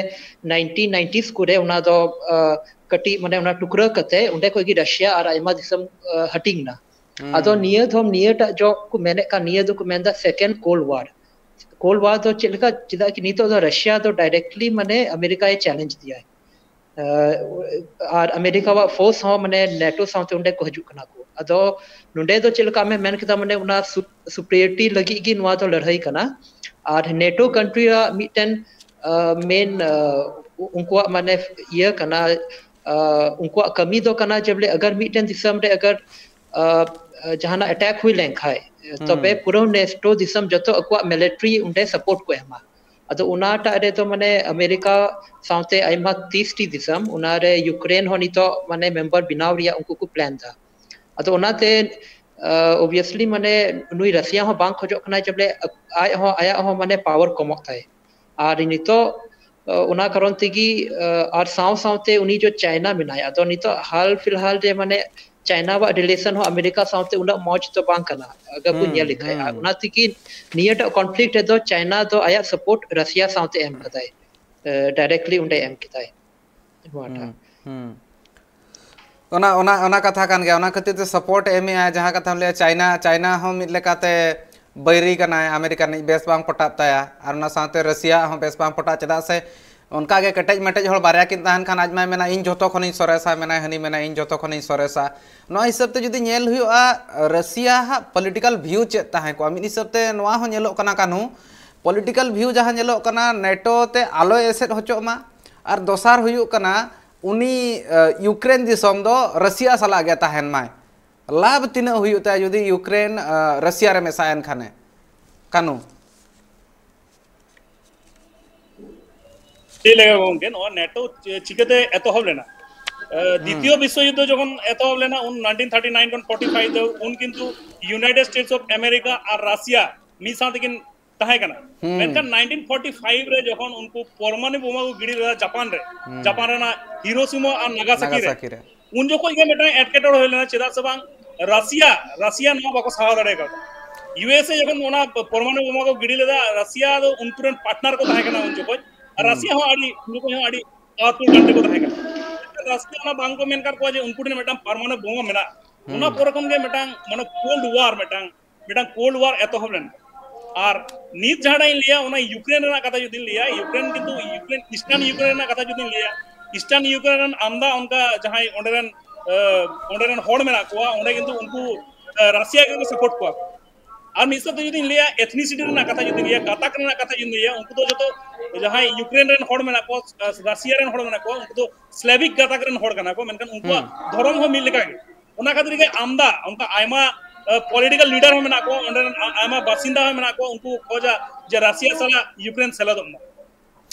ᱱᱟᱭᱤᱱᱴᱤᱱ ᱱᱟᱭᱤᱱᱴᱤᱥ ᱠᱚᱨᱮ ᱚᱱᱟ ᱫᱚ, ᱟᱸ, ᱠᱟᱹᱴᱤᱡ ᱢᱟᱱᱮ ᱚᱱᱟ ᱴᱩᱠᱨᱟᱹ ᱠᱟᱛᱮ ᱚᱸᱰᱮ ᱠᱷᱚᱡ ᱜᱮ ᱨᱟᱥᱤᱭᱟ ᱟᱨ ᱟᱭᱢᱟ ᱫᱤᱥᱚᱢ, ᱟᱸ, ᱦᱟᱹᱴᱤᱧ ᱮᱱᱟ᱾ ᱦᱩᱸ᱾ ᱟᱫᱚ ᱱᱤᱭᱟᱹ ᱫᱷᱚᱢ ᱱᱤᱭᱟᱹᱴᱟᱜ ᱡᱚᱜ ᱠᱚ ᱢᱮᱱᱮᱫ ᱠᱟᱱ, ᱱᱤᱭᱟᱹ ᱫᱚᱠᱚ ᱢᱮᱱᱫᱟ Second Cold War᱾ ᱠᱳᱞᱰ ᱣᱟᱨ ᱫᱚ ᱪᱮᱫ ᱞᱮᱠᱟ? ᱪᱮᱫᱟᱜ ᱠᱤ ᱱᱤᱛᱚᱜ ᱫᱚ ᱨᱟᱥᱤᱭᱟ ᱫᱚ directly ᱢᱟᱱᱮ ᱟᱢᱮᱨᱤᱠᱟᱭ challenge ᱫᱤᱭᱟᱭ᱾ ᱟᱸ, ᱟᱨ ᱟᱢᱮᱨᱤᱠᱟᱣᱟᱜ ᱯᱷᱳᱨᱥ ᱦᱚᱸ ᱢᱟᱱᱮ ᱱᱮᱴᱳ ᱥᱟᱶᱛᱮ ᱚᱸᱰᱮ ᱠᱚ ᱦᱤᱡᱩᱜ ᱠᱟᱱᱟ ᱠᱚ᱾ ᱟᱫᱚ ᱱᱚᱸᱰᱮ ᱫᱚ ᱪᱮᱫ ᱞᱮᱠᱟ ᱟᱢᱮᱢ ᱢᱮᱱ ᱠᱮᱫᱟ, ᱢᱟᱱᱮ ᱚᱱᱟ ᱥᱩ-, superiority ᱞᱟᱹᱜᱤᱫ ᱜᱮ ᱱᱚᱣᱟ ᱫᱚ ᱞᱟᱹᱲᱦᱟᱹᱭ ᱠᱟᱱᱟ᱾ ᱟᱨ ᱱᱮᱴᱳ ᱠᱟᱱᱴᱨᱤ ᱨᱮᱭᱟᱜ ᱢᱤᱫᱴᱮᱱ, ᱢᱮᱱ ᱩᱱᱠᱩᱣᱟᱜ ᱢᱟᱱᱮ ᱤᱭᱟᱹ ᱠᱟᱱᱟ, ᱩᱱᱠᱩᱣᱟᱜ ᱠᱟᱹᱢᱤ ᱫᱚ ᱠᱟᱱᱟ ᱡᱮ ᱵᱚᱞᱮ ᱟᱜᱟᱨ ᱢᱤᱫᱴᱮᱱ ᱫᱤᱥᱚᱢ ᱨᱮ ᱟᱜᱟᱨ ᱡᱟᱦᱟᱱᱟᱜ ᱮᱴᱮᱠ ᱦᱩᱭ ᱞᱮᱱᱠᱷᱟᱡ, ᱛᱚᱵᱮ ᱯᱩᱨᱟᱹ ᱱᱮᱴᱳ ᱫᱤᱥᱚᱢ ᱡᱚᱛᱚ ᱟᱠᱚᱣᱟᱜ ᱢᱤᱞᱤᱴᱟᱨᱤ ᱚᱸᱰᱮ ᱥᱟᱯᱳᱨᱴ ᱠᱚ ᱮᱢᱟ᱾ ᱟᱫᱚ ᱚᱱᱟᱴᱟᱜ ᱨᱮᱫᱚ ᱢᱟᱱᱮ ᱟᱢᱮᱨᱤᱠᱟ ᱥᱟᱶᱛᱮ ᱟᱭᱢᱟ ᱛᱤᱥ ᱴᱤ ᱫᱤᱥᱚᱢ, ᱚᱱᱟᱨᱮ ᱭᱩᱠᱨᱮᱱ ᱦᱚᱸ ᱱᱤᱛᱚᱜ ᱢᱟᱱᱮ ᱢᱮᱢᱵᱟᱨ ᱵᱮᱱᱟᱣ ᱨᱮᱭᱟᱜ ᱩᱱᱠᱩ ᱠᱚ ᱯᱞᱟᱱ ᱫᱟ᱾ ᱟᱫᱚ ᱚᱱᱟᱛᱮ ᱚᱵᱤᱭᱟᱥᱞᱤ ᱢᱟᱱᱮ ᱱᱩᱭ ᱨᱟᱥᱤᱭᱟ ᱦᱚᱸ ᱵᱟᱝ ᱠᱷᱚᱡᱚᱜ ᱠᱟᱱᱟᱭ ᱡᱮ ᱵᱚᱞᱮ ᱟᱡ ᱦᱚᱸ, ᱟᱭᱟᱜ ᱦᱚᱸ ᱢᱟᱱᱮ ᱯᱟᱣᱟᱨ ᱠᱚᱢᱚᱜ ᱛᱟᱭ᱾ ᱟᱨ ᱱᱤᱛᱚᱜ ᱚᱱᱟ ᱠᱟᱨᱚᱱ ᱛᱮᱜᱮ ᱟᱨ ᱥᱟᱶ ᱥᱟᱶᱛᱮ ᱩᱱᱤ ᱡᱚ ᱪᱟᱭᱱᱟ ᱢᱮᱱᱟᱭ, ᱟᱫᱚ ᱱᱤᱛᱚᱜ ᱦᱟᱞ ᱯᱷᱤᱞᱦᱟᱞ ᱨᱮ ᱢᱟᱱᱮ ᱪᱟᱭᱱᱟ ᱣᱟᱜ ᱨᱤᱞᱮᱥᱚᱱ ᱦᱚᱸ ᱟᱢᱮᱨᱤᱠᱟ ᱥᱟᱶᱛᱮ ᱩᱱᱟᱹᱜ ᱢᱚᱡᱽ ᱫᱚ ᱵᱟᱝ ᱠᱟᱱᱟ᱾ ᱟᱜᱟᱨ ᱵᱚᱱ ᱧᱮᱞ ᱞᱮᱠᱷᱟᱡ, ᱟᱨ ᱚᱱᱟ ᱛᱮᱜᱮ ᱱᱤᱭᱟᱹᱴᱟᱜ ᱠᱚᱱᱯᱷᱞᱤᱠᱴ ᱨᱮᱫᱚ ᱪᱟᱭᱱᱟ ᱫᱚ ᱟᱭᱟᱜ ᱥᱟᱯᱳᱨᱴ ᱨᱟᱥᱤᱭᱟ ᱥᱟᱶᱛᱮ ᱮᱢ ᱠᱟᱫᱟᱭ, ᱰᱟᱭᱨᱮᱠᱴᱞᱤ ᱚᱸᱰᱮ ᱮᱢ ᱠᱮᱫᱟᱭ᱾ ᱱᱚᱣᱟᱴᱟᱜ᱾ ᱦᱩᱸ᱾ ᱚᱱᱟ ᱚᱱᱟ ᱚᱱᱟ ᱠᱟᱛᱷᱟ ᱠᱟᱱ ᱜᱮᱭᱟ, ᱚᱱᱟ ᱠᱷᱟᱹᱛᱤᱨ ᱛᱮ ᱥᱟᱯᱳᱨᱴ ᱮᱢᱮᱜᱼᱟ᱾ ᱡᱟᱦᱟᱸ ᱠᱟᱛᱷᱟᱢ ᱞᱟᱹᱭᱟ, ᱪᱟᱭᱱᱟ ᱪᱟᱭᱱᱟ ᱦᱚᱸ ᱢᱤᱫ ᱞᱮᱠᱟᱛᱮ ᱵᱟᱹᱭᱨᱤ ᱠᱟᱱᱟᱭ, ᱟᱢᱮᱨᱤᱠᱟ ᱨᱤᱱᱤᱡ ᱵᱮᱥ ᱵᱟᱝ ᱯᱚᱴᱟᱜ ᱛᱟᱭᱟ, ᱟᱨ ᱚᱱᱟ ᱥᱟᱶᱛᱮ ᱨᱟᱥᱤᱭᱟ ᱦᱚᱸ ᱵᱮᱥ ᱵᱟᱝ ᱯᱚᱴᱟᱜ, ᱪᱮᱫᱟᱜ ᱥᱮ ᱚᱱᱠᱟ ᱜᱮ ᱠᱮᱴᱮᱡ ᱢᱮᱴᱮᱡ ᱦᱚᱲ ᱵᱟᱨᱭᱟ ᱠᱤᱱ ᱛᱟᱦᱮᱱ ᱠᱷᱟᱱ ᱟᱡ ᱢᱟᱭ ᱢᱮᱱᱟ ᱤᱧ ᱡᱚᱛᱚ ᱠᱷᱚᱱᱤᱧ ᱥᱚᱨᱮᱥᱟ, ᱢᱮᱱᱟᱭ ᱦᱟᱹᱱᱤ ᱢᱮᱱᱟ ᱤᱧ ᱡᱚᱛᱚ ᱠᱷᱚᱱᱤᱧ ᱥᱚᱨᱮᱥᱟ᱾ ᱱᱚᱣᱟ ᱦᱤᱥᱟᱹᱵ ᱛᱮ ᱡᱩᱫᱤ ᱧᱮᱞ ᱦᱩᱭᱩᱜᱼᱟ, ᱨᱟᱥᱤᱭᱟ ᱦᱟᱜ ᱯᱚᱞᱤᱴᱤᱠᱟᱞ ᱵᱷᱤᱭᱩ ᱪᱮᱫ ᱛᱟᱦᱮᱸ ᱠᱚᱜᱼᱟ? ᱢᱤᱫ ᱦᱤᱥᱟᱹᱵ ᱛᱮ ᱱᱚᱣᱟ ᱦᱚᱸ ᱧᱮᱞᱚᱜ ᱠᱟᱱᱟ ᱠᱟᱹᱱᱦᱩ, ᱯᱚᱞᱤᱴᱤᱠᱟᱞ ᱵᱷᱤᱭᱩ ᱡᱟᱦᱟᱸ ᱧᱮᱞᱚᱜ ᱠᱟᱱᱟ, ᱱᱮᱴᱳ ᱛᱮ ᱟᱞᱚᱭ ᱮᱥᱮᱫ ᱦᱚᱪᱚᱜ ᱢᱟ, ᱟᱨ ᱫᱚᱥᱟᱨ ᱦᱩᱭᱩᱜ ᱠᱟᱱᱟ ᱩᱱᱤ ᱭᱩᱠᱨᱮᱱ ᱫᱤᱥᱚᱢ ᱫᱚ ᱨᱟᱥᱤᱭᱟ ᱥᱟᱞᱟᱜ ᱜᱮ ᱛᱟᱦᱮᱱ ᱢᱟᱭ᱾ ᱞᱟᱵᱷ ᱛᱤᱱᱟᱹᱜ ᱦᱩᱭᱩᱜ ᱛᱟᱭᱟ ᱡᱩᱫᱤ ᱭᱩᱠᱨᱮᱱ ᱨᱟᱥᱤᱭᱟ ᱨᱮ ᱢᱮᱥᱟᱭᱮᱱ ᱠᱷᱟᱱᱮ? ᱠᱟᱹᱱᱩ᱾ ᱪᱮᱫ ᱞᱮᱠᱟ ᱜᱚᱝᱠᱮ, ᱱᱚᱣᱟ ᱱᱮᱴᱳ ᱪᱤᱠᱟᱹᱛᱮ ᱮᱛᱚᱦᱚᱵ ᱞᱮᱱᱟ? ᱫᱤᱛᱤᱭᱚ ᱵᱤᱥᱥᱚ ᱭᱩᱫᱽᱫᱷᱚ ᱡᱚᱠᱷᱚᱱ ᱮᱛᱚᱦᱚᱵ ᱞᱮᱱᱟ, ᱩᱱ ᱱᱟᱭᱤᱱᱴᱤᱱ ᱛᱷᱟᱨᱴᱤ ᱱᱟᱭᱤᱱ ᱠᱷᱚᱱ ᱯᱷᱚᱨᱴᱤ ᱯᱷᱟᱭᱤᱵᱷ ᱫᱚ, ᱩᱱ ᱠᱤᱱᱛᱩ United states of America R Russia ᱢᱤᱫ ᱥᱟᱶ ᱛᱮᱠᱤᱱ ᱛᱟᱦᱮᱸ ᱠᱟᱱᱟ᱾ ᱢᱮᱱᱠᱷᱟᱱ ᱱᱟᱭᱤᱱᱴᱤᱱ ᱯᱷᱚᱨᱴᱤ ᱯᱷᱟᱭᱤᱵᱷ ᱨᱮ ᱡᱚᱠᱷᱚᱱ ᱩᱱᱠᱩ ᱯᱚᱨᱢᱟᱱᱩ ᱵᱳᱢᱟ ᱠᱚ ᱜᱤᱰᱤ ᱞᱮᱫᱟ ᱡᱟᱯᱟᱱ ᱨᱮ, ᱡᱟᱯᱟᱱ ᱨᱮᱱᱟᱜ ᱦᱤᱨᱳᱥᱤᱢᱟ ᱟᱨ ᱱᱟᱜᱟᱥᱟᱠᱤ ᱨᱮ, ᱩᱱ ᱡᱚᱠᱷᱚᱡ ᱜᱮ ᱢᱤᱫᱴᱟᱝ ᱮᱴᱠᱮᱴᱚᱬᱮ ᱦᱩᱭ ᱞᱮᱱᱟ᱾ ᱪᱮᱫᱟᱜ ᱥᱮ ᱵᱟᱝ, ᱨᱟᱥᱤᱭᱟ ᱨᱟᱥᱤᱭᱟ ᱱᱚᱣᱟ ᱵᱟᱠᱚ ᱥᱟᱦᱟᱣ ᱫᱟᱲᱮ ᱠᱟᱣᱫᱟ᱾ ᱤᱭᱩ ᱮᱥ ᱮ ᱡᱚᱠᱷᱚᱱ ᱚᱱᱟ ᱯᱚᱨᱢᱟᱱᱩ ᱵᱳᱢᱟ ᱠᱚ ᱜᱤᱰᱤ ᱞᱮᱫᱟ, ᱨᱟᱥᱤᱭᱟ ᱫᱚ ᱩᱱᱠᱩ ᱨᱮᱱ ᱯᱟᱨᱴᱱᱟᱨ ᱠᱚ ᱛᱟᱦᱮᱸ ᱠᱟᱱᱟ ᱩᱱ ᱡᱚᱠᱷᱚᱡ᱾ ᱟᱨ ᱨᱟᱥᱤᱭᱟ ᱦᱚᱸ ᱟᱹᱰᱤ, ᱩᱱ ᱡᱚᱠᱷᱚᱡ ᱦᱚᱸ ᱟᱹᱰᱤ ᱯᱟᱣᱟᱨᱯᱷᱩᱞ ᱠᱟᱱᱴᱨᱤ ᱠᱚ ᱛᱟᱦᱮᱸ ᱠᱟᱱᱟ᱾ ᱨᱟᱥᱤᱭᱟ ᱚᱱᱟ ᱵᱟᱝ ᱠᱚ ᱢᱮᱱ ᱠᱟᱫ ᱠᱚᱣᱟ ᱡᱮ ᱩᱱᱠᱩ ᱴᱷᱮᱱ ᱢᱤᱫᱴᱟᱝ ᱯᱟᱨᱢᱟᱱᱩ ᱵᱳᱢᱟ ᱢᱮᱱᱟᱜᱼᱟ᱾ ᱚᱱᱟ ᱯᱚᱨᱮ ᱠᱷᱚᱱ ᱜᱮ ᱢᱤᱫᱴᱟᱝ ᱢᱟᱱᱮ ᱠᱳᱞᱰ ᱣᱟᱨ, ᱢᱤᱫᱴᱟᱝ ᱢᱤᱫᱴᱟᱝ ᱠᱳᱞᱰ ᱣᱟᱨ ᱮᱛᱚᱦᱚᱵ ᱞᱮᱱᱟ᱾ ᱟᱨ ᱱᱤᱛ ᱡᱟᱦᱟᱸᱴᱟᱜ ᱤᱧ ᱞᱟᱹᱭᱟ, ᱚᱱᱟ ᱭᱩᱠᱨᱮᱱ ᱨᱮᱱᱟᱜ ᱠᱟᱛᱷᱟ ᱡᱩᱫᱤᱧ ᱞᱟᱹᱭᱟ, ᱭᱩᱠᱨᱮᱱ ᱠᱤᱱᱛᱩ ᱭᱩᱠᱨᱮᱱ, ᱤᱥᱴᱟᱨᱱ ᱭᱩᱠᱨᱮᱱ ᱨᱮᱱᱟᱜ ᱠᱟᱛᱷᱟ ᱡᱩᱫᱤᱧ ᱞᱟᱹᱭᱟ, ᱤᱥᱴᱟᱨᱱ ᱭᱩᱠᱨᱮᱱ ᱨᱮᱱ ᱟᱢᱫᱟ ᱚᱱᱠᱟ ᱡᱟᱦᱟᱸᱭ ᱚᱸᱰᱮ ᱨᱮᱱ, ᱚᱸᱰᱮ ᱨᱮᱱ ᱦᱚᱲ ᱢᱮᱱᱟᱜ ᱠᱚᱣᱟ, ᱚᱸᱰᱮ ᱠᱤᱱᱛᱩ ᱩᱱᱠᱩ ᱨᱟᱥᱤᱭᱟ ᱜᱮᱠᱚ ᱥᱟᱯᱳᱨᱴ ᱠᱚᱣᱟ᱾ ᱟᱨ ᱢᱤᱫ ᱥᱮᱫ ᱛᱮ ᱡᱩᱫᱤᱧ ᱞᱟᱹᱭᱟ, ethnicity ᱨᱮᱱᱟᱜ ᱠᱟᱛᱷᱟ ᱡᱩᱫᱤᱧ ᱞᱟᱹᱭᱟ, ᱜᱟᱛᱟᱠ ᱨᱮᱱᱟᱜ ᱠᱟᱛᱷᱟ ᱡᱩᱫᱤᱧ ᱞᱟᱹᱭᱟ, ᱩᱱᱠᱩ ᱫᱚ ᱡᱚᱛᱚ ᱡᱟᱦᱟᱸᱭ ᱤᱭᱩᱠᱨᱮᱱ ᱨᱮᱱ ᱦᱚᱲ ᱢᱮᱱᱟᱜ ᱠᱚᱣᱟ, ᱨᱟᱥᱤᱭᱟ ᱨᱮᱱ ᱦᱚᱲ ᱢᱮᱱᱟᱜ ᱠᱚᱣᱟ, ᱩᱱᱠᱩ ᱫᱚ ᱥᱞᱮᱵᱤᱠ ᱜᱟᱛᱟᱠ ᱨᱮᱱ ᱦᱚᱲ ᱠᱟᱱᱟ ᱠᱚ, ᱢᱮᱱᱠᱷᱟᱱ ᱩᱱᱠᱩᱣᱟᱜ ᱫᱷᱚᱨᱚᱢ ᱦᱚᱸ ᱢᱤᱫ ᱞᱮᱠᱟ ᱜᱮ᱾ ᱚᱱᱟ ᱠᱷᱟᱹᱛᱤᱨ ᱜᱮ ᱟᱢᱫᱟ ᱚᱱᱠᱟ ᱟᱭᱢᱟ ᱯᱚᱞᱤᱴᱤᱠᱟᱞ ᱞᱤᱰᱟᱨ ᱦᱚᱸ ᱢᱮᱱᱟᱜ ᱠᱚᱣᱟ, ᱚᱸᱰᱮ ᱨᱮᱱ ᱟ- ᱟᱭᱢᱟ ᱵᱟᱥᱤᱱᱫᱟ ᱦᱚᱸ ᱢᱮᱱᱟᱜ ᱠᱚᱣᱟ, ᱩᱱᱠᱩ ᱠᱚ ᱠᱷᱚᱡᱟ ᱡᱮ ᱨᱟᱥᱤᱭᱟ ᱥᱟᱞᱟᱜ ᱤᱭᱩᱠᱨᱮᱱ ᱥᱮᱞᱮᱫᱚᱜ ᱢᱟ᱾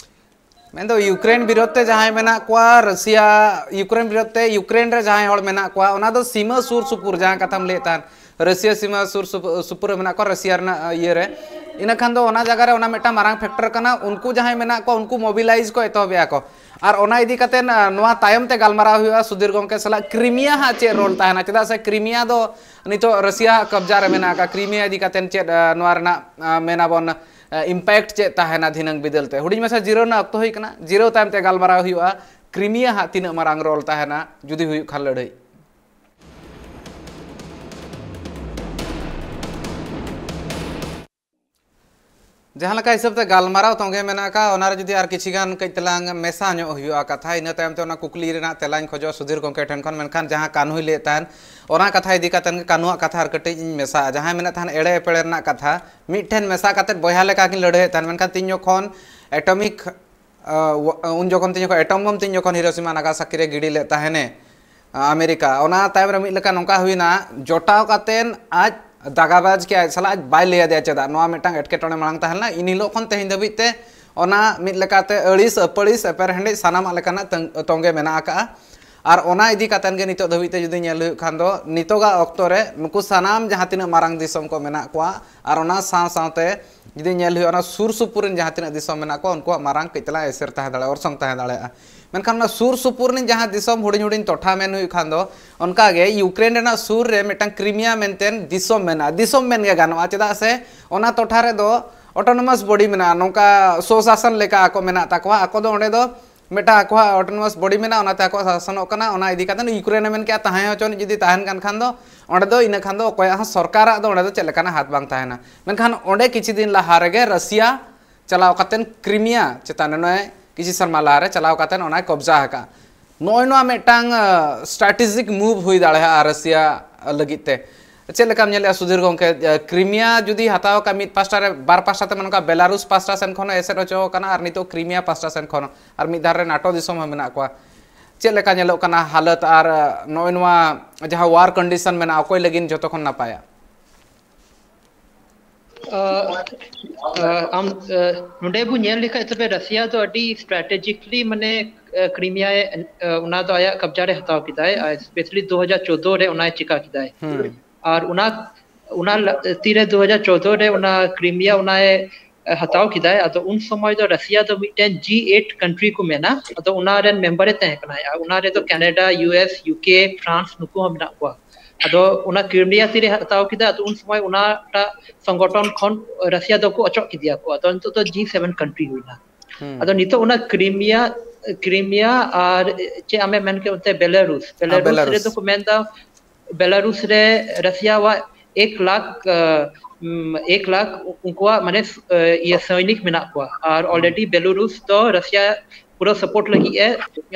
ᱢᱮᱱᱫᱚ ᱤᱭᱩᱠᱨᱮᱱ ᱵᱤᱨᱳᱫᱷ ᱛᱮ ᱡᱟᱦᱟᱸᱭ ᱢᱮᱱᱟᱜ ᱠᱚᱣᱟ, ᱨᱟᱥᱤᱭᱟ, ᱤᱭᱩᱠᱨᱮᱱ ᱵᱤᱨᱳᱫᱷ ᱛᱮ ᱤᱭᱩᱠᱨᱮᱱ ᱨᱮ ᱡᱟᱦᱟᱸᱭ ᱦᱚᱲ ᱢᱮᱱᱟᱜ ᱠᱚᱣᱟ, ᱚᱱᱟ ᱫᱚ ᱥᱤᱢᱟᱹ ᱥᱩᱨ ᱥᱩᱯᱩᱨ, ᱡᱟᱦᱟᱸ ᱠᱟᱛᱷᱟᱢ ᱞᱟᱹᱭᱮᱫ ᱛᱟᱦᱮᱸᱫ, ᱨᱟᱥᱤᱭᱟ ᱥᱤᱢᱟᱹ ᱥᱩᱨ ᱥᱩᱯ- ᱥᱩᱯᱩᱨ ᱨᱮ ᱢᱮᱱᱟᱜ ᱠᱚᱣᱟ, ᱨᱟᱥᱤᱭᱟ ᱨᱮᱱᱟᱜ ᱤᱭᱟᱹ ᱨᱮ᱾ ᱤᱱᱟᱹ ᱠᱷᱟᱱ ᱫᱚ ᱚᱱᱟ ᱡᱟᱭᱜᱟ ᱨᱮ ᱚᱱᱟ ᱢᱤᱫᱴᱟᱝ ᱢᱟᱨᱟᱝ ᱯᱷᱮᱠᱴᱚᱨ ᱠᱟᱱᱟ᱾ ᱩᱱᱠᱩ ᱡᱟᱦᱟᱸᱭ ᱢᱮᱱᱟᱜ ᱠᱚᱣᱟ, ᱩᱱᱠᱩ ᱢᱳᱵᱤᱞᱟᱭᱤᱡᱽ ᱠᱚ ᱮᱛᱚᱦᱚᱵᱮᱜᱼᱟ ᱠᱚ᱾ ᱟᱨ ᱚᱱᱟ ᱤᱫᱤ ᱠᱟᱛᱮ ᱱᱚᱣᱟ ᱛᱟᱭᱚᱢ ᱛᱮ ᱜᱟᱞᱢᱟᱨᱟᱣ ᱦᱩᱭᱩᱜᱼᱟ ᱥᱩᱫᱷᱤᱨ ᱜᱚᱢᱠᱮ ᱥᱟᱞᱟᱜ᱾ ᱠᱨᱤᱢᱤᱭᱟ ᱦᱟᱸᱜ ᱪᱮᱫ ᱨᱳᱞ ᱛᱟᱦᱮᱱᱟ, ᱪᱮᱫᱟᱜ ᱥᱮ ᱠᱨᱤᱢᱤᱭᱟ ᱫᱚ ᱱᱤᱛᱚᱜ ᱨᱟᱥᱤᱭᱟ ᱦᱟᱸᱜ ᱠᱟᱵᱽᱡᱟ ᱨᱮ ᱢᱮᱱᱟᱜ ᱟᱠᱟᱫ᱾ ᱠᱨᱤᱢᱤᱭᱟ ᱤᱫᱤ ᱠᱟᱛᱮ ᱪᱮᱫ, ᱟᱸ, ᱱᱚᱣᱟ ᱨᱮᱱᱟᱜ, ᱟᱸ, ᱢᱮᱱᱟᱵᱚᱱ, ᱟᱸ, ᱤᱢᱯᱮᱠᱴ ᱪᱮᱫ ᱛᱟᱦᱮᱱᱟ ᱫᱷᱤᱱᱟᱹᱝ ᱵᱤᱫᱟᱹᱞ ᱛᱮ? ᱦᱩᱰᱤᱧ ᱢᱟᱪᱷᱟ ᱡᱤᱨᱟᱹᱣ ᱨᱮᱱᱟᱜ ᱚᱠᱛᱚ ᱦᱩᱭ ᱠᱟᱱᱟ, ᱡᱤᱨᱟᱹᱣ ᱛᱟᱭᱚᱢ ᱛᱮ ᱜᱟᱞᱢᱟᱨᱟᱣ ᱦᱩᱭᱩᱜᱼᱟ ᱠᱨᱤᱢᱤᱭᱟ ᱦᱟᱸᱜ ᱛᱤᱱᱟᱹᱜ ᱢᱟᱨᱟᱝ ᱨᱳᱞ ᱛᱟᱦᱮᱱᱟ ᱡᱩᱫᱤ ᱦᱩᱭᱩᱜ ᱠᱷᱟᱱ ᱞᱟᱹᱲᱦᱟᱹᱭ᱾ ᱡᱟᱦᱟᱸ ᱞᱮᱠᱟ ᱦᱤᱥᱟᱹᱵ ᱛᱮ ᱜᱟᱞᱢᱟᱨᱟᱣ ᱛᱚᱸᱜᱮ ᱢᱮᱱᱟᱜ ᱟᱠᱟᱫ, ᱚᱱᱟ ᱨᱮ ᱡᱩᱫᱤ ᱟᱨ ᱠᱤᱪᱷᱤ ᱜᱟᱱ ᱠᱟᱹᱡ ᱛᱮᱞᱟᱝ ᱢᱮᱥᱟ ᱧᱚᱜ ᱦᱩᱭᱩᱜᱼᱟ ᱠᱟᱛᱷᱟ, ᱤᱱᱟᱹ ᱛᱟᱭᱚᱢ ᱛᱮ ᱚᱱᱟ ᱠᱩᱠᱞᱤ ᱨᱮᱱᱟᱜ ᱛᱮᱞᱟᱧ ᱠᱷᱚᱡᱚᱜᱼᱟ ᱥᱩᱫᱷᱤᱨ ᱜᱚᱢᱠᱮ ᱴᱷᱮᱱ ᱠᱷᱚᱱ᱾ ᱢᱮᱱᱠᱷᱟᱱ ᱡᱟᱦᱟᱸ ᱠᱟᱹᱱᱦᱩᱭ ᱞᱟᱹᱭᱮᱫ ᱛᱟᱦᱮᱱ, ᱚᱱᱟ ᱠᱟᱛᱷᱟ ᱤᱫᱤ ᱠᱟᱛᱮ ᱜᱮ, ᱠᱟᱹᱱᱦᱩᱣᱟᱜ ᱠᱟᱛᱷᱟ ᱟᱨ ᱠᱟᱹᱴᱤᱡ ᱤᱧ ᱢᱮᱥᱟᱜᱼᱟ᱾ ᱡᱟᱦᱟᱸᱭ ᱢᱮᱱᱮᱫ ᱛᱟᱦᱮᱱ ᱮᱲᱮ ᱮᱯᱮᱲᱮ ᱨᱮᱱᱟᱜ ᱠᱟᱛᱷᱟ, ᱢᱤᱫᱴᱷᱮᱱ ᱢᱮᱥᱟ ᱠᱟᱛᱮ ᱵᱚᱭᱦᱟ ᱞᱮᱠᱟ ᱠᱤᱱ ᱞᱟᱹᱲᱦᱟᱹᱭᱮᱫ ᱛᱟᱦᱮᱱ, ᱢᱮᱱᱠᱷᱟᱱ ᱛᱤᱧ ᱡᱚᱠᱷᱚᱱ ᱮᱴᱚᱢᱤᱠ, ᱩᱱ ᱡᱚᱠᱷᱚᱱ ᱛᱤᱧ ᱡᱚᱠᱷᱚᱱ ᱮᱴᱚᱢ ᱵᱚᱢ ᱛᱤᱧ ᱡᱚᱠᱷᱚᱱ ᱦᱤᱨᱳᱥᱤᱢᱟ ᱱᱟᱜᱟᱥᱟᱠᱤ ᱨᱮ ᱜᱤᱰᱤ ᱞᱮᱫ ᱛᱟᱦᱮᱱᱮ, ᱟᱢᱮᱨᱤᱠᱟ, ᱚᱱᱟ ᱛᱟᱭᱚᱢ ᱨᱮ ᱢᱤᱫ ᱞᱮᱠᱟ ᱱᱚᱝᱠᱟ ᱦᱩᱭᱱᱟ, ᱡᱚᱴᱟᱣ ᱠᱟᱛᱮᱱ ᱟᱡ ᱫᱟᱜᱟᱵᱟᱡᱽ ᱠᱮᱫ ᱟᱡ ᱥᱟᱞᱟᱜ, ᱟᱡ ᱵᱟᱭ ᱞᱟᱹᱭ ᱟᱫᱮᱭᱟ ᱪᱮᱫᱟᱜ᱾ ᱱᱚᱣᱟ ᱢᱤᱫᱴᱟᱝ ᱮᱴᱠᱮᱴᱚᱬᱮ ᱢᱟᱲᱟᱝ ᱛᱟᱦᱮᱸ ᱞᱮᱱᱟ᱾ ᱤᱱ ᱦᱤᱞᱳᱜ ᱠᱷᱚᱱ ᱛᱮᱦᱮᱧ ᱫᱷᱟᱹᱵᱤᱡ ᱛᱮ ᱚᱱᱟ ᱢᱤᱫ ᱞᱮᱠᱟᱛᱮ ᱟᱹᱲᱤᱥ, ᱟᱹᱯᱟᱹᱲᱤᱥ, ᱮᱯᱮᱨᱦᱮᱸᱰᱮᱡ ᱥᱟᱱᱟᱢᱟᱜ ᱞᱮᱠᱟᱱᱟᱜ ᱛᱟᱹᱝ-, ᱛᱚᱸᱜᱮ ᱢᱮᱱᱟᱜ ᱟᱠᱟᱜᱼᱟ᱾ ᱟᱨ ᱚᱱᱟ ᱤᱫᱤ ᱠᱟᱛᱮᱱ ᱜᱮ ᱱᱤᱛᱚᱜ ᱫᱷᱟᱹᱵᱤᱡ ᱛᱮ ᱡᱩᱫᱤ ᱧᱮᱞ ᱦᱩᱭᱩᱜ ᱠᱷᱟᱱ ᱫᱚ, ᱱᱤᱛᱚᱜᱟᱜ ᱚᱠᱛᱚ ᱨᱮ ᱱᱩᱠᱩ ᱥᱟᱱᱟᱢ ᱡᱟᱦᱟᱸ ᱛᱤᱱᱟᱹᱜ ᱢᱟᱨᱟᱝ ᱫᱤᱥᱚᱢ ᱠᱚ ᱢᱮᱱᱟᱜ ᱠᱚᱣᱟ, ᱟᱨ ᱚᱱᱟ ᱥᱟᱶ ᱥᱟᱶᱛᱮ ᱡᱩᱫᱤ ᱧᱮᱞ ᱦᱩᱭᱩᱜᱼᱟ, ᱚᱱᱟ ᱥᱩᱨ ᱥᱩᱯᱩᱨ ᱨᱮᱱ ᱡᱟᱦᱟᱸ ᱛᱤᱱᱟᱹᱜ ᱫᱤᱥᱚᱢ ᱢᱮᱱᱟᱜ ᱠᱚᱣᱟ, ᱩᱱᱠᱩᱣᱟᱜ ᱢᱟᱨᱟᱝ ᱠᱟᱹᱡ ᱛᱟᱞᱟᱝ ᱮᱥᱮᱨ ᱛᱟᱦᱮᱸ ᱫᱟᱲᱮᱭᱟᱜᱼᱟ, ᱚᱨᱥᱚᱝ ᱛᱟᱦᱮᱸ ᱫᱟᱲᱮᱭᱟᱜᱼᱟ᱾ ᱢᱮᱱᱠᱷᱟᱱ ᱚᱱᱟ ᱥᱩᱨ ᱥᱩᱯᱩᱨ ᱨᱮᱱ ᱡᱟᱦᱟᱸ ᱫᱤᱥᱚᱢ, ᱦᱩᱰᱤᱧ ᱦᱩᱰᱤᱧ ᱴᱚᱴᱷᱟ ᱢᱮᱱ ᱦᱩᱭᱩᱜ ᱠᱷᱟᱱ ᱫᱚ, ᱚᱱᱠᱟᱜᱮ ᱤᱭᱩᱠᱨᱮᱱ ᱨᱮᱱᱟᱜ ᱥᱩᱨ ᱨᱮ ᱢᱤᱫᱴᱟᱝ ᱠᱨᱤᱢᱤᱭᱟ ᱢᱮᱱᱛᱮ ᱫᱤᱥᱚᱢ ᱢᱮᱱᱟᱜᱼᱟ, ᱫᱤᱥᱚᱢ ᱢᱮᱱ ᱜᱮ ᱜᱟᱱᱚᱜᱼᱟ, ᱪᱮᱫᱟᱜ ᱥᱮ ᱚᱱᱟ ᱴᱚᱴᱷᱟ ᱨᱮᱫᱚ ᱚᱴᱳᱱᱚᱢᱟᱥ ᱵᱚᱰᱤ ᱢᱮᱱᱟᱜᱼᱟ, ᱱᱚᱝᱠᱟ ᱥᱚᱥᱟᱥᱚᱱ ᱞᱮᱠᱟ ᱟᱠᱚ ᱢᱮᱱᱟᱜ ᱛᱟᱠᱚᱣᱟ᱾ ᱟᱠᱚ ᱫᱚ ᱚᱸᱰᱮ ᱫᱚ ᱢᱤᱫᱴᱟᱝ ᱟᱠᱚᱣᱟᱜ ᱚᱴᱳᱱᱚᱢᱟᱥ ᱵᱚᱰᱤ ᱢᱮᱱᱟᱜᱼᱟ, ᱚᱱᱟᱛᱮ ᱟᱠᱚᱣᱟᱜ ᱥᱟᱥᱚᱱᱚᱜ ᱠᱟᱱᱟ᱾ ᱚᱱᱟ ᱤᱫᱤ ᱠᱟᱛᱮ ᱤᱭᱩᱠᱨᱮᱱ ᱮ ᱢᱮᱱ ᱠᱮᱜᱼᱟ, ᱛᱟᱦᱮᱸ ᱦᱚᱪᱚᱱᱤᱡ, ᱡᱩᱫᱤ ᱛᱟᱦᱮᱱ ᱠᱟᱱ ᱠᱷᱟᱱ ᱫᱚ ᱚᱸᱰᱮ ᱫᱚ, ᱤᱱᱟᱹ ᱠᱷᱟᱱ ᱫᱚ ᱚᱠᱚᱭᱟᱜ ᱦᱚᱸ ᱥᱚᱨᱠᱟᱨᱟᱜ ᱫᱚ ᱚᱸᱰᱮ ᱫᱚ ᱪᱮᱫ ᱞᱮᱠᱟᱱᱟᱜ ᱦᱟᱛ ᱵᱟᱝ ᱛᱟᱦᱮᱱᱟ᱾ ᱢᱮᱱᱠᱷᱟᱱ ᱚᱸᱰᱮ ᱠᱤᱪᱷᱩ ᱫᱤᱱ ᱞᱟᱦᱟ ᱨᱮᱜᱮ ᱨᱟᱥᱤᱭᱟ ᱪᱟᱞᱟᱣ ᱠᱟᱛᱮᱱ ᱠᱨᱤᱢᱤᱭᱟ ᱪᱮᱛᱟᱱ ᱨᱮ, ᱱᱚᱜᱼᱚᱭ ᱠᱤᱪᱷᱩ ᱥᱮᱨᱢᱟ ᱞᱟᱦᱟ ᱨᱮ ᱪᱟᱞᱟᱣ ᱠᱟᱛᱮᱱ ᱚᱱᱟᱭ ᱠᱚᱵᱽᱡᱟ ᱟᱠᱟᱫᱼᱟ᱾ ᱱᱚᱜᱼᱚᱭ ᱱᱚᱣᱟ ᱢᱤᱫᱴᱟᱝ, ᱟᱸ, ᱥᱴᱨᱟᱴᱮᱡᱤᱠ ᱢᱩᱵᱷ ᱦᱩᱭ ᱫᱟᱲᱮᱭᱟᱜᱼᱟ ᱨᱟᱥᱤᱭᱟ ᱞᱟᱹᱜᱤᱫ ᱛᱮ᱾ ᱪᱮᱫ ᱞᱮᱠᱟᱢ ᱧᱮᱞᱮᱫᱼᱟ ᱥᱩᱫᱷᱤᱨ ᱜᱚᱢᱠᱮ, ᱮ, ᱠᱨᱤᱢᱤᱭᱟ ᱡᱩᱫᱤ ᱦᱟᱛᱟᱣ ᱠᱟᱜ ᱢᱤᱫ ᱯᱟᱥᱴᱟ ᱨᱮ, ᱵᱟᱨ ᱯᱟᱥᱴᱟ ᱛᱮ ᱢᱮᱱ ᱠᱟᱜ ᱵᱮᱞᱟᱨᱩᱥ ᱯᱟᱥᱴᱟ ᱥᱮᱱ ᱠᱷᱚᱱ ᱦᱚᱸ ᱮᱥᱮᱫ ᱦᱚᱪᱚ ᱟᱠᱟᱱᱟ ᱟᱨ ᱱᱤᱛᱚᱜ ᱠᱨᱤᱢᱤᱭᱟ ᱯᱟᱥᱴᱟ ᱥᱮᱱ ᱠᱷᱚᱱ ᱦᱚᱸ, ᱟᱨ ᱢᱤᱫ ᱫᱷᱟᱨᱮ ᱨᱮ ᱱᱟᱴᱳ ᱫᱤᱥᱚᱢ ᱦᱚᱸ ᱢᱮᱱᱟᱜ ᱠᱚᱣᱟ᱾ ᱪᱮᱫ ᱞᱮᱠᱟ ᱧᱮᱞᱚᱜ ᱠᱟᱱᱟ ᱦᱟᱞᱚᱛ ᱟᱨ, ᱮ, ᱱᱚᱜᱼᱚᱭ ᱱᱚᱣᱟ ᱡᱟᱦᱟᱸ ᱣᱟᱨ ᱠᱚᱱᱰᱤᱥᱚᱱ ᱢᱮᱱᱟᱜᱼᱟ, ᱚᱠᱚᱭ ᱞᱟᱹᱜᱤᱫ ᱡᱚᱛᱚ ᱠᱷᱚᱱ ᱱᱟᱯᱟᱭᱟ? ᱟ, ᱟ, ᱟᱢ, ᱟ, ᱱᱚᱰᱮ ᱵᱚ ᱧᱮᱞ ᱞᱮᱠᱷᱟᱡ ᱛᱚᱵᱮ ᱨᱟᱥᱤᱭᱟ ᱫᱚ ᱟᱹᱰᱤ strategically ᱢᱟᱱᱮ, ᱟ, ᱠᱨᱤᱢᱤᱭᱟ, ᱟ, ᱚᱱᱟ ᱫᱚ ᱟᱭᱟᱜ ᱠᱟᱵᱽᱡᱟ ᱨᱮ ᱦᱟᱛᱟᱣ ᱠᱮᱫᱟᱭ, ᱟᱨ specially ᱫᱩ ᱦᱟᱡᱟᱨ ᱪᱳᱫᱫᱳ ᱨᱮ ᱚᱱᱟᱭ ᱪᱤᱠᱟ ᱠᱮᱫᱟᱭ᱾ ᱦᱩᱸ᱾ ᱟᱨ ᱚᱱᱟ, ᱚᱱᱟ ᱞᱟ-, ᱛᱤᱨᱮ ᱫᱩ ᱦᱟᱡᱟᱨ ᱪᱳᱫᱫᱳ ᱨᱮ ᱚᱱᱟ ᱠᱨᱤᱢᱤᱭᱟ ᱚᱱᱟᱭ, ᱟ, ᱦᱟᱛᱟᱣ ᱠᱮᱫᱟᱭ, ᱟᱫᱚ ᱩᱱ ᱥᱚᱢᱚᱭ ᱫᱚ ᱨᱟᱥᱤᱭᱟ ᱫᱚ ᱢᱤᱫᱴᱮᱱ ᱡᱤ ᱮᱭᱤᱴ country ᱠᱚ ᱢᱮᱱᱟ, ᱟᱫᱚ ᱚᱱᱟ ᱨᱮᱱ member ᱮ ᱛᱟᱦᱮᱸ ᱠᱟᱱᱟᱭ, ᱟᱨ ᱚᱱᱟ ᱨᱮᱫᱚ ᱠᱟᱱᱟᱰᱟ, ᱤᱭᱩ ᱮᱥ, ᱤᱭᱩ ᱠᱮ, ᱯᱷᱨᱟᱱᱥ ᱱᱩᱠᱩ ᱦᱚᱸ ᱢᱮᱱᱟᱜ ᱠᱚᱣᱟ᱾ ᱟᱫᱚ ᱚᱱᱟ ᱠᱨᱤᱢᱤᱭᱟ ᱛᱤᱨᱮ ᱦᱟᱛᱟᱣ ᱠᱮᱫᱟ, ᱟᱫᱚ ᱩᱱ ᱥᱚᱢᱚᱭ ᱚᱱᱟᱴᱟᱜ ᱥᱚᱝᱜᱚᱴᱷᱚᱱ ᱠᱷᱚᱱ ᱨᱟᱥᱤᱭᱟ ᱫᱚᱠᱚ ᱚᱪᱚᱜ ᱠᱮᱫᱮᱭᱟ ᱠᱚ᱾ ᱟᱫᱚ ᱱᱤᱛᱚᱜ ᱫᱚ ᱡᱤ ᱥᱮᱵᱷᱮᱱ country ᱦᱩᱭᱱᱟ᱾ ᱦᱩᱸ᱾ ᱟᱫᱚ ᱱᱤᱛᱚᱜ ᱚᱱᱟ ᱠᱨᱤᱢᱤᱭᱟ, ᱠᱨᱤᱢᱤᱭᱟ ᱟᱨ ᱪᱮᱫ ᱟᱢᱮ ᱢᱮᱱ ᱠᱮᱫ ᱚᱱᱛᱮ ᱵᱮᱞᱟᱨᱩᱥ, ᱦᱮᱸ, ᱵᱮᱞᱟᱨᱩᱥ ᱵᱮᱞᱟᱨᱩᱥ᱾ ᱨᱮᱫᱚ ᱠᱚ ᱢᱮᱱᱫᱟ, ᱵᱮᱞᱟᱨᱩᱥ ᱨᱮ ᱨᱟᱥᱤᱭᱟᱣᱟᱜ ᱮᱠ ᱞᱟᱠᱷ, ᱟ, ᱩᱢ, ᱮᱠ ᱞᱟᱠᱷ ᱩᱱᱠᱩᱣᱟᱜ ᱢᱟᱱᱮ, ᱟ, ᱤᱭᱟᱹ ᱥᱚᱭᱱᱤᱠ ᱢᱮᱱᱟᱜ ᱠᱚᱣᱟ᱾ ᱟᱨ ᱦᱩᱸ᱾ Already ᱵᱮᱞᱟᱨᱩᱥ ᱫᱚ ᱨᱟᱥᱤᱭᱟ ᱯᱩᱨᱟᱹ support ᱞᱟᱹᱜᱤᱫ ᱮ,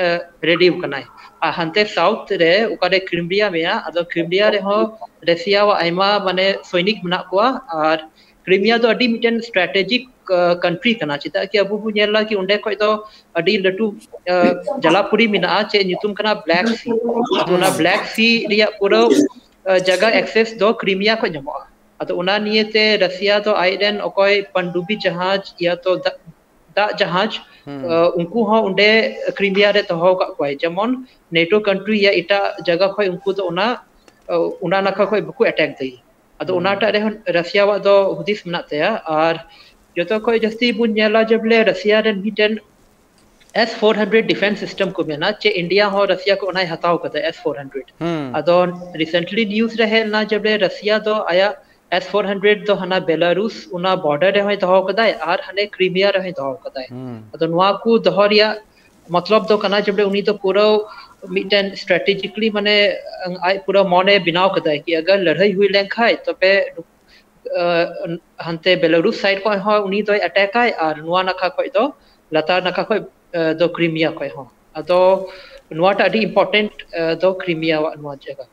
ᱟ, ready ᱠᱟᱱᱟᱭ᱾ ᱟᱨ ᱦᱟᱱᱛᱮ south ᱨᱮ ᱚᱠᱟᱨᱮ ᱠᱨᱤᱢᱤᱭᱟ ᱢᱮᱭᱟ, ᱟᱫᱚ ᱠᱨᱤᱢᱤᱭᱟ ᱨᱮᱦᱚᱸ ᱨᱟᱥᱤᱭᱟᱣᱟᱜ ᱟᱭᱢᱟ ᱢᱟᱱᱮ ᱥᱚᱭᱱᱤᱠ ᱢᱮᱱᱟᱜ ᱠᱚᱣᱟ᱾ ᱟᱨ ᱠᱨᱤᱢᱤᱭᱟ ᱫᱚ ᱟᱹᱰᱤ ᱢᱤᱫᱴᱮᱱ strategic, ᱟ, country ᱠᱟᱱᱟ, ᱪᱮᱫᱟᱜ ᱠᱤ ᱟᱵᱚ ᱵᱚ ᱧᱮᱞᱟ ᱠᱤ ᱚᱸᱰᱮ ᱠᱷᱚᱡ ᱫᱚ ᱟᱹᱰᱤ ᱞᱟᱹᱴᱩ, ᱟ, ᱡᱟᱞᱟᱯᱩᱨᱤ ᱢᱮᱱᱟᱜᱼᱟ, ᱪᱮᱫ ᱧᱩᱛᱩᱢ ᱠᱟᱱᱟ Black Sea᱾ ᱟᱫᱚ ᱚᱱᱟ ᱦᱩᱸ᱾ Black Sea ᱨᱮᱭᱟᱜ ᱯᱩᱨᱟᱹ, ᱟ, ᱡᱟᱭᱜᱟ access ᱫᱚ ᱠᱨᱤᱢᱤᱭᱟ ᱠᱷᱚᱡ ᱧᱟᱢᱚᱜᱼᱟ᱾ ᱟᱫᱚ ᱚᱱᱟ ᱱᱤᱭᱮᱛᱮ ᱨᱟᱥᱤᱭᱟ ᱫᱚ ᱟᱡᱨᱮᱱ ᱚᱠᱚᱭ ᱯᱟᱱᱰᱩᱵᱤ ᱡᱟᱦᱟᱡᱽ ᱭᱟ ᱛᱚ ᱫᱟ-, ᱫᱟᱜ ᱡᱟᱦᱟᱡᱽ, ᱦᱩᱸ᱾ ᱟ, ᱩᱱᱠᱩ ᱦᱚᱸ ᱚᱸᱰᱮ ᱠᱨᱤᱢᱤᱭᱟ ᱨᱮ ᱫᱚᱦᱚ ᱟᱠᱟᱫ ᱠᱚᱣᱟᱭ, ᱡᱮᱢᱚᱱ ᱱᱮᱴᱳ country ᱭᱟ ᱮᱴᱟᱜ ᱡᱟᱭᱜᱟ ᱠᱷᱚᱡ ᱩᱱᱠᱩ ᱫᱚ ᱚᱱᱟ, ᱟ, ᱚᱱᱟ ᱱᱟᱠᱷᱟ ᱠᱷᱚᱡ ᱵᱟᱠᱚ attack ᱫᱟᱲᱮᱭᱟᱜᱼᱟ᱾ ᱟᱫᱚ ᱦᱩᱸ᱾ ᱚᱱᱟᱴᱟᱜ ᱨᱮᱦᱚᱸ ᱨᱟᱥᱤᱭᱟᱣᱟᱜ ᱫᱚ ᱦᱩᱫᱤᱥ ᱢᱮᱱᱟᱜ ᱛᱟᱭᱟ᱾ ᱟᱨ ᱡᱚᱛᱚ ᱠᱷᱚᱡ ᱡᱟᱹᱥᱛᱤ ᱵᱚᱱ ᱧᱮᱞᱟ ᱡᱮ ᱵᱚᱞᱮ ᱨᱟᱥᱤᱭᱟ ᱨᱮᱱ ᱢᱤᱫᱴᱮᱱ S four hundred defense system ᱠᱚ ᱢᱮᱱᱟ, ᱪᱮ ᱤᱱᱰᱤᱭᱟ ᱦᱚᱸ ᱨᱟᱥᱤᱭᱟ ᱠᱷᱚᱡ ᱚᱱᱟᱭ ᱦᱟᱛᱟᱣ ᱠᱟᱫᱟ, S four hundred᱾ ᱦᱩᱸ᱾ ᱟᱫᱚ recently news ᱨᱮ ᱦᱮᱡ ᱞᱮᱱᱟ ᱡᱮ ᱵᱚᱞᱮ ᱨᱟᱥᱤᱭᱟ ᱫᱚ ᱟᱭᱟᱜ S four hundred ᱫᱚ ᱦᱟᱱᱟ ᱵᱮᱞᱟᱨᱩᱥ ᱚᱱᱟ border ᱨᱮᱦᱚᱸᱭ ᱫᱚᱦᱚ ᱠᱟᱫᱟᱭ ᱟᱨ ᱦᱟᱱᱮ ᱠᱨᱤᱢᱤᱭᱟ ᱨᱮᱦᱚᱸᱭ ᱫᱚᱦᱚ ᱠᱟᱫᱟᱭ᱾ ᱦᱩᱸ᱾ ᱟᱫᱚ ᱱᱚᱣᱟ ᱠᱚ ᱫᱚᱦᱚ ᱨᱮᱭᱟᱜ ᱢᱚᱛᱞᱚᱵ ᱫᱚ ᱠᱟᱱᱟ ᱡᱮ ᱵᱚᱞᱮ ᱩᱱᱤ ᱫᱚ ᱯᱩᱨᱟᱹ ᱢᱤᱫᱴᱮᱱ strategically ᱢᱟᱱᱮ ᱟᱡ ᱯᱩᱨᱟᱹ ᱢᱚᱱᱮ ᱵᱮᱱᱟᱣ ᱠᱟᱫᱟᱭ ᱠᱤ ᱟᱜᱟᱨ ᱞᱟᱹᱲᱦᱟᱹᱭ ᱦᱩᱭ ᱞᱮᱱᱠᱷᱟᱡ ᱛᱚᱵᱮ, ᱟ, ᱦᱟᱱᱛᱮ ᱵᱮᱞᱟᱨᱩᱥ side ᱠᱷᱚᱡ ᱦᱚᱸ ᱩᱱᱤ ᱫᱚᱭ attack ᱟᱭ ᱟᱨ ᱱᱚᱣᱟ ᱱᱟᱠᱷᱟ ᱠᱷᱚᱡ ᱫᱚ ᱞᱟᱛᱟᱨ ᱱᱟᱠᱷᱟ ᱠᱷᱚᱡ, ᱟ, ᱫᱚ ᱠᱨᱤᱢᱤᱭᱟ ᱠᱷᱚᱡ ᱦᱚᱸ᱾ ᱟᱫᱚ ᱱᱚᱣᱟᱴᱟᱜ ᱟᱹᱰᱤ important, ᱟ, ᱫᱚ ᱠᱨᱤᱢᱤᱭᱟᱣᱟᱜ ᱱᱚᱣᱟ ᱡᱟᱭᱜᱟ᱾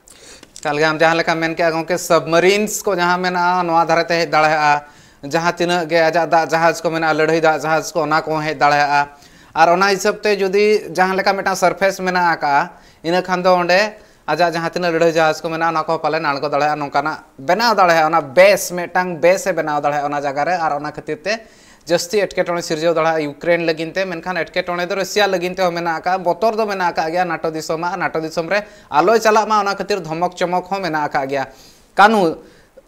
ᱮᱠᱟᱞ ᱜᱮ ᱟᱢ ᱡᱟᱦᱟᱸ ᱞᱮᱠᱟᱢ ᱢᱮᱱ ᱠᱮᱜᱼᱟ ᱜᱚᱢᱠᱮ, ᱥᱟᱵᱢᱟᱨᱤᱱᱥ ᱠᱚ ᱡᱟᱦᱟᱸ ᱢᱮᱱᱟᱜᱼᱟ ᱱᱚᱣᱟ ᱫᱷᱟᱨᱮ ᱛᱮ ᱦᱮᱡ ᱫᱟᱲᱮᱭᱟᱜᱼᱟ, ᱡᱟᱦᱟᱸ ᱛᱤᱱᱟᱹᱜ ᱜᱮ ᱟᱡᱟᱜ ᱫᱟᱜ ᱡᱟᱦᱟᱡᱽ ᱠᱚ ᱢᱮᱱᱟᱜᱼᱟ, ᱞᱟᱹᱲᱦᱟᱹᱭ ᱫᱟᱜ ᱡᱟᱦᱟᱡᱽ ᱠᱚ, ᱚᱱᱟ ᱠᱚᱦᱚᱸ ᱦᱮᱡ ᱫᱟᱲᱮᱭᱟᱜᱼᱟ᱾ ᱟᱨ ᱚᱱᱟ ᱦᱤᱥᱟᱹᱵ ᱛᱮ ᱡᱩᱫᱤ ᱡᱟᱦᱟᱸ ᱞᱮᱠᱟ ᱢᱤᱫᱴᱟᱝ ᱥᱟᱨᱯᱷᱮᱥ ᱢᱮᱱᱟᱜ ᱟᱠᱟᱜᱼᱟ, ᱤᱱᱟᱹ ᱠᱷᱟᱱ ᱫᱚ ᱚᱸᱰᱮ ᱟᱡᱟᱜ ᱡᱟᱦᱟᱸ ᱛᱤᱱᱟᱹᱜ ᱞᱟᱹᱲᱦᱟᱹᱭ ᱡᱟᱦᱟᱡᱽ ᱠᱚ ᱢᱮᱱᱟᱜᱼᱟ ᱚᱱᱟ ᱠᱚᱦᱚᱸ ᱯᱟᱞᱮᱱ ᱟᱬᱜᱚ ᱫᱟᱲᱮᱭᱟᱜᱼᱟ, ᱱᱚᱝᱠᱟᱱᱟᱜ ᱵᱮᱱᱟᱣ ᱫᱟᱲᱮᱭᱟᱜᱼᱟ, ᱚᱱᱟ ᱵᱮᱥ ᱢᱤᱫᱴᱟᱝ ᱵᱮᱥ ᱮ ᱵᱮᱱᱟᱣ ᱫᱟᱲᱮᱭᱟᱜᱼᱟ ᱚᱱᱟ ᱡᱟᱭᱜᱟ ᱨᱮ᱾ ᱟᱨ ᱚᱱᱟ ᱠᱷᱟᱹᱛᱤᱨ ᱛᱮ ᱡᱟᱹᱥᱛᱤ ᱮᱴᱠᱮᱴᱚᱬᱮ ᱥᱤᱨᱡᱟᱹᱣ ᱫᱟᱲᱮᱭᱟᱜᱼᱟ ᱤᱭᱩᱠᱨᱮᱱ ᱞᱟᱹᱜᱤᱫ ᱛᱮ, ᱢᱮᱱᱠᱷᱟᱱ ᱮᱴᱠᱮᱴᱚᱬᱮ ᱫᱚ ᱨᱟᱥᱤᱭᱟ ᱞᱟᱹᱜᱤᱫ ᱛᱮᱦᱚᱸ ᱢᱮᱱᱟᱜ ᱟᱠᱟᱫᱼᱟ, ᱵᱚᱛᱚᱨ ᱫᱚ ᱢᱮᱱᱟᱜ ᱟᱠᱟᱫ ᱜᱮᱭᱟ ᱱᱟᱴᱳ ᱫᱤᱥᱚᱢᱟᱜ, ᱱᱟᱴᱳ ᱫᱤᱥᱚᱢ ᱨᱮ ᱟᱞᱚᱭ ᱪᱟᱞᱟᱜ ᱢᱟ ᱚᱱᱟ ᱠᱷᱟᱹᱛᱤᱨ ᱫᱷᱚᱢᱚᱠ ᱪᱚᱢᱚᱠ ᱦᱚᱸ ᱢᱮᱱᱟᱜ ᱟᱠᱟᱫ ᱜᱮᱭᱟ᱾ ᱠᱟᱹᱱᱩ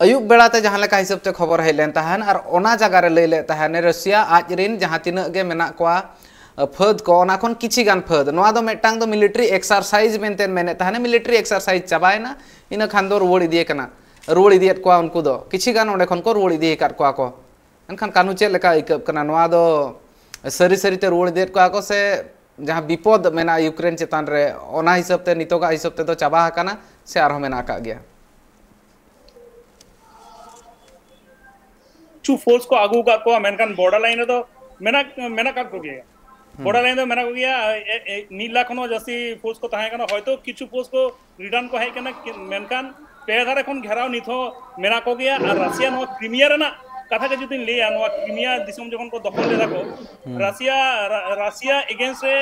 ᱟᱹᱭᱩᱵ ᱵᱮᱲᱟ ᱛᱮ ᱡᱟᱦᱟᱸ ᱞᱮᱠᱟ ᱦᱤᱥᱟᱹᱵ ᱛᱮ ᱠᱷᱚᱵᱚᱨ ᱦᱮᱡ ᱞᱮᱱ ᱛᱟᱦᱮᱸᱱ, ᱟᱨ ᱚᱱᱟ ᱡᱟᱭᱜᱟ ᱨᱮ ᱞᱟᱹᱭ ᱞᱮᱫ ᱛᱟᱦᱮᱸᱱ ᱨᱟᱥᱤᱭᱟ ᱟᱡ ᱨᱤᱱ ᱡᱟᱦᱟᱸ ᱛᱤᱱᱟᱹᱜ ᱜᱮ ᱢᱮᱱᱟᱜ ᱠᱚᱣᱟ, ᱯᱷᱟᱹᱫ ᱠᱚ, ᱚᱱᱟ ᱠᱷᱚᱱ ᱠᱤᱪᱷᱤ ᱜᱟᱱ ᱯᱷᱟᱹᱫ, ᱱᱚᱣᱟ ᱫᱚ ᱢᱤᱫᱴᱟᱝ ᱫᱚ ᱢᱤᱞᱤᱴᱟᱨᱤ ᱮᱠᱥᱟᱨᱥᱟᱭᱤᱡᱽ ᱢᱮᱱᱛᱮ ᱢᱮᱱᱮᱫ ᱛᱟᱦᱮᱸᱱ, ᱢᱤᱞᱤᱴᱟᱨᱤ ᱮᱠᱥᱟᱨᱥᱟᱭᱤᱡᱽ ᱪᱟᱵᱟᱭᱮᱱᱟ, ᱤᱱᱟᱹ ᱠᱷᱟᱱ ᱫᱚ ᱨᱩᱣᱟᱹᱲ ᱤᱫᱤᱭᱮ ᱠᱟᱱᱟ, ᱨᱩᱣᱟᱹᱲ ᱤᱫᱤᱭᱮᱫ ᱠᱚᱣᱟ ᱩᱱᱠᱩ ᱫᱚ, ᱠᱤᱪᱷᱤ ᱜᱟᱱ ᱚᱸᱰᱮ ᱠᱷᱚᱱ ᱠᱚ ᱨᱩᱣᱟᱹᱲ ᱤᱫᱤ ᱟᱠᱟᱫ ᱠᱚᱣᱟ ᱠᱚ᱾ ᱮᱱᱠᱷᱟᱱ ᱠᱟᱹᱱᱩ ᱪᱮᱫ ᱞᱮᱠᱟ ᱟᱹᱭᱠᱟᱹᱜ ᱠᱟᱱᱟ? ᱱᱚᱣᱟ ᱫᱚ ᱥᱟᱹᱨᱤ ᱥᱟᱹᱨᱤ ᱛᱮ ᱨᱩᱣᱟᱹᱲ ᱤᱫᱤᱭᱮᱫ ᱠᱚᱣᱟ ᱠᱚ ᱥᱮ ᱡᱟᱦᱟᱸ ᱵᱤᱯᱚᱫ ᱢᱮᱱᱟᱜᱼᱟ ᱤᱭᱩᱠᱨᱮᱱ ᱪᱮᱛᱟᱱ ᱨᱮ, ᱚᱱᱟ ᱦᱤᱥᱟᱹᱵ ᱛᱮ ᱱᱤᱛᱚᱜᱟᱜ ᱦᱤᱥᱟᱹᱵ ᱛᱮᱫᱚ ᱪᱟᱵᱟ ᱟᱠᱟᱱᱟ ᱥᱮ ᱟᱨᱦᱚᱸ ᱢᱮᱱᱟᱜ ᱟᱠᱟᱫ ᱜᱮᱭᱟ? ᱠᱤᱪᱷᱩ ᱯᱷᱳᱨᱥ ᱠᱚ ᱟᱹᱜᱩ ᱟᱠᱟᱫ ᱠᱚᱣᱟ, ᱢᱮᱱᱠᱷᱟᱱ ᱵᱚᱨᱰᱟᱨ ᱞᱟᱭᱤᱱ ᱨᱮᱫᱚ ᱢᱮᱱᱟᱜ ᱢᱮᱱᱟᱜ ᱟᱠᱟᱫ ᱠᱚᱜᱮᱭᱟ᱾ ᱵᱚᱨᱰᱟᱨ ᱞᱟᱭᱤᱱ ᱫᱚ ᱢᱮᱱᱟᱜ ᱠᱚᱜᱮᱭᱟ, ᱮ- ᱮ- ᱢᱤᱫ ᱞᱟᱠᱷ ᱠᱷᱚᱱ ᱦᱚᱸ ᱡᱟᱹᱥᱛᱤ ᱯᱷᱳᱨᱥ ᱠᱚ ᱛᱟᱦᱮᱸ ᱠᱟᱱᱟ᱾ ᱦᱚᱭᱛᱳ ᱠᱤᱪᱷᱩ ᱯᱷᱳᱨᱥ ᱠᱚ ᱨᱤᱴᱟᱨᱱ ᱠᱚ ᱦᱮᱡ ᱠᱟᱱᱟ, ᱠᱤ- ᱢᱮᱱᱠᱷᱟᱱ ᱯᱮ ᱫᱷᱟᱨᱮ ᱠᱷᱚᱱ ᱜᱷᱮᱨᱟᱣ ᱱᱤᱛ ᱦᱚᱸ ᱢᱮᱱᱟᱜ ᱠᱚᱜᱮᱭᱟ᱾ ᱟᱨ ᱨᱟᱥᱤᱭᱟ ᱱᱚᱣᱟ ᱠᱨᱤᱢᱤᱭᱟ ᱨᱮᱱᱟᱜ ᱠᱟᱛᱷᱟ ᱜᱮ ᱡᱩᱫᱤᱧ ᱞᱟᱹᱭᱟ, ᱱᱚᱣᱟ ᱠᱨᱤᱢᱤᱭᱟ ᱫᱤᱥᱚᱢ ᱡᱚᱠᱷᱚᱱ ᱠᱚ ᱫᱚᱠᱷᱚᱞ ᱞᱮᱫᱟ ᱠᱚ, ᱨᱟᱥᱤᱭᱟ ᱨᱟ- ᱨᱟᱥᱤᱭᱟ ᱮᱜᱮᱱᱥᱴ ᱨᱮ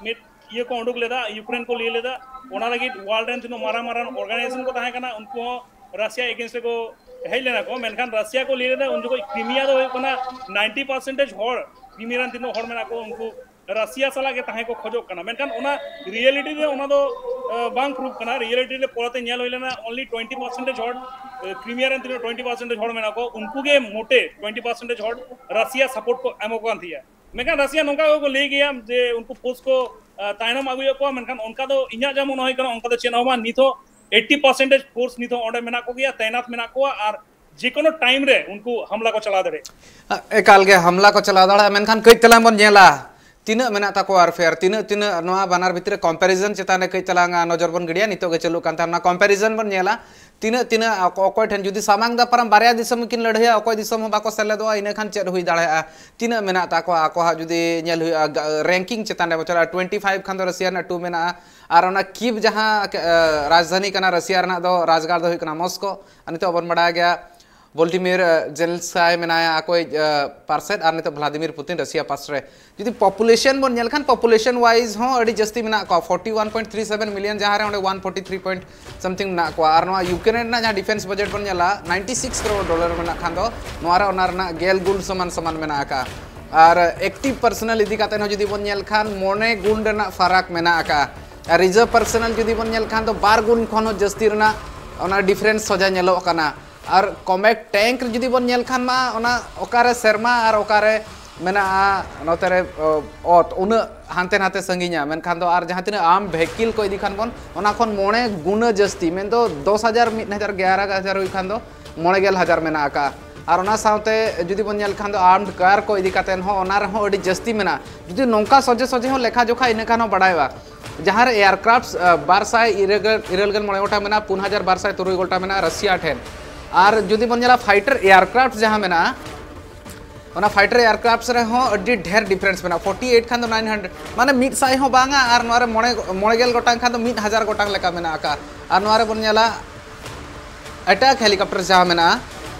ᱢᱤᱫ ᱤᱭᱟᱹ ᱠᱚ ᱩᱰᱩᱠ ᱞᱮᱫᱟ, ᱤᱭᱩᱠᱨᱮᱱ ᱠᱚ ᱞᱟᱹᱭ ᱞᱮᱫᱟ᱾ ᱚᱱᱟ ᱞᱟᱹᱜᱤᱫ ᱣᱟᱨᱞᱰ ᱨᱮᱱ ᱛᱤᱱᱟᱹᱜ ᱢᱟᱨᱟᱝ ᱢᱟᱨᱟᱝ ᱚᱨᱜᱟᱱᱟᱭᱡᱮᱥᱚᱱ ᱠᱚ ᱛᱟᱦᱮᱸ ᱠᱟᱱᱟ, ᱩᱱᱠᱩ ᱦᱚᱸ ᱨᱟᱥᱤᱭᱟ ᱮᱜᱮᱱᱥᱴ ᱨᱮᱠᱚ ᱦᱮᱡ ᱞᱮᱱᱟ ᱠᱚ᱾ ᱢᱮᱱᱠᱷᱟᱱ ᱨᱟᱥᱤᱭᱟ ᱠᱚ ᱞᱟᱹᱭ ᱞᱮᱫᱟ ᱩᱱ ᱡᱚᱠᱷᱚᱱ ᱠᱨᱤᱢᱤᱭᱟ ᱫᱚ ᱦᱩᱭᱩᱜ ᱠᱟᱱᱟ ᱱᱟᱭᱤᱱᱴᱤ ᱯᱟᱨᱥᱮᱱᱴᱮᱡᱽ ᱦᱚᱲ, ᱠᱨᱤᱢᱤᱭᱟ ᱨᱮᱱ ᱛᱤᱱᱟᱹᱜ ᱦᱚᱲ ᱢᱮᱱᱟᱜ ᱠᱚ ᱩᱱᱠᱩ ᱨᱟᱥᱤᱭᱟ ᱥᱟᱞᱟᱜ ᱜᱮ ᱛᱟᱦᱮᱸ ᱠᱚ ᱠᱷᱚᱡᱚᱜ ᱠᱟᱱᱟ᱾ ᱢᱮᱱᱠᱷᱟᱱ ᱚᱱᱟ ᱨᱤᱭᱮᱞᱤᱴᱤ ᱨᱮ ᱚᱱᱟ ᱫᱚ ᱟᱸ, ᱵᱟᱝ ᱯᱨᱩᱯ ᱠᱟᱱᱟ᱾ ᱨᱤᱭᱮᱞᱤᱴᱤ ᱨᱮ ᱯᱚᱨᱮᱛᱮ ᱧᱮᱞ ᱦᱩᱭ ᱞᱮᱱᱟ, ᱚᱱᱞᱤ ᱴᱩᱭᱮᱱᱴᱤ ᱯᱟᱨᱥᱮᱱᱴᱮᱡᱽ ᱦᱚᱲ, ᱟᱸ, ᱠᱨᱤᱢᱤᱭᱟ ᱨᱮᱱ ᱛᱤᱱᱟᱹᱜ ᱴᱩᱭᱮᱱᱴᱤ ᱯᱟᱨᱥᱮᱱᱴᱮᱡᱽ ᱦᱚᱲ ᱢᱮᱱᱟᱜ ᱠᱚ, ᱩᱱᱠᱩ ᱜᱮ ᱢᱚᱴᱮ ᱴᱩᱭᱮᱱᱴᱤ ᱯᱟᱨᱥᱮᱱᱴᱮᱡᱽ ᱦᱚᱲ ᱨᱟᱥᱤᱭᱟ ᱥᱟᱯᱳᱨᱴ ᱠᱚ ᱮᱢᱚᱜ ᱠᱟᱱ ᱛᱟᱦᱮᱸᱭᱟ᱾ ᱢᱮᱱᱠᱷᱟᱱ ᱨᱟᱥᱤᱭᱟ ᱱᱚᱝᱠᱟ ᱜᱮᱠᱚ ᱞᱟᱹᱭ ᱜᱮᱭᱟ ᱡᱮ ᱩᱱᱠᱩ ᱯᱷᱳᱨᱥ ᱠᱚ, ᱟᱸ, ᱛᱟᱭᱱᱚᱢ ᱟᱹᱜᱩᱭᱮᱫ ᱠᱚᱣᱟ, ᱢᱮᱱᱠᱷᱟᱱ ᱚᱱᱠᱟ ᱫᱚ ᱤᱧᱟᱹᱜ ᱡᱟ ᱢᱚᱱᱮ ᱦᱩᱭ ᱠᱟᱱᱟ ᱚᱱᱠᱟ ᱫᱚ ᱪᱮᱫ ᱦᱚᱸ ᱵᱟᱝ᱾ ᱱᱤᱛ ᱦᱚᱸ ᱮᱭᱤᱴᱴᱤ ᱯᱟᱨᱥᱮᱱᱴᱮᱡᱽ ᱯᱷᱳᱨᱥ ᱱᱤᱛ ᱦᱚᱸ ᱚᱸᱰᱮ ᱢᱮᱱᱟᱜ ᱠᱚᱜᱮᱭᱟ, ᱛᱟᱭᱱᱟᱛ ᱢᱮᱱᱟᱜ ᱠᱚᱣᱟ, ᱟᱨ ᱡᱮ ᱠᱳᱱᱳ ᱴᱟᱭᱤᱢ ᱨᱮ ᱩᱱᱠᱩ ᱦᱟᱢᱞᱟ ᱠᱚ ᱪᱟᱞᱟᱣ ᱫᱟᱲᱮᱭᱟᱜᱼᱟ᱾ ᱮᱠᱟᱞ ᱜᱮ ᱦᱟᱢᱞᱟ ᱠᱚ ᱪᱟᱞᱟᱣ ᱫᱟᱲᱮᱭᱟᱜᱼᱟ᱾ ᱢᱮᱱᱠᱷᱟᱱ ᱠᱟᱹᱡ ᱛᱟᱞᱟᱝ ᱵᱚᱱ ᱧᱮᱞᱟ, ᱛᱤᱱᱟᱹᱜ ᱢᱮᱱᱟᱜ ᱛᱟᱠᱚᱣᱟ ᱟᱨ ᱯᱷᱮᱭᱟᱨ ᱛᱤᱱᱟᱹᱜ ᱛᱤᱱᱟᱹᱜ, ᱱᱚᱣᱟ ᱵᱟᱱᱟᱨ ᱵᱷᱤᱛᱨᱤ ᱨᱮ ᱠᱚᱢᱯᱮᱨᱤᱡᱚᱱ ᱪᱮᱛᱟᱱ ᱨᱮ ᱠᱟᱹᱡ ᱛᱟᱞᱟᱝ ᱱᱚᱡᱚᱨ ᱵᱚᱱ ᱜᱤᱰᱤᱭᱟ᱾ ᱱᱤᱛᱚᱜ ᱜᱮ ᱪᱟᱹᱞᱩᱜ ᱠᱟᱱ ᱛᱟᱦᱮᱸ, ᱚᱱᱟ ᱠᱚᱢᱯᱮᱨᱤᱡᱚᱱ ᱵᱚᱱ ᱧᱮᱞᱟ᱾ ᱛᱤᱱᱟᱹᱜ ᱛᱤᱱᱟᱹᱜ ᱚᱠ- ᱚᱠᱚᱭ ᱴᱷᱮᱱ ᱡᱩᱫᱤ ᱥᱟᱢᱟᱝ ᱫᱟᱯᱨᱟᱢ ᱵᱟᱨᱭᱟ ᱫᱤᱥᱚᱢ ᱠᱤᱱ ᱞᱟᱹᱲᱦᱟᱹᱭᱟ, ᱚᱠᱚᱭ ᱫᱤᱥᱚᱢ ᱦᱚᱸ ᱵᱟᱠᱚ ᱥᱮᱞᱮᱫᱚᱜᱼᱟ, ᱤᱱᱟᱹ ᱠᱷᱟᱱ ᱪᱮᱫ ᱦᱩᱭ ᱫᱟᱲᱮᱭᱟᱜᱼᱟ? ᱛᱤᱱᱟᱹᱜ ᱢᱮᱱᱟᱜ ᱛᱟᱠᱚᱣᱟ ᱟᱠᱚᱣᱟᱜ ᱡᱩᱫᱤ ᱧᱮᱞ ᱦᱩᱭᱩᱜᱼᱟ, ᱨᱮᱝᱠᱤᱝ ᱪᱮᱛᱟᱱ ᱨᱮ ᱵᱚᱱ ᱪᱟᱞᱟᱜᱼᱟ, ᱴᱩᱭᱮᱱᱴᱤ ᱯᱷᱟᱭᱤᱵᱷ ᱠᱷᱟᱱ ᱫᱚ ᱨᱟᱥᱤᱭᱟ ᱨᱮᱱᱟᱜ ᱴᱩ ᱢᱮᱱᱟᱜᱼᱟ᱾ ᱟᱨ ᱚᱱᱟ ᱠᱤᱵᱷ ᱡᱟᱦᱟᱸ ᱨᱟᱡᱽᱫᱷᱟᱱᱤ ᱠᱟᱱᱟ ᱨᱟᱥᱤᱭᱟ ᱨᱮᱱᱟᱜ, ᱫᱚ ᱨᱟᱡᱽᱜᱟᱲ ᱫᱚ ᱦᱩᱭᱩᱜ ᱠᱟᱱᱟ ᱢᱚᱥᱠᱳ᱾ ᱟᱨ ᱱᱤᱛᱚᱜ ᱵᱚᱱ ᱵᱟᱲᱟᱭ ᱜᱮᱭᱟ ᱵᱷᱚᱞᱴᱤᱢᱤᱨ ᱡᱮᱞᱮᱱᱥᱠᱟᱭ ᱢᱮᱱᱟᱭᱟ ᱟᱠᱚᱭᱤᱡ ᱯᱟᱨᱥᱮᱫ, ᱟᱨ ᱱᱤᱛᱚᱜ ᱵᱷᱞᱟᱫᱤᱢᱤᱨ ᱯᱩᱛᱤᱱ ᱨᱟᱥᱤᱭᱟ ᱯᱟᱥ ᱨᱮ᱾ ᱡᱩᱫᱤ ᱯᱚᱯᱩᱞᱮᱥᱚᱱ ᱵᱚᱱ ᱧᱮᱞ ᱠᱷᱟᱱ, ᱯᱚᱯᱩᱞᱮᱥᱚᱱ ᱣᱟᱭᱤᱡ ᱦᱚᱸ ᱟᱹᱰᱤ ᱡᱟᱹᱥᱛᱤ ᱢᱮᱱᱟᱜ ᱠᱚᱣᱟ, forty one point three seven million, ᱡᱟᱦᱟᱸ ᱨᱮ ᱚᱸᱰᱮ one forty three point something ᱢᱮᱱᱟᱜ ᱠᱚᱣᱟ᱾ ᱟᱨ ᱱᱚᱣᱟ ᱭᱩᱠᱨᱮᱱ ᱨᱮᱱᱟᱜ ᱡᱟᱦᱟᱸ ᱰᱤᱯᱷᱮᱱᱥ ᱵᱟᱡᱮᱴ ᱵᱚᱱ ᱧᱮᱞᱟ, ᱱᱟᱭᱤᱱᱴᱤ ᱥᱤᱠᱥ ᱠᱨᱳᱲ ᱰᱚᱞᱟᱨ ᱢᱮᱱᱟᱜ ᱠᱷᱟᱱ ᱫᱚ, ᱱᱚᱣᱟ ᱨᱮ ᱚᱱᱟ ᱨᱮᱱᱟᱜ ᱜᱮᱞ ᱜᱩᱱ ᱥᱚᱢᱟᱱ ᱥᱚᱢᱟᱱ ᱢᱮᱱᱟᱜ ᱟᱠᱟᱫᱼᱟ᱾ ᱟᱨ ᱮᱠᱴᱤᱵᱷ ᱯᱟᱨᱥᱚᱱᱟᱞ ᱤᱫᱤ ᱠᱟᱛᱮ ᱦᱚᱸ ᱡᱩᱫᱤ ᱵᱚᱱ ᱧᱮᱞ ᱠᱷᱟᱱ, ᱢᱚᱬᱮ ᱜᱩᱱ ᱨᱮᱱᱟᱜ ᱯᱷᱟᱨᱟᱠ ᱢᱮᱱᱟᱜ ᱟᱠᱟᱫᱼᱟ᱾ ᱟᱨ ᱨᱤᱡᱟᱨᱵᱷ ᱯᱟᱨᱥᱚᱱᱟᱞ ᱡᱩᱫᱤ ᱵᱚᱱ ᱧᱮᱞ ᱠᱷᱟᱱ ᱫᱚ, ᱵᱟᱨ ᱜᱩᱱ ᱠᱷᱚᱱ ᱦᱚᱸ ᱡᱟᱹᱥᱛᱤ ᱨᱮᱱᱟᱜ ᱚᱱᱟ ᱰᱤᱯᱷᱟᱨᱮᱱᱥ ᱥᱚᱡᱷᱟ ᱧᱮᱞᱚᱜ ᱠᱟᱱᱟ᱾ ᱟᱨ ᱠᱚᱢᱮᱴ ᱴᱮᱝᱠ ᱡᱩᱫᱤ ᱵᱚᱱ ᱧᱮᱞ ᱠᱷᱟᱱ ᱢᱟ, ᱚᱱᱟ ᱚᱠᱟᱨᱮ ᱥᱮᱨᱢᱟ ᱟᱨ ᱚᱠᱟᱨᱮ ᱢᱮᱱᱟᱜᱼᱟ ᱱᱚᱛᱮ ᱨᱮ, ᱚ, ᱚᱛ ᱩᱱᱟᱹᱜ ᱦᱟᱱᱛᱮ ᱱᱟᱛᱮ ᱥᱟᱺᱜᱤᱧᱟ᱾ ᱢᱮᱱᱠᱷᱟᱱ ᱫᱚ ᱟᱨ ᱡᱟᱦᱟᱸ ᱛᱤᱱᱟᱹᱜ ᱟᱨᱢᱰ ᱵᱷᱮᱦᱤᱠᱚᱞ ᱠᱚ ᱤᱫᱤ ᱠᱷᱟᱱ ᱵᱚᱱ, ᱚᱱᱟ ᱠᱷᱚᱱ ᱢᱚᱬᱮ ᱜᱩᱱᱟᱹ ᱡᱟᱹᱥᱛᱤ, ᱢᱮᱱᱫᱚ ᱫᱚᱥ ᱦᱟᱡᱟᱨ, ᱢᱤᱫ ᱦᱟᱡᱟᱨ, ᱜᱮᱞ ᱦᱟᱡᱟᱨ ᱦᱩᱭᱩᱜ ᱠᱷᱟᱱ ᱫᱚ ᱢᱚᱬᱮ ᱜᱮᱞ ᱦᱟᱡᱟᱨ ᱢᱮᱱᱟᱜ ᱟᱠᱟᱫᱼᱟ᱾ ᱟᱨ ᱚᱱᱟ ᱥᱟᱶᱛᱮ ᱡᱩᱫᱤ ᱵᱚᱱ ᱧᱮᱞ ᱠᱷᱟᱱ ᱫᱚ ᱟᱨᱢᱰ ᱠᱟᱨ ᱠᱚ ᱤᱫᱤ ᱠᱟᱛᱮ ᱦᱚᱸ, ᱚᱱᱟ ᱨᱮᱦᱚᱸ ᱟᱹᱰᱤ ᱡᱟᱹᱥᱛᱤ ᱢᱮᱱᱟᱜᱼᱟ᱾ ᱡᱩᱫᱤ ᱱᱚᱝᱠᱟ ᱥᱚᱡᱷᱮ ᱥᱚᱡᱷᱮ ᱦᱚᱸ ᱞᱮᱠᱷᱟ ᱡᱚᱠᱷᱟ, ᱤᱱᱟᱹ ᱠᱷᱟᱱ ᱦᱚᱸ ᱵᱟᱲᱟᱭᱚᱜᱼᱟ᱾ ᱡᱟᱦᱟᱸ ᱨᱮ ᱮᱭᱟᱨᱠᱨᱟᱯᱴ ᱵᱟᱨ ᱥᱟᱭ ᱤᱨᱟᱹᱞ ᱜᱮᱞ ᱢᱚᱬᱮ ᱜᱚᱴᱟᱝ ᱢᱮᱱᱟᱜᱼᱟ, ᱯᱩᱱ ᱦᱟᱡᱟᱨ ᱵᱟᱨ ᱥᱟᱭ ᱛᱩᱨᱩᱭ ᱜᱚᱴᱟᱝ ᱢᱮᱱᱟᱜᱼᱟ ᱨᱟᱥᱤᱭᱟ ᱴᱷᱮᱱ᱾ ᱟᱨ ᱡᱩᱫᱤ ᱵᱚᱱ ᱧᱮᱞᱟ ᱯᱷᱟᱭᱴᱟᱨ ᱮᱭᱟᱨᱠᱨᱟᱯᱴ ᱡᱟᱦᱟᱸ ᱢᱮᱱᱟᱜᱼᱟ, ᱚᱱᱟ ᱯᱷᱟᱭᱴᱟᱨ ᱮᱭᱟᱨᱠᱨᱟᱯᱴ ᱨᱮᱦᱚᱸ ᱟᱹᱰᱤ ᱰᱷᱮᱨ ᱰᱤᱯᱷᱟᱨᱮᱱᱥ ᱢᱮᱱᱟᱜᱼᱟ᱾ ᱯᱷᱳᱨᱴᱤ ᱮᱭᱤᱴ ᱠᱷᱟᱱ ᱫᱚ ᱱᱟᱭᱤᱱ ᱦᱟᱱᱰᱨᱮᱰ, ᱢᱟᱱᱮ ᱢᱤᱫ ᱥᱟᱭ ᱦᱚᱸ ᱵᱟᱝᱟ᱾ ᱟᱨ ᱱᱚᱣᱟ ᱨᱮ ᱢᱚᱬᱮ, ᱢᱚᱬᱮ ᱜᱮᱞ ᱜᱚᱴᱟᱝ ᱠᱷᱟᱱ ᱫᱚ ᱢᱤᱫ ᱦᱟᱡᱟᱨ ᱜᱚᱴᱟᱝ ᱞᱮᱠᱟ ᱢᱮᱱᱟᱜ ᱟᱠᱟᱫᱼᱟ᱾ ᱟᱨ ᱱᱚᱣᱟ ᱨᱮ ᱵᱚᱱ ᱧᱮᱞᱟ ᱮᱴᱟᱠ ᱦᱮᱞᱤᱠᱚᱯᱴᱟᱨ ᱡᱟᱦᱟᱸ ᱢᱮᱱᱟᱜᱼᱟ,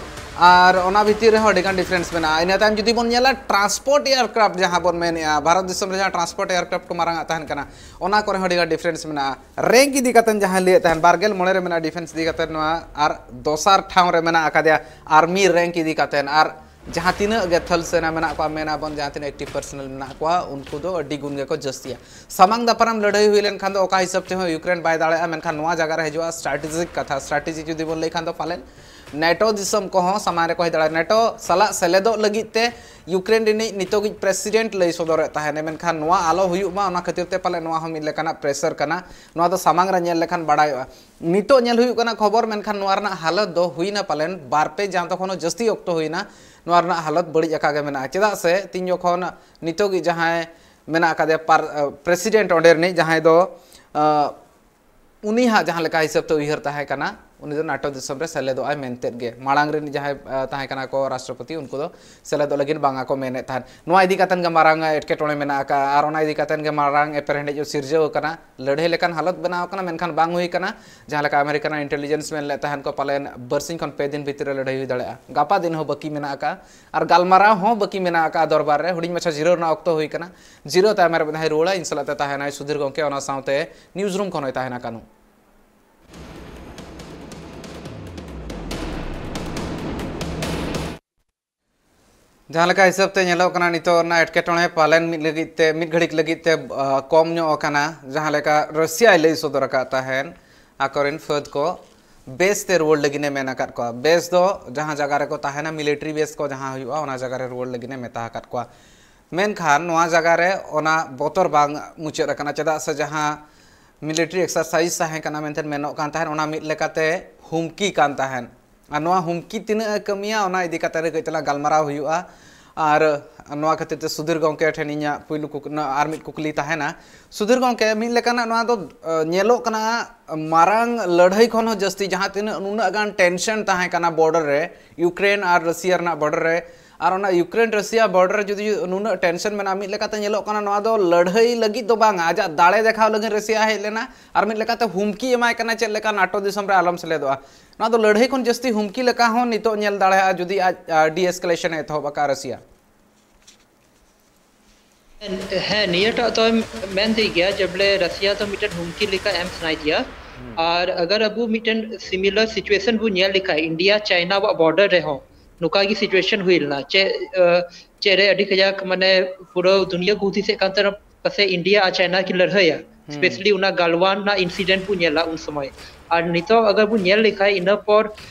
ᱟᱨ ᱚᱱᱟ ᱵᱷᱤᱛᱤᱨ ᱨᱮᱦᱚᱸ ᱟᱹᱰᱤᱜᱟᱱ ᱰᱤᱯᱷᱟᱨᱮᱱᱥ ᱢᱮᱱᱟᱜᱼᱟ᱾ ᱤᱱᱟᱹ ᱛᱟᱭᱚᱢ ᱡᱩᱫᱤ ᱵᱚᱱ ᱧᱮᱞᱟ ᱴᱨᱟᱱᱥᱯᱳᱨᱴ ᱮᱭᱟᱨᱠᱨᱟᱯᱴ ᱡᱟᱦᱟᱸ ᱵᱚᱱ ᱢᱮᱱᱮᱫᱼᱟ, ᱵᱷᱟᱨᱚᱛ ᱫᱤᱥᱚᱢ ᱨᱮ ᱡᱟᱦᱟᱸ ᱴᱨᱟᱱᱥᱯᱳᱨᱴ ᱮᱭᱟᱨᱠᱨᱟᱯᱴ ᱠᱚ ᱢᱟᱨᱟᱝ ᱟᱜ ᱛᱟᱦᱮᱱ ᱠᱟᱱᱟ, ᱚᱱᱟ ᱠᱚᱨᱮ ᱦᱚᱸ ᱟᱹᱰᱤᱜᱟᱱ ᱰᱤᱯᱷᱟᱨᱮᱱᱥ ᱢᱮᱱᱟᱜᱼᱟ᱾ ᱨᱮᱝᱠ ᱤᱫᱤ ᱠᱟᱛᱮ ᱡᱟᱦᱟᱸ ᱞᱟᱹᱭᱮᱫ ᱛᱟᱦᱮᱱ, ᱵᱟᱨᱜᱮᱞ ᱢᱚᱬᱮ ᱨᱮ ᱢᱮᱱᱟᱜᱼᱟ ᱰᱤᱯᱷᱮᱱᱥ ᱤᱫᱤ ᱠᱟᱛᱮ ᱱᱚᱣᱟ, ᱟᱨ ᱫᱚᱥᱟᱨ ᱴᱷᱟᱶ ᱨᱮ ᱢᱮᱱᱟᱜ ᱟᱠᱟᱫᱮᱭᱟ ᱟᱨᱢᱤ ᱨᱮᱝᱠ ᱤᱫᱤ ᱠᱟᱛᱮ᱾ ᱟᱨ ᱡᱟᱦᱟᱸ ᱛᱤᱱᱟᱹᱜ ᱜᱮ ᱛᱷᱟᱞ ᱥᱮᱱᱟ ᱢᱮᱱᱟᱜ ᱠᱚᱣᱟ, ᱢᱮᱱ ᱟᱵᱚᱱ ᱡᱟᱦᱟᱸ ᱛᱤᱱᱟᱹᱜ ᱮᱠᱴᱤᱵᱷ ᱯᱟᱨᱥᱚᱱᱟᱞ ᱢᱮᱱᱟᱜ ᱠᱚᱣᱟ, ᱩᱱᱠᱩ ᱫᱚ ᱟᱹᱰᱤ ᱜᱩᱱ ᱜᱮᱠᱚ ᱡᱟᱹᱥᱛᱤᱭᱟ᱾ ᱥᱟᱢᱟᱝ ᱫᱟᱯᱨᱟᱢ ᱞᱟᱹᱲᱦᱟᱹᱭ ᱦᱩᱭ ᱞᱮᱱᱠᱷᱟᱱ ᱫᱚ ᱚᱠᱟ ᱦᱤᱥᱟᱹᱵ ᱛᱮᱦᱚᱸ ᱭᱩᱠᱨᱮᱱ ᱵᱟᱭ ᱫᱟᱲᱮᱭᱟᱜᱼᱟ, ᱢᱮᱱᱠᱷᱟᱱ ᱱᱚᱣᱟ ᱡᱟᱭᱜᱟ ᱨᱮ ᱦᱤᱡᱩᱜᱼᱟ ᱥᱴᱨᱟᱴᱮᱡᱤᱠ ᱠᱟᱛᱷᱟ᱾ ᱥᱴᱨᱟᱴᱮᱡᱤ ᱡᱩᱫᱤ ᱵᱚᱱ ᱞᱟᱹᱭ ᱠᱷᱟᱱ ᱫᱚ ᱯᱟᱞᱮᱱ ᱱᱮᱴᱳ ᱫᱤᱥᱚᱢ ᱠᱚᱦᱚᱸ ᱥᱟᱢᱟᱝ ᱨᱮᱠᱚ ᱦᱮᱡ ᱫᱟᱲᱮᱭᱟᱜᱼᱟ᱾ ᱱᱮᱴᱳ ᱥᱟᱞᱟᱜ ᱥᱮᱞᱮᱫᱚᱜ ᱞᱟᱹᱜᱤᱫ ᱛᱮ ᱭᱩᱠᱨᱮᱱ ᱨᱤᱱᱤᱡ ᱱᱤᱛᱚᱜᱤᱡ ᱯᱨᱮᱥᱤᱰᱮᱱᱴ ᱞᱟᱹᱭ ᱥᱚᱫᱚᱨᱮᱫ ᱛᱟᱦᱮᱱᱟ, ᱢᱮᱱᱠᱷᱟᱱ ᱱᱚᱣᱟ ᱟᱞᱚ ᱦᱩᱭᱩᱜ ᱢᱟ, ᱚᱱᱟ ᱠᱷᱟᱹᱛᱤᱨ ᱛᱮ ᱯᱟᱞᱮ ᱱᱚᱣᱟ ᱦᱚᱸ ᱢᱤᱫ ᱞᱮᱠᱟᱱᱟᱜ ᱯᱨᱮᱥᱟᱨ ᱠᱟᱱᱟ᱾ ᱱᱚᱣᱟ ᱫᱚ ᱥᱟᱢᱟᱝ ᱨᱮ ᱧᱮᱞ ᱞᱮᱠᱷᱟᱱ ᱵᱟᱲᱟᱭᱚᱜᱼᱟ᱾ ᱱᱤᱛᱚᱜ ᱧᱮᱞ ᱦᱩᱭᱩᱜ ᱠᱟᱱᱟ ᱠᱷᱚᱵᱚᱨ, ᱢᱮᱱᱠᱷᱟᱱ ᱱᱚᱣᱟ ᱨᱮᱱᱟᱜ ᱦᱟᱞᱚᱛ ᱫᱚ ᱦᱩᱭᱱᱟ ᱯᱟᱞᱮᱱ ᱵᱟᱨ ᱯᱮ ᱪᱟᱸᱫᱚ ᱠᱷᱚᱱ ᱦᱚᱸ ᱡᱟᱹᱥᱛᱤ ᱚᱠᱛᱚ ᱦᱩᱭᱱᱟ, ᱱᱚᱣᱟ ᱨᱮᱱᱟᱜ ᱦᱟᱞᱚᱛ ᱵᱟᱹᱲᱤᱡ ᱟᱠᱟ ᱜᱮ ᱢᱮᱱᱟᱜᱼᱟ᱾ ᱪᱮᱫᱟᱜ ᱥᱮ ᱛᱤᱧ ᱡᱚᱠᱷᱚᱱ ᱱᱤᱛᱚᱜᱤᱡ ᱡᱟᱦᱟᱸᱭ ᱢᱮᱱᱟᱜ ᱟᱠᱟᱫᱮᱭᱟ ᱯᱨᱮᱥᱤᱰᱮᱱᱴ ᱚᱸᱰᱮ ᱨᱤᱱᱤᱡ, ᱡᱟᱦᱟᱸᱭ ᱫᱚ ᱩᱱᱤ ᱦᱟᱸᱜ ᱡᱟᱦᱟᱸ ᱞᱮᱠᱟ ᱦᱤᱥᱟᱹᱵ ᱛᱮ ᱩᱭᱦᱟᱹᱨ ᱛᱟᱦᱮᱸ ᱠᱟᱱᱟ, ᱩᱱᱤ ᱫᱚ ᱱᱟᱴᱳ ᱫᱤᱥᱚᱢ ᱨᱮ ᱥᱮᱞᱮᱫᱚᱜ ᱟᱭ ᱢᱮᱱᱛᱮᱫ ᱜᱮ᱾ ᱢᱟᱲᱟᱝ ᱨᱮᱱ ᱡᱟᱦᱟᱸᱭ ᱛᱟᱦᱮᱸ ᱠᱟᱱᱟ ᱠᱚ ᱨᱟᱥᱴᱨᱚᱯᱚᱛᱤ, ᱩᱱᱠᱩ ᱫᱚ ᱥᱮᱞᱮᱫᱚᱜ ᱞᱟᱹᱜᱤᱫ ᱵᱟᱝ ᱟᱠᱚ ᱢᱮᱱᱮᱫ ᱛᱟᱦᱮᱸᱫ᱾ ᱱᱚᱣᱟ ᱤᱫᱤ ᱠᱟᱛᱮᱫ ᱜᱮ ᱢᱟᱨᱟᱝ ᱮᱴᱠᱮᱴᱚᱬᱮ ᱢᱮᱱᱟᱜ ᱟᱠᱟᱫᱼᱟ ᱟᱨ ᱚᱱᱟ ᱤᱫᱤ ᱠᱟᱛᱮᱫ ᱜᱮ ᱢᱟᱨᱟᱝ ᱮᱯᱮᱨᱦᱮᱸᱰᱮᱡ ᱥᱤᱨᱡᱟᱹᱣ ᱟᱠᱟᱱᱟ᱾ ᱞᱟᱹᱲᱦᱟᱹᱭ ᱞᱮᱠᱟᱱ ᱦᱟᱞᱚᱛ ᱵᱮᱱᱟᱣ ᱟᱠᱟᱱᱟ, ᱢᱮᱱᱠᱷᱟᱱ ᱵᱟᱝ ᱦᱩᱭ ᱟᱠᱟᱱᱟ᱾ ᱡᱟᱦᱟᱸ ᱞᱮᱠᱟ ᱟᱢᱮᱨᱤᱠᱟ ᱨᱮᱱᱟᱜ ᱤᱱᱴᱮᱞᱤᱡᱮᱱᱥ ᱢᱮᱱ ᱞᱮᱫ ᱛᱟᱦᱮᱸᱫ ᱠᱚ, ᱯᱟᱞᱮᱱ ᱵᱟᱨᱥᱤᱧ ᱠᱷᱚᱱ ᱯᱮ ᱫᱤᱱ ᱵᱷᱤᱛᱤᱨ ᱨᱮ ᱞᱟᱹᱲᱦᱟᱹᱭ ᱦᱩᱭ ᱫᱟᱲᱮᱭᱟᱜᱼᱟ᱾ ᱜᱟᱯᱟ ᱫᱤᱱ ᱦᱚᱸ ᱵᱟᱹᱠᱤ ᱢᱮᱱᱟᱜ ᱟᱠᱟᱫᱼᱟ ᱟᱨ ᱜᱟᱞᱢᱟᱨᱟᱣ ᱦᱚᱸ ᱵᱟᱹᱠᱤ ᱢᱮᱱᱟᱜ ᱟᱠᱟᱫᱼᱟ ᱫᱚᱨᱵᱟᱨ ᱨᱮ᱾ ᱦᱩᱰᱤᱧ ᱢᱟᱪᱷᱟ ᱡᱤᱨᱟᱹᱣ ᱨᱮᱱᱟᱜ ᱚᱠᱛᱚ ᱦᱩᱭ ᱟᱠᱟᱱᱟ᱾ ᱡᱤᱨᱟᱹᱣ ᱛᱟᱭᱚᱢ ᱨᱮ ᱢᱤᱫ ᱫᱷᱟᱣ ᱨᱩᱣᱟᱹᱲᱟ, ᱤᱧ ᱥᱟᱞᱟᱜ ᱛᱮ ᱛᱟᱦᱮᱱᱟᱭ ᱥᱩᱫᱷᱤᱨ ᱜᱚᱢᱠᱮ, ᱚᱱᱟ ᱥᱟᱶᱛᱮ ᱱᱤᱭᱩᱡᱽ ᱨᱩᱢ ᱠᱷᱚᱱ ᱦᱚᱸᱭ ᱛᱟᱦᱮᱱᱟ ᱠᱟᱹᱱᱩ᱾ ᱡᱟᱦᱟᱸ ᱞᱮᱠᱟ ᱦᱤᱥᱟᱹᱵ ᱛᱮ ᱧᱮᱞᱚᱜ ᱠᱟᱱᱟ, ᱱᱤᱛᱚᱜ ᱨᱮᱱᱟᱜ ᱮᱴᱠᱮᱴᱚᱬᱮ ᱯᱟᱞᱮᱱ ᱢᱤᱫ ᱞᱟᱹᱜᱤᱫ ᱛᱮ, ᱢᱤᱫ ᱜᱷᱟᱹᱲᱤᱡ ᱞᱟᱹᱜᱤᱫ ᱛᱮ, ᱟ, ᱠᱚᱢ ᱧᱚᱜ ᱟᱠᱟᱱᱟ᱾ ᱡᱟᱦᱟᱸ ᱞᱮᱠᱟ ᱨᱟᱥᱤᱭᱟᱭ ᱞᱟᱹᱭ ᱥᱚᱫᱚᱨ ᱟᱠᱟᱫ ᱛᱟᱦᱮᱱ, ᱟᱠᱚᱨᱮᱱ ᱯᱷᱟᱹᱫ ᱠᱚ ᱵᱮᱥ ᱛᱮ ᱨᱩᱣᱟᱹᱲ ᱞᱟᱹᱜᱤᱫ ᱮ ᱢᱮᱱ ᱟᱠᱟᱫ ᱠᱚᱣᱟ᱾ ᱵᱮᱥ ᱫᱚ ᱡᱟᱦᱟᱸ ᱡᱟᱭᱜᱟ ᱨᱮᱠᱚ ᱛᱟᱦᱮᱱᱟ, ᱢᱤᱞᱤᱴᱟᱨᱤ ᱵᱮᱥ ᱠᱚ ᱡᱟᱦᱟᱸ ᱦᱩᱭᱩᱜᱼᱟ, ᱚᱱᱟ ᱡᱟᱭᱜᱟ ᱨᱮ ᱨᱩᱣᱟᱹᱲ ᱞᱟᱹᱜᱤᱫ ᱮ ᱢᱮᱛᱟ ᱟᱠᱟᱫ ᱠᱚᱣᱟ᱾ ᱢᱮᱱᱠᱷᱟᱱ ᱱᱚᱣᱟ ᱡᱟᱭᱜᱟ ᱨᱮ ᱚᱱᱟ ᱵᱚᱛᱚᱨ ᱵᱟᱝ ᱢᱩᱪᱟᱹᱫ ᱟᱠᱟᱱᱟ, ᱪᱮᱫᱟᱜ ᱥᱮ ᱡᱟᱦᱟᱸ ᱢᱤᱞᱤᱴᱟᱨᱤ ᱮᱠᱥᱟᱨᱥᱟᱭᱤᱡᱽ ᱛᱟᱦᱮᱸ ᱠᱟᱱᱟ ᱢᱮᱱᱛᱮ ᱢᱮᱱᱚᱜ ᱠᱟᱱ ᱛᱟᱦᱮᱸᱫ, ᱚᱱᱟ ᱢᱤᱫ ᱞᱮᱠᱟᱛᱮ ᱦᱩᱢᱠᱤ ᱠᱟᱱ ᱛᱟᱦᱮᱸᱫ᱾ ᱟᱨ ᱱᱚᱣᱟ ᱦᱩᱢᱠᱤ ᱛᱤᱱᱟᱹᱜ ᱮ ᱠᱟᱹᱢᱤᱭᱟ, ᱚᱱᱟ ᱤᱫᱤ ᱠᱟᱛᱮ ᱨᱮ ᱠᱟᱹᱡ ᱛᱟᱞᱟᱝ ᱜᱟᱞᱢᱟᱨᱟᱣ ᱦᱩᱭᱩᱜᱼᱟ᱾ ᱟᱨ ᱱᱚᱣᱟ ᱠᱷᱟᱹᱛᱤᱨ ᱛᱮ ᱥᱩᱫᱷᱤᱨ ᱜᱚᱢᱠᱮ ᱴᱷᱮᱱ ᱤᱧᱟᱹᱜ ᱯᱩᱭᱞᱩ ᱠᱩᱠ-, ᱱᱚᱣᱟ ᱟᱨ ᱢᱤᱫ ᱠᱩᱠᱞᱤ ᱛᱟᱦᱮᱱᱟ᱾ ᱥᱩᱫᱷᱤᱨ ᱜᱚᱢᱠᱮ, ᱢᱤᱫ ᱞᱮᱠᱟᱱᱟᱜ ᱱᱚᱣᱟ ᱫᱚ, ᱟ, ᱧᱮᱞᱚᱜ ᱠᱟᱱᱟ, ᱢᱟᱨᱟᱝ ᱞᱟᱹᱲᱦᱟᱹᱭ ᱠᱷᱚᱱ ᱦᱚᱸ ᱡᱟᱹᱥᱛᱤ ᱡᱟᱦᱟᱸ ᱛᱤᱱᱟᱹᱜ ᱱᱩᱱᱟᱹᱜ ᱜᱟᱱ ᱴᱮᱱᱥᱚᱱ ᱛᱟᱦᱮᱸ ᱠᱟᱱᱟ ᱵᱚᱨᱰᱟᱨ ᱨᱮ, ᱤᱭᱩᱠᱨᱮᱱ ᱟᱨ ᱨᱟᱥᱤᱭᱟ ᱨᱮᱱᱟᱜ ᱵᱚᱨᱰᱟᱨ ᱨᱮ, ᱟᱨ ᱚᱱᱟ ᱤᱭᱩᱠᱨᱮᱱ ᱨᱟᱥᱤᱭᱟ ᱵᱚᱨᱰᱟᱨ ᱨᱮ ᱡᱩᱫᱤ ᱱᱩᱱᱟᱹᱜ ᱴᱮᱱᱥᱚᱱ ᱢᱮᱱᱟᱜᱼᱟ, ᱢᱤᱫ ᱞᱮᱠᱟᱛᱮ ᱧᱮᱞᱚᱜ ᱠᱟᱱᱟ ᱱᱚᱣᱟ ᱫᱚ ᱞᱟᱹᱲᱦᱟᱹᱭ ᱞᱟᱹᱜᱤᱫ ᱫᱚ ᱵᱟᱝᱟ, ᱟᱡᱟᱜ ᱫᱟᱲᱮ ᱫᱮᱠᱷᱟᱣ ᱞᱟᱹᱜᱤᱫ ᱨᱟᱥᱤᱭᱟ ᱦᱮᱡ ᱞᱮᱱᱟ ᱟᱨ ᱢᱤᱫ ᱞᱮᱠᱟᱛᱮ ᱦᱩᱢᱠᱤ ᱮᱢᱟᱭ ᱠᱟᱱᱟ, ᱪᱮᱫ ᱞᱮᱠᱟ ᱱᱟᱴᱳ ᱫᱤᱥᱚᱢ ᱨᱮ ᱟᱞᱚᱢ ᱥᱮᱞᱮᱫᱚᱜᱼᱟ᱾ ᱱᱚᱣᱟ ᱫᱚ ᱞᱟᱹᱲᱦᱟᱹᱭ ᱠᱷᱚᱱ ᱡᱟᱹᱥᱛᱤ ᱦᱩᱢᱠᱤ ᱞᱮᱠᱟ ᱦᱚᱸ ᱱᱤᱛᱚᱜ ᱧᱮᱞ ᱫᱟᱲᱮᱭᱟᱜᱼᱟ ᱡᱩᱫᱤ ᱟᱡ, ᱟ, ᱰᱤ-ᱮᱥᱠᱮᱞᱮᱥᱚᱱ ᱮ ᱮᱛᱚᱦᱚᱵ ᱟᱠᱟᱫ ᱨᱟᱥᱤᱭᱟ᱾ ᱦᱮᱸ, ᱱᱤᱭᱟᱹᱴᱟᱜ ᱫᱚ ᱢᱮᱱ ᱫᱟᱲᱮᱭᱟᱜ ᱜᱮᱭᱟ ᱡᱮ ᱵᱚᱞᱮ ᱨᱟᱥᱤᱭᱟ ᱫᱚ ᱢᱤᱫᱴᱮᱱ ᱦᱩᱢᱠᱤ ᱞᱮᱠᱟ ᱮᱢ ᱥᱟᱱᱟᱭᱮᱫᱮᱭᱟ᱾ ᱟᱨ ᱟᱜᱟᱨ ᱟᱵᱚ ᱢᱤᱫᱴᱮᱱ ᱥᱤᱢᱤᱞᱟᱨ ᱥᱤᱪᱩᱭᱮᱥᱚᱱ ᱵᱚ ᱧᱮᱞ ᱞᱮᱠᱷᱟᱡ ᱤᱱᱰᱤᱭᱟ ᱪᱟᱭᱱᱟ ᱣᱟᱜ ᱵᱚᱨᱰᱟᱨ ᱨᱮᱦᱚᱸ ᱱᱚᱝᱠᱟ ᱜᱮ ᱥᱤᱪᱩᱭᱮᱥᱚᱱ ᱦᱩᱭ ᱞᱮᱱᱟ᱾ ᱪᱮᱫ, ᱟ, ᱪᱮᱫ ᱨᱮ ᱟᱹᱰᱤ ᱠᱟᱡᱟᱠ ᱢᱟᱱᱮ ᱯᱩᱨᱟᱹ ᱫᱩᱱᱤᱭᱟᱹ ᱠᱚ ᱦᱩᱫᱤᱥᱮᱫ ᱠᱟᱱ ᱛᱟᱦᱮᱱᱟ ᱯᱟᱥᱮ ᱤᱱᱰᱤᱭᱟ ᱟᱨ ᱪᱟᱭᱱᱟ ᱠᱤᱱ ᱞᱟᱹᱲᱦᱟᱹᱭᱟ᱾ ᱦᱩᱸ᱾ ᱥᱯᱮᱥᱟᱞᱤ ᱚᱱᱟ ᱜᱟᱞᱣᱟᱱ ᱨᱮᱱᱟᱜ ᱤᱱᱥᱤᱰᱮᱱᱴ ᱵᱚ ᱧᱮᱞᱟ ᱩᱱ ᱥᱚᱢᱚᱭ᱾ ᱟᱨ ᱱᱤᱛᱚᱜ ᱟᱜᱟᱨ ᱵᱚ ᱧᱮᱞ ᱞᱮᱠᱷᱟᱡ ᱤᱱᱟᱹ ᱯᱚᱨ,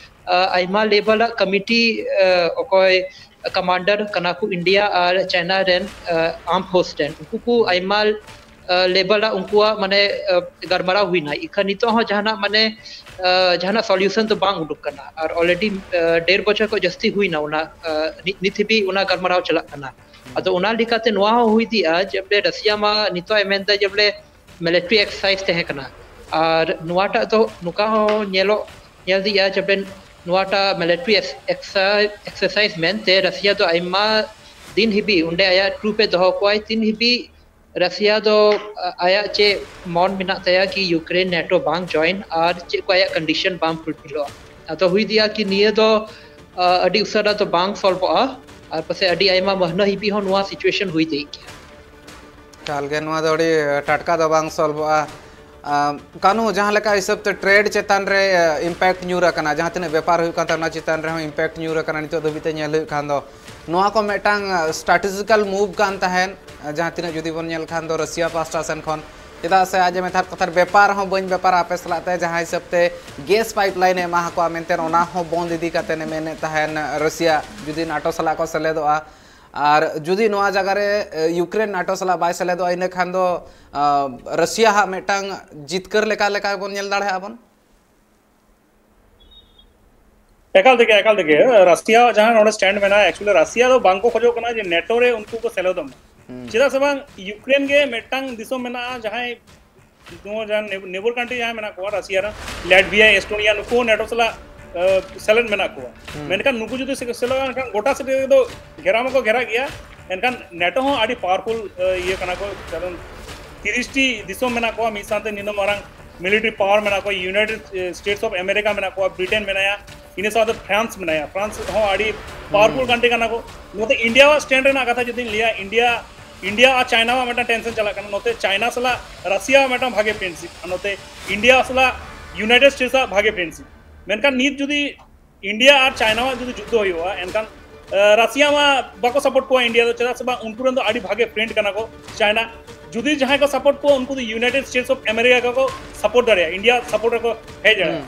ᱟ, ᱟᱭᱢᱟ ᱞᱮᱵᱮᱞ ᱟᱜ ᱠᱚᱢᱤᱴᱤ, ᱟ, ᱚᱠᱚᱭ ᱠᱚᱢᱟᱱᱰᱟᱨ ᱠᱟᱱᱟ ᱠᱚ ᱤᱱᱰᱤᱭᱟ ᱟᱨ ᱪᱟᱭᱱᱟ ᱨᱮᱱ, ᱟ, ᱟᱨᱢ ᱯᱷᱳᱨᱥ ᱨᱮᱱ, ᱩᱱᱠᱩ ᱠᱚ ᱦᱩᱸ᱾ ᱟᱭᱢᱟ, ᱟ, ᱞᱮᱵᱮᱞ ᱟᱜ ᱩᱱᱠᱩᱣᱟᱜ ᱢᱟᱱᱮ, ᱟ, ᱜᱟᱞᱢᱟᱨᱟᱣ ᱦᱩᱭᱱᱟ᱾ ᱤᱠᱷᱟᱹᱱ ᱱᱤᱛᱚᱜ ᱦᱚᱸ ᱡᱟᱦᱟᱱᱟᱜ ᱢᱟᱱᱮ, ᱟ, ᱡᱟᱦᱟᱱᱟᱜ ᱥᱚᱞᱤᱭᱩᱥᱚᱱ ᱫᱚ ᱵᱟᱝ ᱩᱰᱩᱠ ᱠᱟᱱᱟ᱾ ᱟᱨ ᱚᱞᱨᱮᱰᱤ, ᱟ, ᱰᱮᱲ ᱵᱚᱪᱷᱚᱨ ᱠᱷᱚᱱ ᱡᱟᱹᱥᱛᱤ ᱦᱩᱭᱱᱟ ᱚᱱᱟ, ᱟ, ᱱᱤ-, ᱱᱤᱛ ᱦᱟᱹᱵᱤᱡ ᱚᱱᱟ ᱜᱟᱞᱢᱟᱨᱟᱣ ᱪᱟᱞᱟᱜ ᱠᱟᱱᱟ᱾ ᱟᱫᱚ ᱚᱱᱟ ᱞᱮᱠᱟᱛᱮ ᱱᱚᱣᱟ ᱦᱚᱸ ᱦᱩᱭ ᱤᱫᱤᱜᱼᱟ ᱡᱮ ᱵᱚᱞᱮ ᱨᱟᱥᱤᱭᱟ ᱢᱟ ᱱᱤᱛᱚᱜ ᱮ ᱢᱮᱱᱫᱟ ᱡᱮ ᱵᱚᱞᱮ ᱢᱤᱞᱤᱴᱟᱨᱤ ᱮᱠᱥᱟᱨᱥᱟᱭᱤᱡᱽ ᱛᱟᱦᱮᱸ ᱠᱟᱱᱟ᱾ ᱟᱨ ᱱᱚᱣᱟᱴᱟᱜ ᱫᱚ ᱱᱚᱝᱠᱟ ᱦᱚᱸ ᱧᱮᱞᱚᱜ ᱧᱮᱞ ᱤᱫᱤᱜᱼᱟ ᱡᱮ ᱵᱚᱞᱮ ᱱᱚᱣᱟᱴᱟᱜ ᱢᱤᱞᱤᱴᱟᱨᱤ ᱮᱠᱥᱟᱨᱥᱟᱭᱤᱡᱽ ᱢᱮᱱᱛᱮ ᱨᱟᱥᱤᱭᱟ ᱫᱚ ᱟᱭᱢᱟ ᱫᱤᱱ ᱦᱟᱹᱵᱤᱡ ᱚᱸᱰᱮ ᱟᱭᱟᱜ ᱴᱨᱩᱯ ᱮ ᱫᱚᱦᱚ ᱠᱚᱣᱟᱭ, ᱛᱤᱱ ᱦᱟᱹᱵᱤᱡ ᱨᱟᱥᱤᱭᱟ ᱫᱚ ᱟᱭᱟᱜ ᱪᱮᱫ ᱢᱚᱱ ᱢᱮᱱᱟᱜ ᱛᱟᱭᱟ ᱠᱤ ᱤᱭᱩᱠᱨᱮᱱ ᱱᱮᱴᱳ ᱵᱟᱝ ᱡᱚᱭᱮᱱ ᱟᱨ ᱪᱮᱫ ᱠᱚ ᱟᱭᱟᱜ ᱠᱚᱱᱰᱤᱥᱚᱱ ᱵᱟᱝ ᱯᱷᱩᱞᱯᱷᱤᱞᱚᱜᱼᱟ᱾ ᱟᱫᱚ ᱦᱩᱭ ᱤᱫᱤᱜᱼᱟ ᱠᱤ ᱱᱤᱭᱟᱹ ᱫᱚ ᱟᱹᱰᱤ ᱩᱥᱟᱹᱨᱟ ᱫᱚ ᱵᱟᱝ ᱥᱚᱞᱵᱷᱚᱜᱼᱟ ᱟᱨ ᱯᱟᱥᱮᱡ ᱟᱹᱰᱤ ᱟᱭᱢᱟ ᱢᱟᱹᱦᱱᱟᱹ ᱦᱟᱹᱵᱤᱡ ᱦᱚᱸ ᱱᱚᱣᱟ ᱥᱤᱪᱩᱭᱮᱥᱚᱱ ᱦᱩᱭ ᱫᱟᱲᱮᱭᱟᱜ ᱜᱮᱭᱟ᱾ ᱮᱠᱟᱞ ᱜᱮ, ᱱᱚᱣᱟ ᱫᱚ ᱟᱹᱰᱤ ᱴᱟᱴᱠᱟ ᱫᱚ ᱵᱟᱝ ᱥᱚᱞᱵᱷᱚᱜᱼᱟ᱾ ᱠᱟᱹᱱᱩ, ᱡᱟᱦᱟᱸ ᱞᱮᱠᱟ ᱦᱤᱥᱟᱹᱵ ᱛᱮ ᱴᱨᱮᱰ ᱪᱮᱛᱟᱱ ᱨᱮ ᱤᱢᱯᱮᱠᱴ ᱧᱩᱨ ᱟᱠᱟᱱᱟ, ᱡᱟᱦᱟᱸ ᱛᱤᱱᱟᱹᱜ ᱵᱮᱯᱟᱨ ᱦᱩᱭᱩᱜ ᱠᱟᱱ ᱛᱟᱦᱮᱸ, ᱚᱱᱟ ᱪᱮᱛᱟᱱ ᱨᱮᱦᱚᱸ ᱤᱢᱯᱮᱠᱴ ᱧᱩᱨ ᱟᱠᱟᱱᱟ᱾ ᱱᱤᱛᱚᱜ ᱫᱷᱟᱹᱵᱤᱡ ᱛᱮ ᱧᱮᱞ ᱦᱩᱭᱩᱜ ᱠᱷᱟᱱ ᱫᱚ ᱱᱚᱣᱟ ᱠᱚ ᱢᱤᱫᱴᱟᱝ ᱥᱴᱨᱟᱴᱮᱡᱤᱠᱟᱞ ᱢᱩᱵᱷ ᱠᱟᱱ ᱛᱟᱦᱮᱸᱫ, ᱡᱟᱦᱟᱸ ᱛᱤᱱᱟᱹᱜ ᱡᱩᱫᱤ ᱵᱚᱱ ᱧᱮᱞ ᱠᱷᱟᱱ ᱫᱚ ᱨᱟᱥᱤᱭᱟ ᱯᱟᱥᱴᱟ ᱥᱮᱱ ᱠᱷᱚᱱ᱾ ᱪᱮᱫᱟᱜ ᱥᱮ ᱟᱡ ᱮ ᱢᱮᱛᱟᱫ ᱠᱟᱛᱷᱟ, ᱵᱮᱯᱟᱨ ᱦᱚᱸ ᱵᱟᱹᱧ ᱵᱮᱯᱟᱨᱟ ᱟᱯᱮ ᱥᱟᱞᱟᱜ ᱛᱮ, ᱡᱟᱦᱟᱸ ᱦᱤᱥᱟᱹᱵ ᱛᱮ ᱜᱮᱥ ᱯᱟᱭᱤᱯ ᱞᱟᱭᱤᱱ ᱮ ᱮᱢᱟ ᱠᱚᱣᱟ ᱢᱮᱱᱛᱮ, ᱚᱱᱟ ᱦᱚᱸ ᱵᱚᱱᱫ ᱤᱫᱤ ᱠᱟᱛᱮ ᱮ ᱢᱮᱱᱮᱫ ᱛᱟᱦᱮᱸᱱ ᱨᱟᱥᱤᱭᱟ ᱡᱩᱫᱤ ᱱᱟᱴᱳ ᱥᱟᱞᱟᱜ ᱠᱚ ᱥᱮᱞᱮᱫᱚᱜᱼᱟ᱾ ᱟᱨ ᱡᱩᱫᱤ ᱱᱚᱣᱟ ᱡᱟᱭᱜᱟ ᱨᱮ ᱤᱭᱩᱠᱨᱮᱱ ᱱᱟᱴᱳ ᱥᱟᱞᱟᱜ ᱵᱟᱭ ᱥᱮᱞᱮᱫᱚᱜᱼᱟ, ᱤᱱᱟᱹ ᱠᱷᱟᱱ ᱫᱚ ᱨᱟᱥᱤᱭᱟ ᱦᱟᱜ ᱢᱤᱫᱴᱟᱝ ᱡᱤᱛᱠᱟᱹᱨ ᱞᱮᱠᱟ ᱞᱮᱠᱟ ᱵᱚᱱ ᱧᱮᱞ ᱫᱟᱲᱮᱭᱟᱜᱼᱟ ᱵᱚᱱ᱾ ᱮᱠᱟᱞ ᱛᱮᱜᱮ, ᱮᱠᱟᱞ ᱛᱮᱜᱮ᱾ ᱨᱟᱥᱤᱭᱟ ᱡᱟᱦᱟᱸ ᱱᱚᱰᱮ ᱥᱴᱮᱱᱰ ᱢᱮᱱᱟᱜᱼᱟ, ᱮᱠᱪᱩᱭᱮᱞᱤ ᱨᱟᱥᱤᱭᱟ ᱫᱚ ᱵᱟᱝ ᱠᱚ ᱠᱷᱚᱡᱚᱜ ᱠᱟᱱᱟ ᱡᱮ ᱱᱮᱴᱳ ᱨᱮ ᱩᱱᱠᱩ ᱠᱚ ᱥᱮᱞᱮᱫᱚᱜ ᱢᱟ᱾ ᱪᱮᱫᱟᱜ ᱥᱮ ᱵᱟᱝ, ᱤᱭᱩᱠᱨᱮᱱ ᱜᱮ ᱢᱤᱫᱴᱟᱝ ᱫᱤᱥᱚᱢ ᱢᱮᱱᱟᱜᱼᱟ ᱡᱟᱦᱟᱸᱭ ᱱᱚᱣᱟ ᱡᱟᱦᱟᱸ ᱱᱮᱵᱚᱨ ᱠᱟᱱᱴᱨᱤ ᱡᱟᱦᱟᱸ ᱢᱮᱱᱟᱜ ᱠᱚᱣᱟ, ᱨᱟᱥᱤᱭᱟ ᱨᱮᱱ ᱞᱮᱴᱵᱷᱤᱭᱟ, ᱮᱥᱴᱳᱱᱤᱭᱟ, ᱱᱩᱠᱩ ᱦᱚᱸ ᱱᱮᱴᱳ ᱥᱟᱞᱟᱜ ᱥᱮᱞᱮᱫ ᱢᱮᱱᱟᱜ ᱠᱚᱣᱟ᱾ ᱢᱮᱱᱠᱷᱟᱱ ᱱᱩᱠᱩ ᱡᱩᱫᱤ ᱥᱮᱞᱮᱫᱚᱜᱼᱟ, ᱮᱱᱠᱷᱟᱱ ᱜᱚᱴᱟ ᱥᱮᱫ ᱫᱚ ᱜᱷᱮᱨᱟ ᱢᱟᱠᱚ ᱜᱷᱮᱨᱟ ᱜᱮᱭᱟ᱾ ᱮᱱᱠᱷᱟᱱ ᱱᱮᱴᱳ ᱦᱚᱸ ᱟᱹᱰᱤ ᱯᱟᱣᱟᱨᱯᱷᱩᱞ ᱤᱭᱟᱹ ᱠᱟᱱᱟ ᱠᱚ, ᱠᱟᱨᱚᱱ ᱛᱤᱨᱤᱥ ᱴᱤ ᱫᱤᱥᱚᱢ ᱢᱮᱱᱟᱜ ᱠᱚᱣᱟ ᱢᱤᱫ ᱥᱟᱶᱛᱮ, ᱱᱤᱱᱟᱹ ᱢᱟᱨᱟᱝ ᱢᱤᱞᱤᱴᱟᱨᱤ ᱯᱟᱣᱟᱨ ᱢᱮᱱᱟᱜ ᱠᱚᱣᱟ᱾ ᱤᱭᱩᱱᱟᱭᱴᱮᱰ ᱥᱴᱮᱴᱥ ᱚᱯᱷ ᱟᱢᱮᱨᱤᱠᱟ ᱢᱮᱱᱟᱜ ᱠᱚᱣᱟ, ᱵᱨᱤᱴᱮᱱ ᱢᱮᱱᱟᱭᱟ, ᱤᱱᱟᱹ ᱥᱟᱶᱛᱮ ᱯᱷᱨᱟᱱᱥ ᱢᱮᱱᱟᱭᱟ᱾ ᱯᱷᱨᱟᱱᱥ ᱦᱚᱸ ᱟᱹᱰᱤ ᱯᱟᱣᱟᱨᱯᱷᱩᱞ ᱠᱟᱱᱴᱨᱤ ᱠᱟᱱᱟ ᱠᱚ᱾ ᱱᱚᱛᱮ ᱤᱱᱰᱤᱭᱟᱣᱟᱜ ᱥᱴᱮᱱᱰ ᱨᱮᱱᱟᱜ ᱠᱟᱛᱷᱟ ᱡᱩᱫᱤᱧ ᱞᱟᱹᱭᱟ, ᱤᱱᱰᱤᱭᱟ ᱤᱱᱰᱤᱭᱟ ᱟᱨ ᱪᱟᱭᱱᱟᱣᱟᱜ ᱢᱤᱫᱴᱟᱝ ᱴᱮᱱᱥᱚᱱ ᱪᱟᱞᱟᱜ ᱠᱟᱱᱟ᱾ ᱱᱚᱛᱮ ᱪᱟᱭᱱᱟ ᱥᱟᱞᱟᱜ ᱨᱟᱥᱤᱭᱟᱣᱟᱜ ᱢᱤᱫᱴᱟᱝ ᱵᱷᱟᱜᱮ ᱯᱷᱨᱮᱱᱰᱥᱤᱯ, ᱟᱨ ᱱᱚᱛᱮ ᱤᱱᱰᱤᱭᱟ ᱥᱟᱞᱟᱜ ᱤᱭᱩᱱᱟᱭᱴᱮᱰ ᱥᱴᱮᱴᱥ ᱟᱜ ᱵᱷᱟᱜᱮ ᱯᱷᱨᱮᱱᱰᱥᱤᱯ᱾ ᱢᱮᱱᱠᱷᱟᱱ ᱱᱤᱛ ᱡᱩᱫᱤ ᱤᱱᱰᱤᱭᱟ ᱟᱨ ᱪᱟᱭᱱᱟᱣᱟᱜ ᱡᱩᱫᱤ ᱡᱩᱫᱽᱫᱷᱚ ᱦᱩᱭᱩᱜᱼᱟ, ᱮᱱᱠᱷᱟᱱ ᱨᱟᱥᱤᱭᱟ ᱢᱟ ᱵᱟᱠᱚ ᱥᱟᱯᱳᱨᱴ ᱠᱚᱣᱟ ᱤᱱᱰᱤᱭᱟ ᱫᱚ, ᱪᱮᱫᱟᱜ ᱥᱮ ᱵᱟᱝ, ᱩᱱᱠᱩ ᱨᱮᱱ ᱫᱚ ᱟᱹᱰᱤ ᱵᱷᱟᱜᱮ ᱯᱷᱨᱮᱱᱰ ᱠᱟᱱᱟ ᱠᱚ ᱪᱟᱭᱱᱟ᱾ ᱡᱩᱫᱤ ᱡᱟᱦᱟᱸᱭ ᱠᱚ ᱥᱟᱯᱳᱨᱴ ᱠᱚᱣᱟ, ᱩᱱᱠᱩ ᱫᱚ ᱤᱭᱩᱱᱟᱭᱴᱮᱰ ᱥᱴᱮᱴᱥ ᱚᱯᱷ ᱟᱢᱮᱨᱤᱠᱟ ᱠᱚ ᱥᱟᱯᱳᱨᱴ ᱫᱟᱲᱮᱭᱟᱜᱼᱟ, ᱤᱱᱰᱤᱭᱟ ᱥᱟᱯᱳᱨᱴ ᱨᱮᱠᱚ ᱦᱮᱡ ᱫᱟᱲᱮᱭᱟᱜᱼᱟ᱾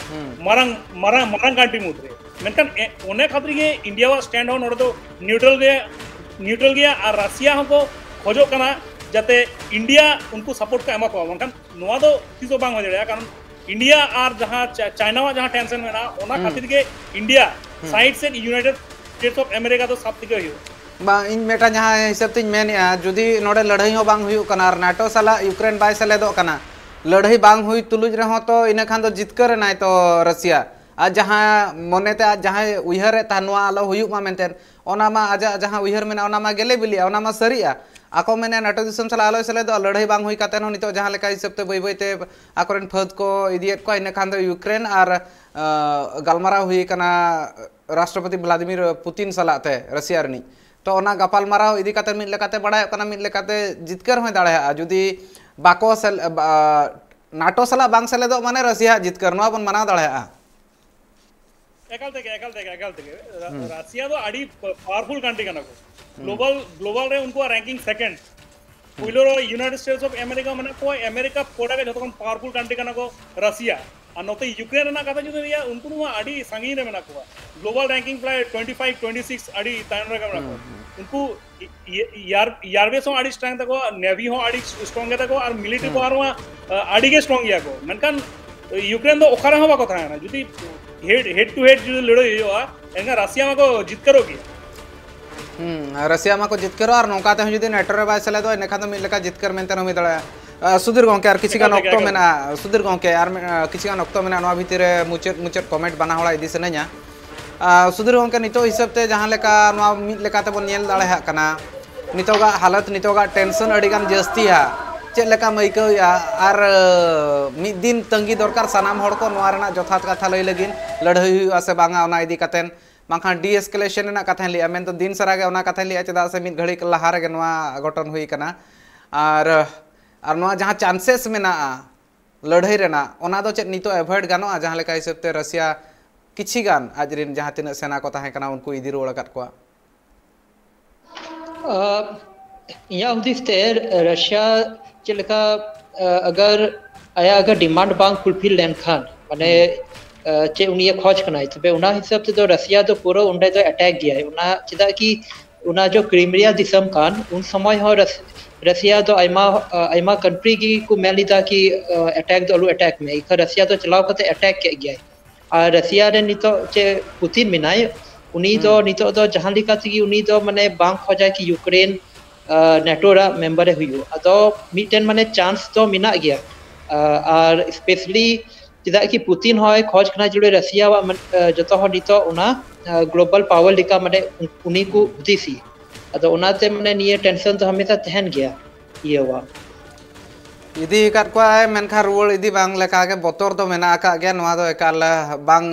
ᱢᱟᱨᱟᱝ ᱢᱟᱨᱟᱝ ᱢᱟᱨᱟᱝ ᱠᱟᱱᱴᱨᱤ ᱢᱩᱫᱽᱨᱮ᱾ ᱢᱮᱱᱠᱷᱟᱱ ᱚᱱᱮ ᱠᱷᱟᱹᱛᱤᱨ ᱜᱮ ᱤᱱᱰᱤᱭᱟᱣᱟᱜ ᱥᱴᱮᱱᱰ ᱦᱚᱸ ᱱᱚᱰᱮ ᱫᱚ ᱱᱤᱭᱩᱴᱨᱟᱞ ᱜᱮ ᱱᱤᱭᱩᱴᱨᱟᱞ ᱜᱮᱭᱟ᱾ ᱟᱨ ᱨᱟᱥᱤᱭᱟ ᱦᱚᱸᱠᱚ ᱠᱷᱚᱡᱚᱜ ᱠᱟᱱᱟ ᱡᱟᱛᱮ ᱤᱱᱰᱤᱭᱟ ᱩᱱᱠᱩ ᱥᱟᱯᱳᱨᱴ ᱠᱚ ᱮᱢᱟ ᱠᱚᱣᱟ, ᱵᱟᱝᱠᱷᱟᱱ ᱱᱚᱣᱟ ᱫᱚ ᱛᱤᱥ ᱦᱚᱸ ᱵᱟᱝ ᱦᱩᱭ ᱫᱟᱲᱮᱭᱟᱜᱼᱟ᱾ ᱠᱟᱨᱚᱱ ᱤᱱᱰᱤᱭᱟ ᱟᱨ ᱡᱟᱦᱟᱸ ᱪᱟᱭᱱᱟᱣᱟᱜ ᱡᱟᱦᱟᱸ ᱴᱮᱱᱥᱚᱱ ᱢᱮᱱᱟᱜᱼᱟ, ᱚᱱᱟ ᱠᱷᱟᱹᱛᱤᱨ ᱜᱮ ᱤᱱᱰᱤᱭᱟ ᱥᱟᱭᱤᱰ ᱥᱮᱫ ᱤᱭᱩᱱᱟᱭᱴᱮᱰ ᱥᱴᱮᱴᱥ ᱚᱯᱷ ᱟᱢᱮᱨᱤᱠᱟ ᱫᱚ ᱥᱟᱵ ᱛᱮᱜᱮ ᱦᱩᱭᱩᱜᱼᱟ᱾ ᱵᱟᱝ, ᱤᱧ ᱢᱤᱫᱴᱟᱝ ᱡᱟᱦᱟᱸ ᱦᱤᱥᱟᱹᱵ ᱛᱤᱧ ᱢᱮᱱᱮᱫᱼᱟ, ᱡᱩᱫᱤ ᱱᱚᱰᱮ ᱞᱟᱹᱲᱦᱟᱹᱭ ᱦᱚᱸ ᱵᱟᱝ ᱦᱩᱭᱩᱜ ᱠᱟᱱᱟ ᱟᱨ ᱱᱟᱴᱳ ᱥᱟᱞᱟᱜ ᱤᱭᱩᱠᱨᱮᱱ ᱵᱟᱭ ᱥᱮᱞᱮᱫᱚᱜ ᱠᱟᱱᱟ, ᱞᱟᱹᱲᱦᱟᱹᱭ ᱵᱟᱝ ᱦᱩᱭ ᱛᱩᱞᱩᱡ ᱨᱮᱦᱚᱸ ᱛᱚ ᱤᱱᱟᱹ ᱠᱷᱟᱱ ᱫᱚ ᱡᱤᱛᱠᱟᱹᱨ ᱮᱱᱟᱭ ᱛᱚ ᱨᱟᱥᱤᱭᱟ᱾ ᱟᱡ ᱡᱟᱦᱟᱸ ᱢᱚᱱᱮᱛᱮ ᱟᱡ ᱡᱟᱦᱟᱸᱭ ᱩᱭᱦᱟᱹᱨᱮᱫ ᱛᱟᱦᱮᱸᱫ ᱱᱚᱣᱟ ᱟᱞᱚ ᱦᱩᱭᱩᱜ ᱢᱟ ᱢᱮᱱᱛᱮ, ᱚᱱᱟ ᱢᱟ ᱟᱡᱟᱜ ᱡᱟᱦᱟᱸ ᱩᱭᱦᱟᱹᱨ ᱢᱮᱱᱟᱜᱼᱟ ᱚᱱᱟ ᱢᱟ ᱜᱮᱞᱮ ᱵᱤᱞᱤᱜᱼᱟ, ᱚᱱᱟ ᱢᱟ ᱥᱟᱹᱨᱤᱜᱼᱟ᱾ ᱟᱠᱚ ᱢᱮᱱᱮᱫ ᱱᱟᱴᱳ ᱫᱤᱥᱚᱢ ᱥᱟᱞᱟᱜ ᱟᱞᱚᱭ ᱥᱮᱞᱮᱫᱚᱜᱼᱟ, ᱞᱟᱹᱲᱦᱟᱹᱭ ᱵᱟᱝ ᱦᱩᱭ ᱠᱟᱛᱮ ᱦᱚᱸ ᱱᱤᱛᱚᱜ ᱡᱟᱦᱟᱸ ᱞᱮᱠᱟ ᱦᱤᱥᱟᱹᱵ ᱛᱮ ᱵᱟᱹᱭ ᱵᱟᱹᱭ ᱛᱮ ᱟᱠᱚᱨᱮᱱ ᱯᱷᱟᱹᱫ ᱠᱚ ᱤᱫᱤᱭᱮᱫ ᱠᱚᱣᱟ, ᱤᱱᱟᱹ ᱠᱷᱟᱱ ᱫᱚ ᱤᱭᱩᱠᱨᱮᱱ ᱟᱨ, ᱟᱸ, ᱜᱟᱞᱢᱟᱨᱟᱣ ᱦᱩᱭ ᱠᱟᱱᱟ ᱨᱟᱥᱴᱨᱚᱯᱚᱛᱤ ᱵᱷᱞᱟᱫᱤᱢᱤᱨ ᱯᱩᱛᱤᱱ ᱥᱟᱞᱟᱜ ᱛᱮ, ᱨᱟᱥᱤᱭᱟ ᱨᱤᱱᱤᱡ᱾ ᱛᱚ ᱚᱱᱟ ᱜᱟᱯᱟᱞᱢᱟᱨᱟᱣ ᱤᱫᱤ ᱠᱟᱛᱮ ᱢᱤᱫ ᱞᱮᱠᱟᱛᱮ ᱵᱟᱲᱟᱭᱚᱜ ᱠᱟᱱᱟ, ᱢᱤᱫ ᱞᱮᱠᱟᱛᱮ ᱡᱤᱛᱠᱟᱹᱨ ᱦᱚᱸᱭ ᱫᱟᱲᱮᱭᱟᱜᱼᱟ ᱡᱩᱫᱤ ᱵᱟᱠᱚ ᱥᱮᱞ-, ᱵᱟ-, ᱱᱟᱴᱳ ᱥᱟᱞᱟᱜ ᱵᱟᱝ ᱥᱮᱞᱮᱫᱚᱜ ᱢᱟᱱᱮ ᱨᱟᱥᱤᱭᱟᱣᱟᱜ ᱡᱤᱛᱠᱟᱹᱨ, ᱱᱚᱣᱟ ᱵᱚᱱ ᱢᱟᱱᱟᱣ ᱫᱟᱲᱮᱭᱟᱜᱼᱟ᱾ ᱮᱠᱟᱞ ᱛᱮᱜᱮ, ᱮᱠᱟᱞ ᱛᱮᱜᱮ, ᱮᱠᱟᱞ ᱛᱮᱜᱮ᱾ ᱨᱟ-, ᱦᱩᱸ᱾ ᱨᱟᱥᱤᱭᱟ ᱫᱚ ᱟᱹᱰᱤ ᱯᱟᱣᱟᱨᱯᱷᱩᱞ ᱠᱟᱱᱴᱨᱤ ᱠᱟᱱᱟ ᱠᱚ᱾ ᱦᱩᱸ᱾ ᱜᱞᱳᱵᱟᱞ, ᱜᱞᱳᱵᱟᱞ ᱨᱮ ᱩᱱᱠᱩᱣᱟᱜ ᱨᱮᱝᱠᱤᱝ ᱥᱮᱠᱮᱱᱰ᱾ ᱦᱩᱸ᱾ ᱯᱩᱭᱞᱳ ᱨᱮ ᱤᱭᱩᱱᱟᱭᱴᱮᱰ ᱥᱴᱮᱴᱥ ᱚᱯᱷ ᱟᱢᱮᱨᱤᱠᱟ ᱢᱮᱱᱟᱜ ᱠᱚᱣᱟ, ᱟᱢᱮᱨᱤᱠᱟ ᱯᱚᱨᱮ ᱜᱮ ᱡᱷᱚᱛᱚ ᱠᱷᱚᱱ ᱯᱟᱣᱟᱨᱯᱷᱩᱞ ᱠᱟᱱᱴᱨᱤ ᱠᱟᱱᱟ ᱠᱚ ᱨᱟᱥᱤᱭᱟ᱾ ᱟᱨ ᱱᱚᱛᱮ ᱤᱭᱩᱠᱨᱮᱱ ᱨᱮᱱᱟᱜ ᱠᱟᱛᱷᱟ ᱡᱩᱫᱤ ᱞᱟᱹᱭᱟ, ᱩᱱᱠᱩ ᱫᱚ ᱟᱹᱰᱤ ᱥᱟᱺᱜᱤᱧ ᱨᱮ ᱢᱮᱱᱟᱜ ᱠᱚᱣᱟ, ᱜᱞᱳᱵᱟᱞ ᱨᱮᱝᱠᱤᱝ ᱯᱨᱟᱭ ᱴᱩᱭᱮᱱᱴᱤ ᱯᱷᱟᱭᱤᱵᱷ, ᱴᱩᱭᱮᱱᱴᱤ ᱥᱤᱠᱥ ᱟᱹᱰᱤ ᱛᱟᱭᱚᱢ ᱨᱮᱜᱮ ᱢᱮᱱᱟᱜ ᱠᱚᱣᱟ᱾ ᱦᱩᱸ, ᱦᱩᱸ᱾ ᱩᱱᱠᱩ ᱤ-, ᱤ-, ᱮᱭᱟᱨ, ᱮᱭᱟᱨ ᱵᱮᱥ ᱦᱚᱸ ᱟᱹᱰᱤ ᱥᱴᱨᱚᱝ ᱛᱟᱠᱚᱣᱟ, ᱱᱮᱵᱷᱤ ᱦᱚᱸ ᱟᱹᱰᱤ ᱥᱴᱨᱚᱝ ᱜᱮ ᱛᱟᱠᱚᱣᱟ, ᱟᱨ ᱢᱤᱞᱤᱴᱟᱨᱤ ᱦᱩᱸ᱾ ᱯᱟᱣᱟᱨ ᱦᱚᱸ, ᱟ, ᱟᱹᱰᱤ ᱜᱮ ᱥᱴᱨᱚᱝ ᱜᱮᱭᱟ ᱠᱚ᱾ ᱢᱮᱱᱠᱷᱟᱱ ᱤᱭᱩᱠᱨᱮᱱ ᱫᱚ ᱚᱠᱟ ᱨᱮᱦᱚᱸ ᱵᱟᱠᱚ ᱛᱟᱦᱮᱱᱟ᱾ ᱡᱩᱫᱤ ᱦᱮᱰ, ᱦᱮᱰ ᱴᱩ ᱦᱮᱰ ᱡᱩᱫᱤ ᱞᱟᱹᱲᱦᱟᱹᱭ ᱦᱩᱭᱩᱜᱼᱟ, ᱮᱱᱠᱷᱟᱱ ᱨᱟᱥᱤᱭᱟ ᱢᱟᱠᱚ ᱡᱤᱛᱠᱟᱹᱨᱚᱜ ᱜᱮᱭᱟ᱾ ᱦᱩᱸ, ᱨᱟᱥᱤᱭᱟ ᱢᱟᱠᱚ ᱡᱤᱛᱠᱟᱹᱨᱚᱜᱼᱟ, ᱟᱨ ᱱᱚᱝᱠᱟ ᱛᱮᱦᱚᱸ ᱡᱩᱫᱤ ᱱᱮᱴᱳ ᱨᱮ ᱵᱟᱭ ᱥᱮᱞᱮᱫᱚᱜᱼᱟ, ᱤᱱᱟᱹᱠᱷᱟᱱ ᱫᱚ ᱢᱤᱫ ᱞᱮᱠᱟ ᱡᱤᱛᱠᱟᱹᱨ ᱢᱮᱱᱛᱮ ᱦᱚᱸ ᱦᱩᱭ ᱫᱟᱲᱮᱭᱟᱜᱼᱟ᱾ ᱟ, ᱥᱩᱫᱷᱤᱨ ᱜᱚᱝᱠᱮ, ᱟᱨ ᱠᱤᱪᱷᱩ ᱜᱟᱱ ᱮᱠᱟᱞ ᱛᱮᱜᱮ, ᱚᱠᱛᱚ ᱮᱠᱟᱞ᱾ ᱢᱮᱱᱟᱜᱼᱟ᱾ ᱥᱩᱫᱷᱤᱨ ᱜᱚᱝᱠᱮ, ᱟᱨ ᱢᱤᱫ, ᱟ, ᱠᱤᱪᱷᱩ ᱜᱟᱱ ᱚᱠᱛᱚ ᱢᱮᱱᱟᱜᱼᱟ, ᱱᱚᱣᱟ ᱵᱷᱤᱛᱤᱨ ᱨᱮ ᱢᱩᱪᱟᱹᱫ, ᱢᱩᱪᱟᱹᱫ ᱠᱚᱢᱮᱱᱴ ᱵᱟᱱᱟ ᱦᱚᱲᱟᱜ ᱤᱫᱤ ᱥᱟᱱᱟᱧᱟ᱾ ᱟ, ᱥᱩᱫᱷᱤᱨ ᱜᱚᱝᱠᱮ, ᱱᱤᱛᱚᱜ ᱦᱤᱥᱟᱹᱵ ᱛᱮ ᱡᱟᱦᱟᱸ ᱞᱮᱠᱟ ᱱᱚᱣᱟ ᱢᱤᱫ ᱞᱮᱠᱟ ᱛᱮᱵᱚᱱ ᱧᱮᱞ ᱫᱟᱲᱮᱭᱟᱜ ᱠᱟᱱᱟ, ᱱᱤᱛᱚᱜᱟᱜ ᱦᱟᱞᱚᱛ, ᱱᱤᱛᱚᱜᱟᱜ ᱴᱮᱱᱥᱚᱱ ᱟᱹᱰᱤ ᱜᱟᱱ ᱡᱟᱹᱥᱛᱤᱭᱟ᱾ ᱪᱮᱫ ᱞᱮᱠᱟᱢ ᱟᱹᱭᱠᱟᱹᱣᱮᱫᱼᱟ? ᱟᱨ, ᱟ, ᱢᱤᱫ ᱫᱤᱱ ᱛᱟᱺᱜᱤ ᱫᱚᱨᱠᱟᱨ ᱥᱟᱱᱟᱢ ᱦᱚᱲ ᱠᱚ ᱱᱚᱣᱟ ᱨᱮᱱᱟᱜ ᱡᱚᱛᱷᱟᱛ ᱠᱟᱛᱷᱟ ᱞᱟᱹᱭ ᱞᱟᱹᱜᱤᱫ, ᱞᱟᱹᱲᱦᱟᱹᱭ ᱦᱩᱭᱩᱜᱼᱟ ᱥᱮ ᱵᱟᱝᱟ ᱚᱱᱟ ᱤᱫᱤ ᱠᱟᱛᱮᱱ, ᱵᱟᱝᱠᱷᱟᱱ ᱰᱤ ᱮᱥᱠᱮᱞᱮᱥᱚᱱ ᱨᱮᱱᱟᱜ ᱠᱟᱛᱷᱟᱧ ᱞᱟᱹᱭᱮᱫᱼᱟ, ᱢᱮᱱᱫᱚ ᱫᱤᱱ ᱥᱟᱨᱟ ᱜᱮ ᱚᱱᱟ ᱠᱟᱛᱷᱟᱧ ᱞᱟᱹᱭᱮᱫᱼᱟ, ᱪᱮᱫᱟᱜ ᱥᱮ ᱢᱤᱫ ᱜᱷᱟᱹᱲᱤᱡ ᱞᱟᱦᱟ ᱨᱮᱜᱮ ᱱᱚᱣᱟ ᱜᱷᱚᱴᱚᱱ ᱦᱩᱭ ᱠᱟᱱᱟ᱾ ᱟᱨ, ᱟᱨ ᱱᱚᱣᱟ ᱡᱟᱦᱟᱸ ᱪᱟᱱᱥᱮᱥ ᱢᱮᱱᱟᱜᱼᱟ ᱞᱟᱹᱲᱦᱟᱹᱭ ᱨᱮᱱᱟᱜ, ᱚᱱᱟ ᱫᱚ ᱪᱮᱫ ᱱᱤᱛᱚᱜ ᱮᱵᱷᱚᱭᱮᱰ ᱜᱟᱱᱚᱜᱼᱟ, ᱡᱟᱦᱟᱸ ᱞᱮᱠᱟ ᱦᱤᱥᱟᱹᱵ ᱛᱮ ᱨᱟᱥᱤᱭᱟ ᱠᱤᱪᱷᱤ ᱜᱟᱱ ᱟᱡ ᱨᱮᱱ ᱡᱟᱦᱟᱸ ᱛᱤᱱᱟᱹᱜ ᱥᱮᱱᱟ ᱠᱚ ᱛᱟᱦᱮᱸ ᱠᱟᱱᱟ ᱩᱱᱠᱩ ᱤᱫᱤ ᱨᱩᱣᱟᱹᱲ ᱟᱠᱟᱫ ᱠᱚᱣᱟ? ᱟᱸ, ᱤᱧᱟᱹᱜ ᱦᱩᱫᱤᱥ ᱛᱮ ᱨᱟᱥᱤᱭᱟ ᱪᱮᱫ ᱞᱮᱠᱟ, ᱟᱸ, ᱟᱜᱟᱨ ᱟᱭᱟᱜ ᱟᱜᱟᱨ ᱰᱤᱢᱟᱱᱰ ᱵᱟᱝ ᱯᱷᱩᱞᱯᱷᱤᱞ ᱞᱮᱱᱠᱷᱟᱱ, ᱢᱟᱱᱮ, ᱦᱩᱸ᱾ ᱟᱸ, ᱪᱮᱫ ᱩᱱᱤᱭᱮ ᱠᱷᱚᱡᱽ ᱠᱟᱱᱟᱭ, ᱛᱚᱵᱮ ᱚᱱᱟ ᱦᱤᱥᱟᱹᱵ ᱛᱮᱫᱚ ᱨᱟᱥᱤᱭᱟ ᱫᱚ ᱯᱩᱨᱟᱹ ᱚᱸᱰᱮ ᱫᱚ ᱮᱴᱮᱠ ᱜᱮᱭᱟᱭ᱾ ᱚᱱᱟ ᱪᱮᱫᱟᱜ ᱠᱤ ᱚᱱᱟ ᱡᱚ ᱠᱨᱤᱢᱤᱭᱟ ᱫᱤᱥᱚᱢ ᱠᱟᱱ, ᱩᱱ ᱥᱚᱢᱚᱭ ᱦᱚᱸ ᱨᱟᱥ-, ᱨᱟᱥᱤᱭᱟ ᱫᱚ ᱟᱭᱢᱟ, ᱟᱭᱢᱟ ᱠᱟᱱᱴᱨᱤ ᱜᱮ ᱠᱚ ᱢᱮᱱ ᱞᱮᱫᱟ ᱠᱤ, ᱟᱸ, ᱮᱴᱮᱠ ᱫᱚ ᱟᱞᱚ ᱮᱴᱮᱠ ᱢᱮ, ᱮᱱᱠᱷᱟᱱ ᱨᱟᱥᱤᱭᱟ ᱫᱚ ᱪᱟᱞᱟᱣ ᱠᱟᱛᱮ ᱮᱴᱮᱠ ᱠᱮᱫ ᱜᱮᱭᱟᱭ᱾ ᱟᱨ ᱨᱟᱥᱤᱭᱟ ᱨᱮ ᱱᱤᱛᱚᱜ ᱪᱮᱫ ᱯᱩᱛᱤᱱ ᱢᱮᱱᱟᱭ, ᱩᱱᱤ ᱫᱚ ᱱᱤᱛᱚᱜ ᱫᱚ ᱡᱟᱦᱟᱸ ᱞᱮᱠᱟ ᱛᱮᱜᱮ ᱩᱱᱤ ᱫᱚ ᱢᱟᱱᱮ ᱵᱟᱝ ᱠᱷᱚᱡᱟᱭ ᱠᱤ ᱤᱭᱩᱠᱨᱮᱱ ᱱᱮᱴᱳ ᱨᱮᱱᱟᱜ ᱢᱮᱢᱵᱟᱨ ᱮ ᱦᱩᱭᱩᱜ᱾ ᱟᱫᱚ ᱢᱤᱫᱴᱮᱱ ᱢᱟᱱᱮ ᱪᱟᱱᱥ ᱫᱚ ᱢᱮᱱᱟᱜ ᱜᱮᱭᱟ᱾ ᱟᱨ ᱥᱯᱮᱥᱟᱞᱤ ᱪᱮᱫᱟᱜ ᱠᱤ ᱯᱩᱛᱤᱱ ᱦᱚᱸᱭ ᱠᱷᱚᱡᱽ ᱠᱟᱱᱟ ᱡᱮ ᱨᱟᱥᱤᱭᱟᱣᱟᱜ ᱢᱟᱱᱮ, ᱡᱚᱛᱚ ᱦᱚᱲ ᱱᱤᱛᱚᱜ ᱚᱱᱟ ᱜᱞᱳᱵᱟᱞ ᱯᱟᱣᱟᱨ ᱞᱮᱠᱟ ᱢᱟᱱᱮ ᱩᱱᱤ ᱠᱚ ᱦᱩᱫᱤᱥᱤ᱾ ᱟᱫᱚ ᱚᱱᱟᱛᱮ ᱢᱟᱱᱮ ᱱᱤᱭᱟᱹ ᱴᱮᱱᱥᱚᱱ ᱫᱚ ᱦᱟᱢᱮᱥᱟ ᱛᱟᱦᱮᱱ ᱜᱮᱭᱟ ᱤᱭᱟᱹᱣᱟ᱾ ᱤᱫᱤ ᱟᱠᱟᱫ ᱠᱚᱣᱟᱭ, ᱢᱮᱱᱠᱷᱟᱱ ᱨᱩᱣᱟᱹᱲ ᱤᱫᱤ ᱵᱟᱝ ᱞᱮᱠᱟᱜᱮ ᱵᱚᱛᱚᱨ ᱫᱚ ᱢᱮᱱᱟᱜ ᱟᱠᱟᱫ ᱜᱮᱭᱟ᱾ ᱱᱚᱣᱟ ᱫᱚ ᱮᱠᱟᱞ ᱵᱟᱝ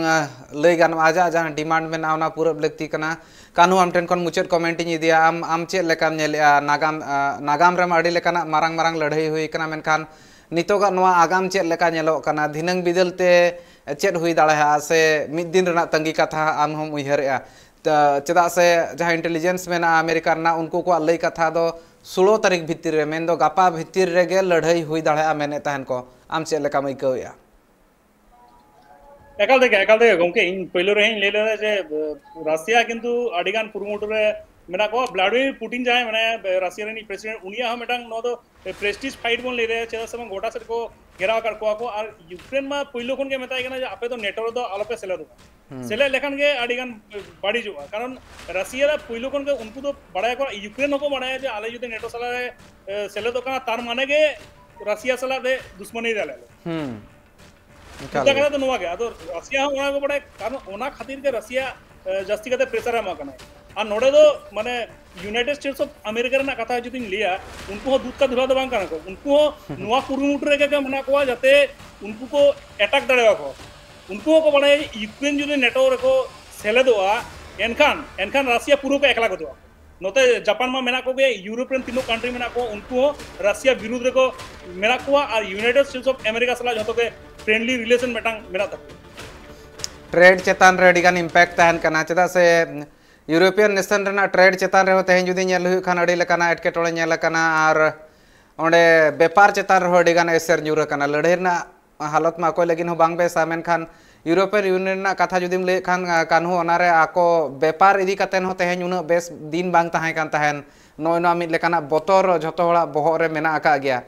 ᱞᱟᱹᱭ ᱜᱟᱱᱚᱜᱼᱟ᱾ ᱟᱡᱟᱜ ᱡᱟᱦᱟᱸ ᱰᱤᱢᱟᱱᱰ ᱢᱮᱱᱟᱜᱼᱟ, ᱚᱱᱟ ᱯᱩᱨᱟᱹᱣ ᱞᱟᱹᱠᱛᱤ ᱠᱟᱱᱟ᱾ ᱠᱟᱹᱱᱦᱩ, ᱟᱢ ᱴᱷᱮᱱ ᱠᱷᱚᱱ ᱢᱩᱪᱟᱹᱫ ᱠᱚᱢᱮᱱᱴ ᱤᱧ ᱤᱫᱤᱭᱟ᱾ ᱟᱢ ᱟᱢ ᱪᱮᱫ ᱞᱮᱠᱟᱢ ᱧᱮᱞᱮᱜᱼᱟ? ᱱᱟᱜᱟᱢ ᱱᱟᱜᱟᱢ ᱨᱮᱢᱟ ᱟᱹᱰᱤ ᱞᱮᱠᱟᱱᱟᱜ ᱢᱟᱨᱟᱝ ᱢᱟᱨᱟᱝ ᱞᱟᱹᱲᱦᱟᱹᱭ ᱦᱩᱭ ᱟᱠᱟᱱᱟ, ᱢᱮᱱᱠᱷᱟᱱ ᱱᱤᱛᱚᱜᱟᱜ ᱱᱚᱣᱟ ᱟᱜᱟᱢ ᱪᱮᱫ ᱞᱮᱠᱟ ᱧᱮᱞᱚᱜ ᱠᱟᱱᱟ? ᱫᱷᱤᱱᱟᱹᱝ ᱵᱤᱫᱟᱹᱞ ᱛᱮ ᱪᱮᱫ ᱦᱩᱭ ᱫᱟᱲᱮᱭᱟᱜᱼᱟ, ᱥᱮ ᱢᱤᱫ ᱫᱤᱱ ᱨᱮᱱᱟᱜ ᱛᱟᱺᱜᱤ ᱠᱟᱛᱷᱟ ᱟᱢ ᱦᱚᱸᱢ ᱩᱭᱦᱟᱹᱨᱮᱜᱼᱟ? ᱪᱮᱫᱟᱜ ᱥᱮ ᱡᱟᱦᱟᱸ ᱤᱱᱴᱮᱞᱤᱡᱮᱱᱥ ᱢᱮᱱᱟᱜᱼᱟ ᱟᱢᱮᱨᱤᱠᱟ ᱨᱮᱱᱟᱜ, ᱩᱱᱠᱩ ᱠᱚᱣᱟᱜ ᱞᱟᱹᱭ ᱠᱟᱛᱷᱟ ᱫᱚ ᱥᱳᱞᱳ ᱛᱟᱹᱨᱤᱠᱷ ᱵᱷᱤᱛᱤᱨ ᱨᱮ, ᱢᱮᱱᱫᱚ ᱜᱟᱯᱟ ᱵᱷᱤᱛᱤᱨ ᱨᱮᱜᱮ ᱞᱟᱹᱲᱦᱟᱹᱭ ᱦᱩᱭ ᱫᱟᱲᱮᱭᱟᱜᱼᱟ ᱢᱮᱱᱮᱫ ᱛᱟᱦᱮᱱ ᱠᱚ᱾ ᱟᱢ ᱪᱮᱫ ᱞᱮᱠᱟᱢ ᱟᱹᱭᱠᱟᱹᱣᱮᱫᱼᱟ? ᱮᱠᱟᱞ ᱛᱮᱜᱮ, ᱮᱠᱟᱞ ᱛᱮᱜᱮ ᱜᱚᱢᱠᱮ, ᱤᱧ ᱯᱳᱭᱞᱳ ᱨᱮ ᱤᱧ ᱞᱟᱹᱭ ᱞᱮᱫᱟ ᱡᱮ ᱨᱟᱥᱤᱭᱟ ᱠᱤᱱᱛᱩ ᱟᱹᱰᱤᱜᱟᱱ ᱠᱩᱨᱩᱢᱩᱴᱩ ᱨᱮ ᱢᱮᱱᱟᱜ ᱠᱚᱣᱟ᱾ ᱵᱷᱞᱟᱰᱤᱢᱤᱨ ᱯᱩᱴᱤᱱ ᱡᱟᱦᱟᱸᱭ ᱢᱟᱱᱮ ᱨᱟᱥᱤᱭᱟ ᱨᱤᱱᱤᱡ ᱯᱨᱮᱥᱤᱰᱮᱱᱴ, ᱩᱱᱤᱭᱟᱜ ᱦᱚᱸ ᱢᱤᱫᱴᱟᱝ ᱱᱚᱣᱟ ᱫᱚ ᱯᱨᱮᱥᱴᱤᱡᱽ ᱯᱷᱟᱭᱤᱴ ᱵᱚᱱ ᱞᱟᱹᱭ ᱫᱟᱲᱮᱭᱟᱜᱼᱟ᱾ ᱪᱮᱫᱟᱜ ᱥᱮ ᱵᱟᱝ ᱜᱚᱴᱟ ᱥᱮᱫ ᱠᱚ ᱜᱷᱮᱨᱟᱣ ᱟᱠᱟᱫ ᱠᱚᱣᱟ ᱠᱚ᱾ ᱟᱨ ᱤᱭᱩᱠᱨᱮᱱ ᱢᱟ ᱯᱳᱭᱞᱳ ᱠᱷᱚᱱ ᱜᱮ ᱢᱮᱛᱟᱭ ᱠᱟᱱᱟ ᱡᱮ ᱟᱯᱮ ᱫᱚ ᱱᱮᱴᱳ ᱨᱮᱫᱚ ᱟᱞᱚᱯᱮ ᱥᱮᱞᱮᱫᱚᱜᱼᱟ᱾ ᱥᱮᱞᱮᱫ ᱞᱮᱠᱷᱟᱱ ᱜᱮ ᱟᱹᱰᱤ ᱜᱟᱱ ᱵᱟᱹᱲᱤᱡᱚᱜᱼᱟ᱾ ᱠᱟᱨᱚᱱ ᱨᱟᱥᱤᱭᱟ ᱫᱚ ᱯᱳᱭᱞᱳ ᱠᱷᱚᱱ ᱜᱮ ᱩᱱᱠᱩ ᱫᱚ ᱵᱟᱲᱟᱭᱟᱠᱚ, ᱤᱭᱩᱠᱨᱮᱱ ᱦᱚᱸᱠᱚ ᱵᱟᱲᱟᱭᱟ ᱡᱮ ᱟᱞᱮ ᱡᱩᱫᱤ ᱱᱮᱴᱳ ᱥᱟᱞᱟᱜ ᱨᱮ ᱥᱮᱞᱮᱫᱚᱜ ᱠᱟᱱᱟ, ᱛᱟᱨ ᱢᱟᱱᱮ ᱜᱮ ᱨᱟᱥᱤᱭᱟ ᱥᱟᱞᱟᱜ ᱨᱮ ᱫᱩᱥᱢᱟᱱᱤ ᱫᱟᱞᱮ ᱟᱞᱮ᱾ ᱢᱩᱫᱽᱫᱟ ᱠᱟᱛᱷᱟ ᱫᱚ ᱱᱚᱣᱟ ᱜᱮ᱾ ᱟᱫᱚ ᱨᱟᱥᱤᱭᱟ ᱦᱚᱸ ᱚᱱᱟ ᱠᱚ ᱵᱟᱲᱟᱭᱟ, ᱠᱟᱨᱚᱱ ᱚᱱᱟ ᱠᱷᱟᱹᱛᱤᱨ ᱜᱮ ᱨᱟᱥᱤᱭᱟ ᱡᱟᱹᱥᱛᱤ ᱠᱟᱛᱮ ᱯᱨᱮᱥᱟᱨ ᱮ ᱮᱢᱟᱜ ᱠᱟᱱᱟ᱾ ᱟᱨ ᱱᱚᱰᱮ ᱫᱚ ᱢᱟᱱᱮ ᱤᱭᱩᱱᱟᱭᱴᱮᱰ ᱥᱴᱮᱴᱥ ᱚᱯᱷ ᱟᱢᱮᱨᱤᱠᱟ ᱨᱮᱱᱟᱜ ᱠᱟᱛᱷᱟ ᱡᱩᱫᱤᱧ ᱞᱟᱹᱭᱟ, ᱩᱱᱠᱩ ᱦᱚᱸ ᱫᱩᱫᱷ ᱠᱟ ᱫᱷᱩᱞᱟ ᱫᱚ ᱵᱟᱝ ᱠᱟᱱᱟ ᱠᱚ᱾ ᱩᱱᱠᱩ ᱦᱚᱸ ᱱᱚᱣᱟ ᱠᱩᱨᱩᱢᱩᱴᱩ ᱨᱮᱜᱮ ᱢᱮᱱᱟᱜ ᱠᱚᱣᱟ ᱡᱟᱛᱮ ᱩᱱᱠᱩ ᱠᱚ ᱮᱴᱟᱠ ᱫᱟᱲᱮᱭᱟᱠᱚ᱾ ᱩᱱᱠᱩ ᱦᱚᱸᱠᱚ ᱵᱟᱲᱟᱭᱟ ᱡᱮ ᱤᱭᱩᱠᱨᱮᱱ ᱡᱩᱫᱤ ᱱᱮᱴᱳ ᱨᱮᱠᱚ ᱥᱮᱞᱮᱫᱚᱜᱼᱟ, ᱮᱱᱠᱷᱟᱱ ᱮᱱᱠᱷᱟᱱ ᱨᱟᱥᱤᱭᱟ ᱯᱩᱨᱟᱹ ᱠᱚ ᱮᱠᱞᱟ ᱜᱚᱫᱚᱜᱼᱟ᱾ ᱱᱚᱛᱮ ᱡᱟᱯᱟᱱ ᱢᱟ ᱢᱮᱱᱟᱜ ᱠᱚᱜᱮ, ᱤᱭᱩᱨᱳᱯ ᱨᱮᱱ ᱛᱤᱱᱟᱹᱜ ᱠᱟᱱᱴᱨᱤ ᱢᱮᱱᱟᱜ ᱠᱚᱣᱟ, ᱩᱱᱠᱩ ᱦᱚᱸ ᱨᱟᱥᱤᱭᱟ ᱵᱤᱨᱩᱫᱷ ᱨᱮᱠᱚ ᱢᱮᱱᱟᱜ ᱠᱚᱣᱟ᱾ ᱟᱨ ᱤᱭᱩᱱᱟᱭᱴᱮᱰ ᱥᱴᱮᱴᱥ ᱚᱯᱷ ᱟᱢᱮᱨᱤᱠᱟ ᱥᱟᱞᱟᱜ ᱡᱷᱚᱛᱚ ᱜᱮ ᱯᱷᱨᱮᱱᱰᱞᱤ ᱨᱤᱞᱮᱥᱚᱱ ᱢᱤᱫᱴᱟᱝ ᱢᱮᱱᱟᱜ ᱛᱟᱠᱚᱣᱟ᱾ ᱴᱨᱮᱰ ᱪᱮᱛᱟᱱ ᱨᱮ ᱟᱹᱰᱤᱜᱟᱱ ᱤᱢᱯᱮᱠᱴ ᱛᱟᱦᱮᱱ ᱠᱟᱱᱟ, ᱪᱮᱫᱟᱜ ᱥᱮ ᱤᱭᱩᱨᱳᱯᱤᱭᱟᱱ ᱱᱮᱥᱚᱱ ᱨᱮᱱᱟᱜ ᱴᱨᱮᱰ ᱪᱮᱛᱟᱱ ᱨᱮᱦᱚᱸ ᱛᱮᱦᱮᱧ ᱡᱩᱫᱤ ᱧᱮᱞ ᱦᱩᱭᱩᱜ ᱠᱷᱟᱱ ᱟᱹᱰᱤ ᱞᱮᱠᱟᱱᱟᱜ ᱮᱴᱠᱮᱴᱚᱬᱮ ᱧᱮᱞ ᱟᱠᱟᱱᱟ᱾ ᱟᱨ ᱚᱸᱰᱮ ᱵᱮᱯᱟᱨ ᱪᱮᱛᱟᱱ ᱨᱮᱦᱚᱸ ᱟᱹᱰᱤᱜᱟᱱ ᱮᱥᱮᱨ ᱧᱩᱨ ᱟᱠᱟᱱᱟ᱾ ᱞᱟᱹᱲᱦᱟᱹᱭ ᱨᱮᱱᱟᱜ ᱦᱟᱞᱚᱛ ᱢᱟ ᱚᱠᱚᱭ ᱞᱟᱹᱜᱤᱫ ᱦᱚᱸ ᱵᱟᱝ ᱵᱮᱥᱟ, ᱢᱮᱱᱠᱷᱟᱱ ᱤᱭᱩᱨᱳᱯᱤᱭᱟᱱ ᱤᱭᱩᱱᱤᱭᱚᱱ ᱨᱮᱱᱟᱜ ᱠᱟᱛᱷᱟ ᱡᱩᱫᱤᱢ ᱞᱟᱹᱭᱮᱫ ᱠᱷᱟᱱ, ᱠᱟᱹᱱᱦᱩ, ᱚᱱᱟᱨᱮ ᱟᱠᱚ ᱵᱮᱯᱟᱨ ᱤᱫᱤ ᱠᱟᱛᱮ ᱦᱚᱸ ᱛᱮᱦᱮᱧ ᱩᱱᱟᱹᱜ ᱵᱮᱥ ᱫᱤᱱ ᱵᱟᱝ ᱛᱟᱦᱮᱸ ᱠᱟᱱ ᱛᱟᱦᱮᱸᱱ᱾ ᱱᱚᱜᱼᱚᱭ ᱱᱚᱣᱟ ᱢᱤᱫ ᱞᱮᱠᱟᱱᱟᱜ ᱵᱚᱛᱚᱨ ᱡᱷᱚᱛᱚ ᱦᱚᱲᱟᱜ ᱵᱚᱦᱚᱜ ᱨᱮ ᱢᱮᱱᱟᱜ ᱟᱠᱟᱫ ᱜᱮᱭᱟ᱾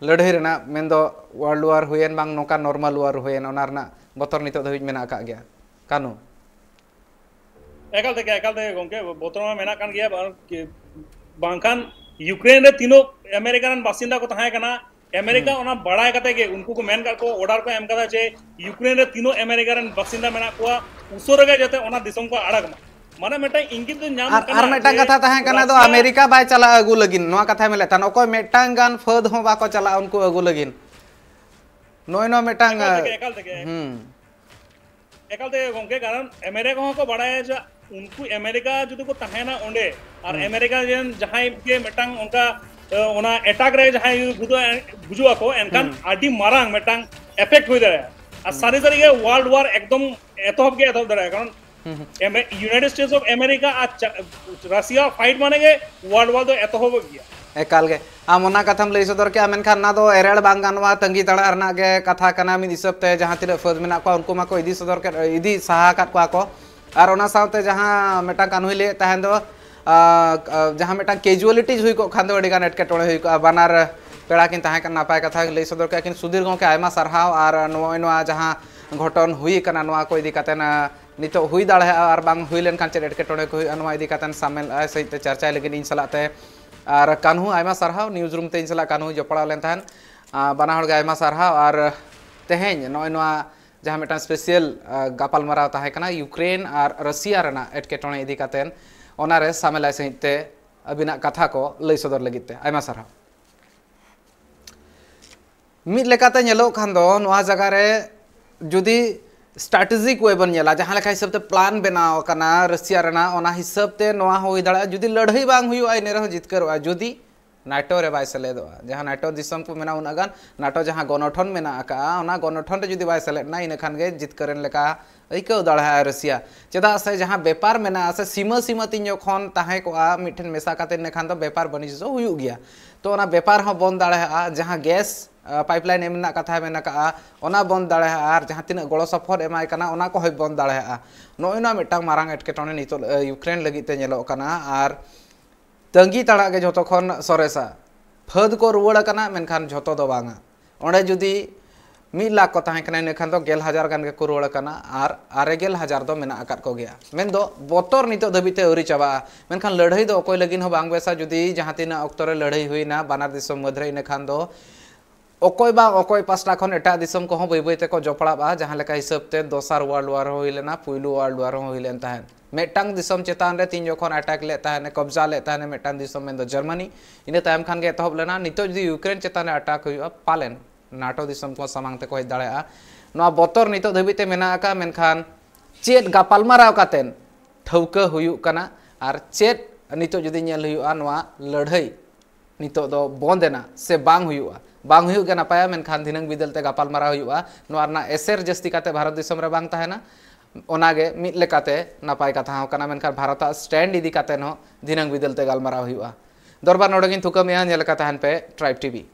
ᱞᱟᱹᱲᱦᱟᱹᱭ ᱨᱮᱱᱟᱜ, ᱢᱮᱱᱫᱚ ᱣᱟᱨᱞᱰ ᱣᱟᱨ ᱦᱩᱭᱮᱱ ᱵᱟᱝ ᱱᱚᱝᱠᱟ ᱱᱚᱨᱢᱟᱞ ᱣᱟᱨ ᱦᱩᱭᱮᱱ, ᱚᱱᱟ ᱨᱮᱱᱟᱜ ᱵᱚᱛᱚᱨ ᱱᱤᱛᱚᱜ ᱫᱷᱟᱹᱵᱤᱡ ᱢᱮᱱᱟᱜ ᱟᱠᱟᱫ ᱜᱮᱭᱟ᱾ ᱠᱟᱹᱱᱦᱩ᱾ ᱮᱠᱟᱞ ᱛᱮᱜᱮ, ᱮᱠᱟᱞ ᱛᱮᱜᱮ ᱜᱚᱝᱠᱮ, ᱵᱚᱛᱚᱨ ᱢᱟ ᱢᱮᱱᱟᱜ ᱠᱟᱱ ᱜᱮᱭᱟ᱾ ᱵᱟᱝ-, ᱵᱟᱝᱠᱷᱟᱱ ᱤᱭᱩᱠᱨᱮᱱ ᱨᱮ ᱛᱤᱱᱟᱹᱜ ᱟᱢᱮᱨᱤᱠᱟ ᱨᱮᱱ ᱵᱟᱥᱤᱱᱫᱟ ᱠᱚ ᱛᱟᱦᱮᱸ ᱠᱟᱱᱟ, ᱟᱢᱮᱨᱤᱠᱟ ᱚᱱᱟ ᱵᱟᱲᱟᱭ ᱠᱟᱛᱮ ᱜᱮ ᱩᱱᱠᱩ ᱠᱚ ᱢᱮᱱ ᱠᱟᱜ ᱠᱚ, ᱚᱨᱰᱟᱨ ᱠᱚ ᱮᱢ ᱠᱟᱫᱟ ᱡᱮ ᱤᱭᱩᱠᱨᱮᱱ ᱨᱮ ᱛᱤᱱᱟᱹᱜ ᱟᱢᱮᱨᱤᱠᱟ ᱨᱮᱱ ᱵᱟᱥᱤᱱᱫᱟ ᱢᱮᱱᱟᱜ ᱠᱚᱣᱟ, ᱩᱥᱟᱹᱨᱟ ᱜᱮ ᱡᱟᱛᱮ ᱚᱱᱟ ᱫᱤᱥᱚᱢ ᱠᱚ ᱟᱲᱟᱜ ᱢᱟ᱾ ᱢᱟᱱᱮ ᱢᱤᱫᱴᱟᱝ ᱤᱝᱜᱤᱛ ᱫᱚ ᱧᱟᱢ ᱟᱨ ᱠᱟᱱᱟ ᱟᱨ ᱢᱤᱫᱴᱟᱝ ᱡᱮ ᱠᱟᱛᱷᱟ ᱛᱟᱦᱮᱸ ᱠᱟᱱᱟ ᱫᱚ, ᱨᱟᱥᱤᱭᱟ ᱟᱢᱮᱨᱤᱠᱟ ᱵᱟᱭ ᱪᱟᱞᱟᱜ ᱟᱹᱜᱩ ᱞᱟᱹᱜᱤᱫ, ᱱᱚᱣᱟ ᱠᱟᱛᱷᱟᱭ ᱢᱮᱱ ᱞᱮᱫ ᱛᱟᱦᱮᱱ᱾ ᱚᱠᱚᱭ ᱢᱤᱫᱴᱟᱝ ᱜᱟᱱ ᱯᱷᱟᱹᱫ ᱦᱚᱸ ᱵᱟᱠᱚ ᱪᱟᱞᱟᱜᱼᱟ ᱩᱱᱠᱩ ᱟᱹᱜᱩ ᱞᱟᱹᱜᱤᱫ᱾ ᱱᱚᱜᱼᱚᱭ ᱱᱚᱣᱟ ᱢᱤᱫᱴᱟᱝ ᱮᱠᱟᱞ ᱛᱮᱜᱮ, ᱮᱠᱟᱞ ᱛᱮᱜᱮ᱾ ᱦᱩᱸ᱾ ᱮᱠᱟᱞ ᱛᱮᱜᱮ ᱜᱚᱝᱠᱮ, ᱠᱟᱨᱚᱱ ᱟᱢᱮᱨᱤᱠᱟ ᱦᱚᱸ ᱠᱚ ᱵᱟᱲᱟᱭᱟ ᱡᱮ ᱩᱱᱠᱩ ᱟᱢᱮᱨᱤᱠᱟ ᱡᱩᱫᱤ ᱠᱚ ᱛᱟᱦᱮᱱᱟ ᱚᱸᱰᱮ, ᱟᱨ ᱦᱩᱸ᱾ ᱟᱢᱮᱨᱤᱠᱟ ᱨᱮᱱ ᱡᱟᱦᱟᱸᱭ ᱜᱮ ᱢᱤᱫᱴᱟᱝ ᱚᱱᱠᱟ, ᱮ, ᱚᱱᱟ ᱮᱴᱟᱠ ᱨᱮ ᱡᱟᱦᱟᱸᱭ ᱡᱩᱫᱤ ᱜᱩᱡᱩᱜ-, ᱜᱩᱡᱩᱜ ᱟᱠᱚ, ᱮᱱᱠᱷᱟᱱ ᱦᱩᱸ᱾ ᱟᱹᱰᱤ ᱢᱟᱨᱟᱝ ᱢᱤᱫᱴᱟᱝ ᱮᱯᱷᱮᱠᱴ ᱦᱩᱭ ᱫᱟᱲᱮᱭᱟᱜᱼᱟ᱾ ᱟᱨ ᱦᱩᱸ᱾ ᱥᱟᱹᱨᱤ ᱥᱟᱹᱨᱤ ᱜᱮ ᱣᱟᱨᱞᱰ ᱣᱟᱨ ᱮᱠᱫᱚᱢ ᱮᱛᱚᱦᱚᱵ ᱜᱮ ᱮᱛᱚᱦᱚᱵ ᱫᱟᱲᱮᱭᱟᱜᱼᱟ, ᱠᱟᱨᱚᱱ ᱦᱩᱸ, ᱦᱩᱸ᱾ ᱮᱢᱮ-, ᱤᱭᱩᱱᱟᱭᱴᱮᱰ ᱥᱴᱮᱴᱥ ᱚᱯᱷ ᱟᱢᱮᱨᱤᱠᱟ ᱟᱨ ᱪᱟ-, ᱨᱟᱥᱤᱭᱟ ᱯᱷᱟᱭᱤᱴ ᱢᱟᱱᱮ ᱜᱮ ᱣᱟᱨᱞᱰ ᱣᱟᱨ ᱫᱚ ᱮᱛᱚᱦᱚᱵᱚᱜ ᱜᱮᱭᱟ᱾ ᱮᱠᱟᱞ ᱜᱮ᱾ ᱟᱢ ᱚᱱᱟ ᱠᱟᱛᱷᱟᱢ ᱞᱟᱹᱭ ᱥᱚᱫᱚᱨ ᱠᱮᱜᱼᱟ, ᱢᱮᱱᱠᱷᱟᱱ ᱚᱱᱟ ᱫᱚ ᱮᱨᱮᱲ ᱵᱟᱝ ᱜᱟᱱᱚᱜᱼᱟ, ᱛᱟᱺᱜᱤ ᱛᱟᱲᱟᱜ ᱨᱮᱱᱟᱜ ᱜᱮ ᱠᱟᱛᱷᱟ ᱠᱟᱱᱟ᱾ ᱢᱤᱫ ᱦᱤᱥᱟᱹᱵ ᱛᱮ ᱡᱟᱦᱟᱸ ᱛᱤᱱᱟᱹᱜ ᱯᱷᱟᱹᱫ ᱢᱮᱱᱟᱜ ᱠᱚᱣᱟ, ᱩᱱᱠᱩ ᱢᱟᱠᱚ ᱤᱫᱤ ᱥᱚᱫᱚᱨ ᱠᱮᱫ, ᱤᱫᱤ ᱥᱟᱦᱟ ᱟᱠᱟᱫ ᱠᱚᱣᱟ ᱠᱚ᱾ ᱟᱨ ᱚᱱᱟ ᱥᱟᱶᱛᱮ ᱡᱟᱦᱟᱸ ᱢᱤᱫᱴᱟᱝ ᱠᱟᱹᱱᱦᱩᱭ ᱞᱟᱹᱭᱮᱫ ᱛᱟᱦᱮᱸ ᱫᱚ, ᱟ, ᱟ, ᱡᱟᱦᱟᱸ ᱢᱤᱫᱴᱟᱝ ᱠᱮᱡᱩᱣᱟᱞᱤᱴᱤᱡᱽ ᱦᱩᱭ ᱠᱚᱜ ᱠᱷᱟᱱ ᱫᱚ ᱟᱹᱰᱤ ᱜᱟᱱ ᱮᱴᱠᱮᱴᱚᱬᱮ ᱦᱩᱭ ᱠᱚᱜᱼᱟ᱾ ᱵᱟᱱᱟᱨ ᱯᱮᱲᱟ ᱠᱤᱱ ᱛᱟᱦᱮᱸ ᱠᱟᱱᱟ, ᱱᱟᱯᱟᱭ ᱠᱟᱛᱷᱟ ᱞᱟᱹᱭ ᱥᱚᱫᱚᱨ ᱠᱮᱫᱼᱟ ᱠᱤᱱ᱾ ᱥᱩᱫᱷᱤᱨ ᱜᱚᱢᱠᱮ, ᱟᱭᱢᱟ ᱥᱟᱨᱦᱟᱣ᱾ ᱟᱨ ᱱᱚᱜᱼᱚᱭ ᱱᱚᱣᱟ ᱡᱟᱦᱟᱸ ᱜᱷᱚᱴᱚᱱ ᱦᱩᱭ ᱟᱠᱟᱱᱟ, ᱱᱚᱣᱟ ᱠᱚ ᱤᱫᱤ ᱠᱟᱛᱮ, ᱟ, ᱱᱤᱛᱚᱜ ᱦᱩᱭ ᱫᱟᱲᱮᱭᱟᱜᱼᱟ ᱟᱨ ᱵᱟᱝ ᱦᱩᱭ ᱞᱮᱱᱠᱷᱟᱱ ᱪᱮᱫ ᱮᱴᱠᱮᱴᱚᱬᱮ ᱠᱚ ᱦᱩᱭᱩᱜᱼᱟ, ᱱᱚᱣᱟ ᱤᱫᱤ ᱠᱟᱛᱮ ᱥᱟᱢᱮᱞ ᱥᱟᱹᱦᱤᱡ ᱛᱮ ᱪᱟᱨᱪᱟᱭ ᱞᱟᱹᱜᱤᱫ ᱤᱧ ᱥᱟᱞᱟᱜ ᱛᱮ᱾ ᱟᱨ ᱠᱟᱹᱱᱦᱩ, ᱟᱭᱢᱟ ᱥᱟᱨᱦᱟᱣ, ᱱᱤᱭᱩᱡᱽ ᱨᱩᱢ ᱛᱮ ᱤᱧ ᱥᱟᱞᱟᱜ ᱠᱟᱹᱱᱦᱩ ᱡᱚᱯᱲᱟᱣ ᱞᱮᱱ ᱛᱟᱦᱮᱸᱫ᱾ ᱟ, ᱵᱟᱱᱟ ᱦᱚᱲ ᱜᱮ ᱟᱭᱢᱟ ᱥᱟᱨᱦᱟᱣ᱾ ᱟᱨ ᱛᱮᱦᱮᱧ ᱱᱚᱜᱼᱚᱭ ᱱᱚᱣᱟ ᱡᱟᱦᱟᱸ ᱢᱤᱫᱴᱟᱝ ᱥᱯᱮᱥᱟᱞ, ᱟ, ᱜᱟᱯᱟᱞᱢᱟᱨᱟᱣ ᱛᱟᱦᱮᱸ ᱠᱟᱱᱟ ᱤᱭᱩᱠᱨᱮᱱ ᱟᱨ ᱨᱟᱥᱤᱭᱟ ᱨᱮᱱᱟᱜ ᱮᱴᱠᱮᱴᱚᱬᱮ ᱤᱫᱤ ᱠᱟᱛᱮ, ᱚᱱᱟᱨᱮ ᱥᱟᱢᱮᱞᱟᱭ ᱥᱟᱹᱦᱤᱡ ᱛᱮ ᱟᱹᱵᱤᱱᱟᱜ ᱠᱟᱛᱷᱟ ᱠᱚ ᱞᱟᱹᱭ ᱥᱚᱫᱚᱨ ᱞᱟᱹᱜᱤᱫ ᱛᱮ ᱟᱭᱢᱟ ᱥᱟᱨᱦᱟᱣ᱾ ᱢᱤᱫ ᱞᱮᱠᱟᱛᱮ ᱧᱮᱞᱚᱜ ᱠᱷᱟᱱ ᱫᱚ, ᱱᱚᱣᱟ ᱡᱟᱭᱜᱟ ᱨᱮ ᱡᱩᱫᱤ ᱥᱴᱨᱟᱴᱮᱡᱤᱠ ᱣᱮ ᱵᱚᱱ ᱧᱮᱞᱟ, ᱡᱟᱦᱟᱸ ᱞᱮᱠᱟ ᱦᱤᱥᱟᱹᱵ ᱛᱮ ᱯᱞᱟᱱ ᱵᱮᱱᱟᱣ ᱟᱠᱟᱱᱟ ᱨᱟᱥᱤᱭᱟ ᱨᱮᱱᱟᱜ, ᱚᱱᱟ ᱦᱤᱥᱟᱹᱵ ᱛᱮ ᱱᱚᱣᱟ ᱦᱚᱸ ᱦᱩᱭ ᱫᱟᱲᱮᱭᱟᱜᱼᱟ, ᱡᱩᱫᱤ ᱞᱟᱹᱲᱦᱟᱹᱭ ᱵᱟᱝ ᱦᱩᱭᱩᱜᱼᱟ, ᱤᱱᱟᱹ ᱨᱮᱦᱚᱸ ᱡᱤᱛᱠᱟᱹᱨᱚᱜᱼᱟ, ᱡᱩᱫᱤ ᱱᱟᱴᱳ ᱨᱮ ᱵᱟᱭ ᱥᱮᱞᱮᱫᱚᱜᱼᱟ᱾ ᱡᱟᱦᱟᱸ ᱱᱟᱴᱳ ᱫᱤᱥᱚᱢ ᱠᱚ ᱢᱮᱱᱟᱜᱼᱟ, ᱩᱱᱟᱹᱜ ᱜᱟᱱ ᱱᱟᱴᱳ ᱡᱟᱦᱟᱸ ᱜᱚᱱᱚᱴᱷᱚᱱ ᱢᱮᱱᱟᱜ ᱟᱠᱟᱫᱼᱟ, ᱚᱱᱟ ᱜᱚᱱᱚᱴᱷᱚᱱ ᱨᱮ ᱡᱩᱫᱤ ᱵᱟᱭ ᱥᱮᱞᱮᱫ ᱮᱱᱟ, ᱤᱱᱟᱹ ᱠᱷᱟᱱ ᱜᱮ ᱡᱤᱛᱠᱟᱹᱨ ᱮᱱ ᱞᱮᱠᱟ ᱟᱹᱭᱠᱟᱹᱣ ᱫᱟᱲᱮᱭᱟᱜᱼᱟ ᱨᱟᱥᱤᱭᱟ᱾ ᱪᱮᱫᱟᱜ ᱥᱮ ᱡᱟᱦᱟᱸ ᱵᱮᱯᱟᱨ ᱢᱮᱱᱟᱜᱼᱟ ᱥᱮ, ᱥᱤᱢᱟᱹ ᱥᱤᱢᱟᱹ ᱛᱤᱧ ᱡᱚᱠᱷᱚᱱ ᱛᱟᱦᱮᱸ ᱠᱚᱜᱼᱟ ᱢᱤᱫᱴᱷᱮᱱ ᱢᱮᱥᱟ ᱠᱟᱛᱮ, ᱤᱱᱟᱹ ᱠᱷᱟᱱ ᱫᱚ ᱵᱮᱯᱟᱨ ᱵᱟᱹᱱᱤᱡᱽ ᱫᱚ ᱦᱩᱭᱩᱜ ᱜᱮᱭᱟ᱾ ᱛᱚ ᱚᱱᱟ ᱵᱮᱯᱟᱨ ᱦᱚᱸ ᱵᱚᱱᱫ ᱫᱟᱲᱮᱭᱟᱜᱼᱟ᱾ ᱡᱟᱦᱟᱸ ᱜᱮᱥ, ᱟ, ᱯᱟᱭᱤᱯ ᱞᱟᱭᱤᱱ ᱮᱢ ᱨᱮᱱᱟᱜ ᱠᱟᱛᱷᱟ ᱢᱮᱱ ᱟᱠᱟᱫᱼᱟ, ᱚᱱᱟ ᱵᱚᱱᱫ ᱫᱟᱲᱮᱭᱟᱜᱼᱟ᱾ ᱟᱨ ᱡᱟᱦᱟᱸ ᱛᱤᱱᱟᱹᱜ ᱜᱚᱲᱚ ᱥᱚᱯᱚᱦᱚᱫ ᱮᱢᱟᱭ ᱠᱟᱱᱟ, ᱚᱱᱟ ᱠᱚᱦᱚᱸᱭ ᱵᱚᱱᱫ ᱫᱟᱲᱮᱭᱟᱜᱼᱟ᱾ ᱱᱚᱜᱼᱚᱭ ᱱᱚᱣᱟ ᱢᱤᱫᱴᱟᱝ ᱢᱟᱨᱟᱝ ᱮᱴᱠᱮᱴᱚᱬᱮ ᱱᱤᱛᱚᱜ, ᱟ, ᱤᱭᱩᱠᱨᱮᱱ ᱞᱟᱹᱜᱤᱫ ᱛᱮ ᱧᱮᱞᱚᱜ ᱠᱟᱱᱟ᱾ ᱟᱨ ᱛᱟᱺᱜᱤ ᱛᱟᱲᱟᱜ ᱜᱮ ᱡᱷᱚᱛᱚ ᱠᱷᱚᱱ ᱥᱚᱨᱮᱥᱟ᱾ ᱯᱷᱟᱹᱫ ᱠᱚ ᱨᱩᱣᱟᱹᱲ ᱟᱠᱟᱱᱟ, ᱢᱮᱱᱠᱷᱟᱱ ᱡᱷᱚᱛᱚ ᱫᱚ ᱵᱟᱝᱟ᱾ ᱚᱸᱰᱮ ᱡᱩᱫᱤ ᱢᱤᱫ ᱞᱟᱠᱷ ᱠᱚ ᱛᱟᱦᱮᱸ ᱠᱟᱱᱟ, ᱤᱱᱟᱹ ᱠᱷᱟᱱ ᱫᱚ ᱜᱮᱞ ᱦᱟᱡᱟᱨ ᱜᱟᱱ ᱜᱮᱠᱚ ᱨᱩᱣᱟᱹᱲ ᱠᱟᱱᱟ ᱟᱨ ᱟᱨᱮ ᱜᱮᱞ ᱦᱟᱡᱟᱨ ᱫᱚ ᱢᱮᱱᱟᱜ ᱟᱠᱟᱫ ᱠᱚᱜᱮᱭᱟ᱾ ᱢᱮᱱᱫᱚ ᱵᱚᱛᱚᱨ ᱱᱤᱛᱚᱜ ᱫᱷᱟᱹᱵᱤᱡ ᱛᱮ ᱟᱹᱣᱨᱤ ᱪᱟᱵᱟᱜᱼᱟ᱾ ᱢᱮᱱᱠᱷᱟᱱ ᱞᱟᱹᱲᱦᱟᱹᱭ ᱫᱚ ᱚᱠᱚᱭ ᱞᱟᱹᱜᱤᱫ ᱦᱚᱸ ᱵᱟᱝ ᱵᱮᱥᱟ᱾ ᱡᱩᱫᱤ ᱡᱟᱦᱟᱸ ᱛᱤᱱᱟᱹᱜ ᱚᱠᱛᱚ ᱨᱮ ᱞᱟᱹᱲᱦᱟᱹᱭ ᱦᱩᱭᱱᱟ ᱵᱟᱱᱟᱨ ᱫᱤᱥᱚᱢ ᱢᱟᱹᱫᱽ ᱨᱮ, ᱤᱱᱟᱹ ᱠᱷᱟᱱ ᱫᱚ ᱚᱠᱚᱭ ᱵᱟᱝ ᱚᱠᱚᱭ ᱯᱟᱥᱴᱟ ᱠᱷᱚᱱ ᱮᱴᱟᱜ ᱫᱤᱥᱚᱢ ᱠᱚᱦᱚᱸ ᱵᱟᱹᱭ ᱵᱟᱹᱭ ᱛᱮᱠᱚ ᱡᱚᱯᱲᱟᱜᱼᱟ᱾ ᱡᱟᱦᱟᱸ ᱞᱮᱠᱟ ᱦᱤᱥᱟᱹᱵ ᱛᱮ ᱫᱚᱥᱟᱨ ᱣᱟᱨᱞᱰ ᱣᱟᱨ ᱦᱚᱸ ᱦᱩᱭ ᱞᱮᱱᱟ, ᱯᱩᱭᱞᱩ ᱣᱟᱨᱞᱰ ᱣᱟᱨ ᱦᱚᱸ ᱦᱩᱭ ᱞᱮᱱ ᱛᱟᱦᱮᱸᱫ᱾ ᱢᱤᱫᱴᱟᱝ ᱫᱤᱥᱚᱢ ᱪᱮᱛᱟᱱ ᱨᱮ ᱛᱤᱱ ᱡᱚᱠᱷᱚᱱ ᱟᱴᱟᱠ ᱞᱮᱫ ᱛᱟᱦᱮᱸᱫ, ᱠᱚᱵᱡᱟ ᱞᱮᱫ ᱛᱟᱦᱮᱸᱫ ᱢᱤᱫᱴᱟᱝ ᱫᱤᱥᱚᱢ, ᱢᱮᱱᱫᱚ ᱡᱟᱨᱢᱟᱱᱤ, ᱤᱱᱟᱹ ᱛᱟᱭᱚᱢ ᱠᱷᱟᱱ ᱜᱮ ᱮᱛᱚᱦᱚᱵ ᱞᱮᱱᱟ᱾ ᱱᱤᱛᱚᱜ ᱡᱩᱫᱤ ᱤᱭᱩᱠᱨᱮᱱ ᱪᱮᱛᱟᱱ ᱨᱮ ᱟᱴᱟᱠ ᱦᱩᱭᱩᱜᱼᱟ, ᱯᱟᱞᱮᱱ ᱱᱟᱴᱳ ᱫᱤᱥᱚᱢ ᱠᱚ ᱥᱟᱢᱟᱝ ᱛᱮᱠᱚ ᱦᱮᱡ ᱫᱟᱲᱮᱭᱟᱜᱼᱟ᱾ ᱱᱚᱣᱟ ᱵᱚᱛᱚᱨ ᱱᱤᱛᱚᱜ ᱫᱷᱟᱹᱵᱤᱡ ᱛᱮ ᱢᱮᱱᱟᱜ ᱟᱠᱟᱫ, ᱢᱮᱱᱠᱷᱟᱱ ᱪᱮᱫ ᱜᱟᱯᱟᱞᱢᱟᱨᱟᱣ ᱠᱟᱛᱮᱫ ᱴᱷᱟᱹᱣᱠᱟᱹ ᱦᱩᱭᱩᱜ ᱠᱟᱱᱟ ᱟᱨ ᱪᱮᱫ ᱱᱤᱛᱚᱜ ᱡᱩᱫᱤ ᱧᱮᱞ ᱦᱩᱭᱩᱜᱼᱟ, ᱱᱚᱣᱟ ᱞᱟᱹᱲᱦᱟᱹᱭ ᱱᱤᱛᱚᱜ ᱫᱚ ᱵᱚᱱᱫ ᱮᱱᱟ ᱥᱮ ᱵᱟᱝ ᱦᱩᱭᱩᱜᱼᱟ? ᱵᱟᱝ ᱦᱩᱭᱩᱜ ᱜᱮ ᱱᱟᱯᱟᱭᱟ, ᱢᱮᱱᱠᱷᱟᱱ ᱫᱷᱤᱱᱟᱹᱝ ᱵᱤᱫᱟᱹᱞ ᱛᱮ ᱜᱟᱯᱟᱞᱢᱟᱨᱟᱣ ᱦᱩᱭᱩᱜᱼᱟ᱾ ᱱᱚᱣᱟ ᱨᱮᱱᱟᱜ ᱮᱥᱮᱨ ᱡᱟᱹᱥᱛᱤ ᱠᱟᱛᱮ ᱵᱷᱟᱨᱚᱛ ᱫᱤᱥᱚᱢ ᱨᱮ ᱵᱟᱝ ᱛᱟᱦᱮᱱᱟ, ᱚᱱᱟᱜᱮ ᱢᱤᱫ ᱞᱮᱠᱟᱛᱮ ᱱᱟᱯᱟᱭ ᱠᱟᱛᱷᱟ ᱦᱚᱸ ᱠᱟᱱᱟ᱾ ᱢᱮᱱᱠᱷᱟᱱ ᱵᱷᱟᱨᱚᱛᱟᱜ ᱥᱴᱮᱱᱰ ᱤᱫᱤ ᱠᱟᱛᱮ ᱦᱚᱸ ᱫᱷᱤᱱᱟᱹᱝ ᱵᱤᱫᱟᱹᱞ ᱛᱮ ᱜᱟᱞᱢᱟᱨᱟᱣ ᱦᱩᱭᱩᱜᱼᱟ᱾ ᱫᱚᱨᱵᱟᱨ ᱱᱚᱰᱮ ᱜᱤᱧ ᱛᱷᱩᱠᱟᱹᱢᱮᱜᱼᱟ᱾ ᱧᱮᱞ ᱟᱠᱟ ᱛᱟᱦᱮᱱ ᱯᱮ ᱴᱨᱟᱭᱤᱵᱽ ᱴᱤᱵᱷᱤ᱾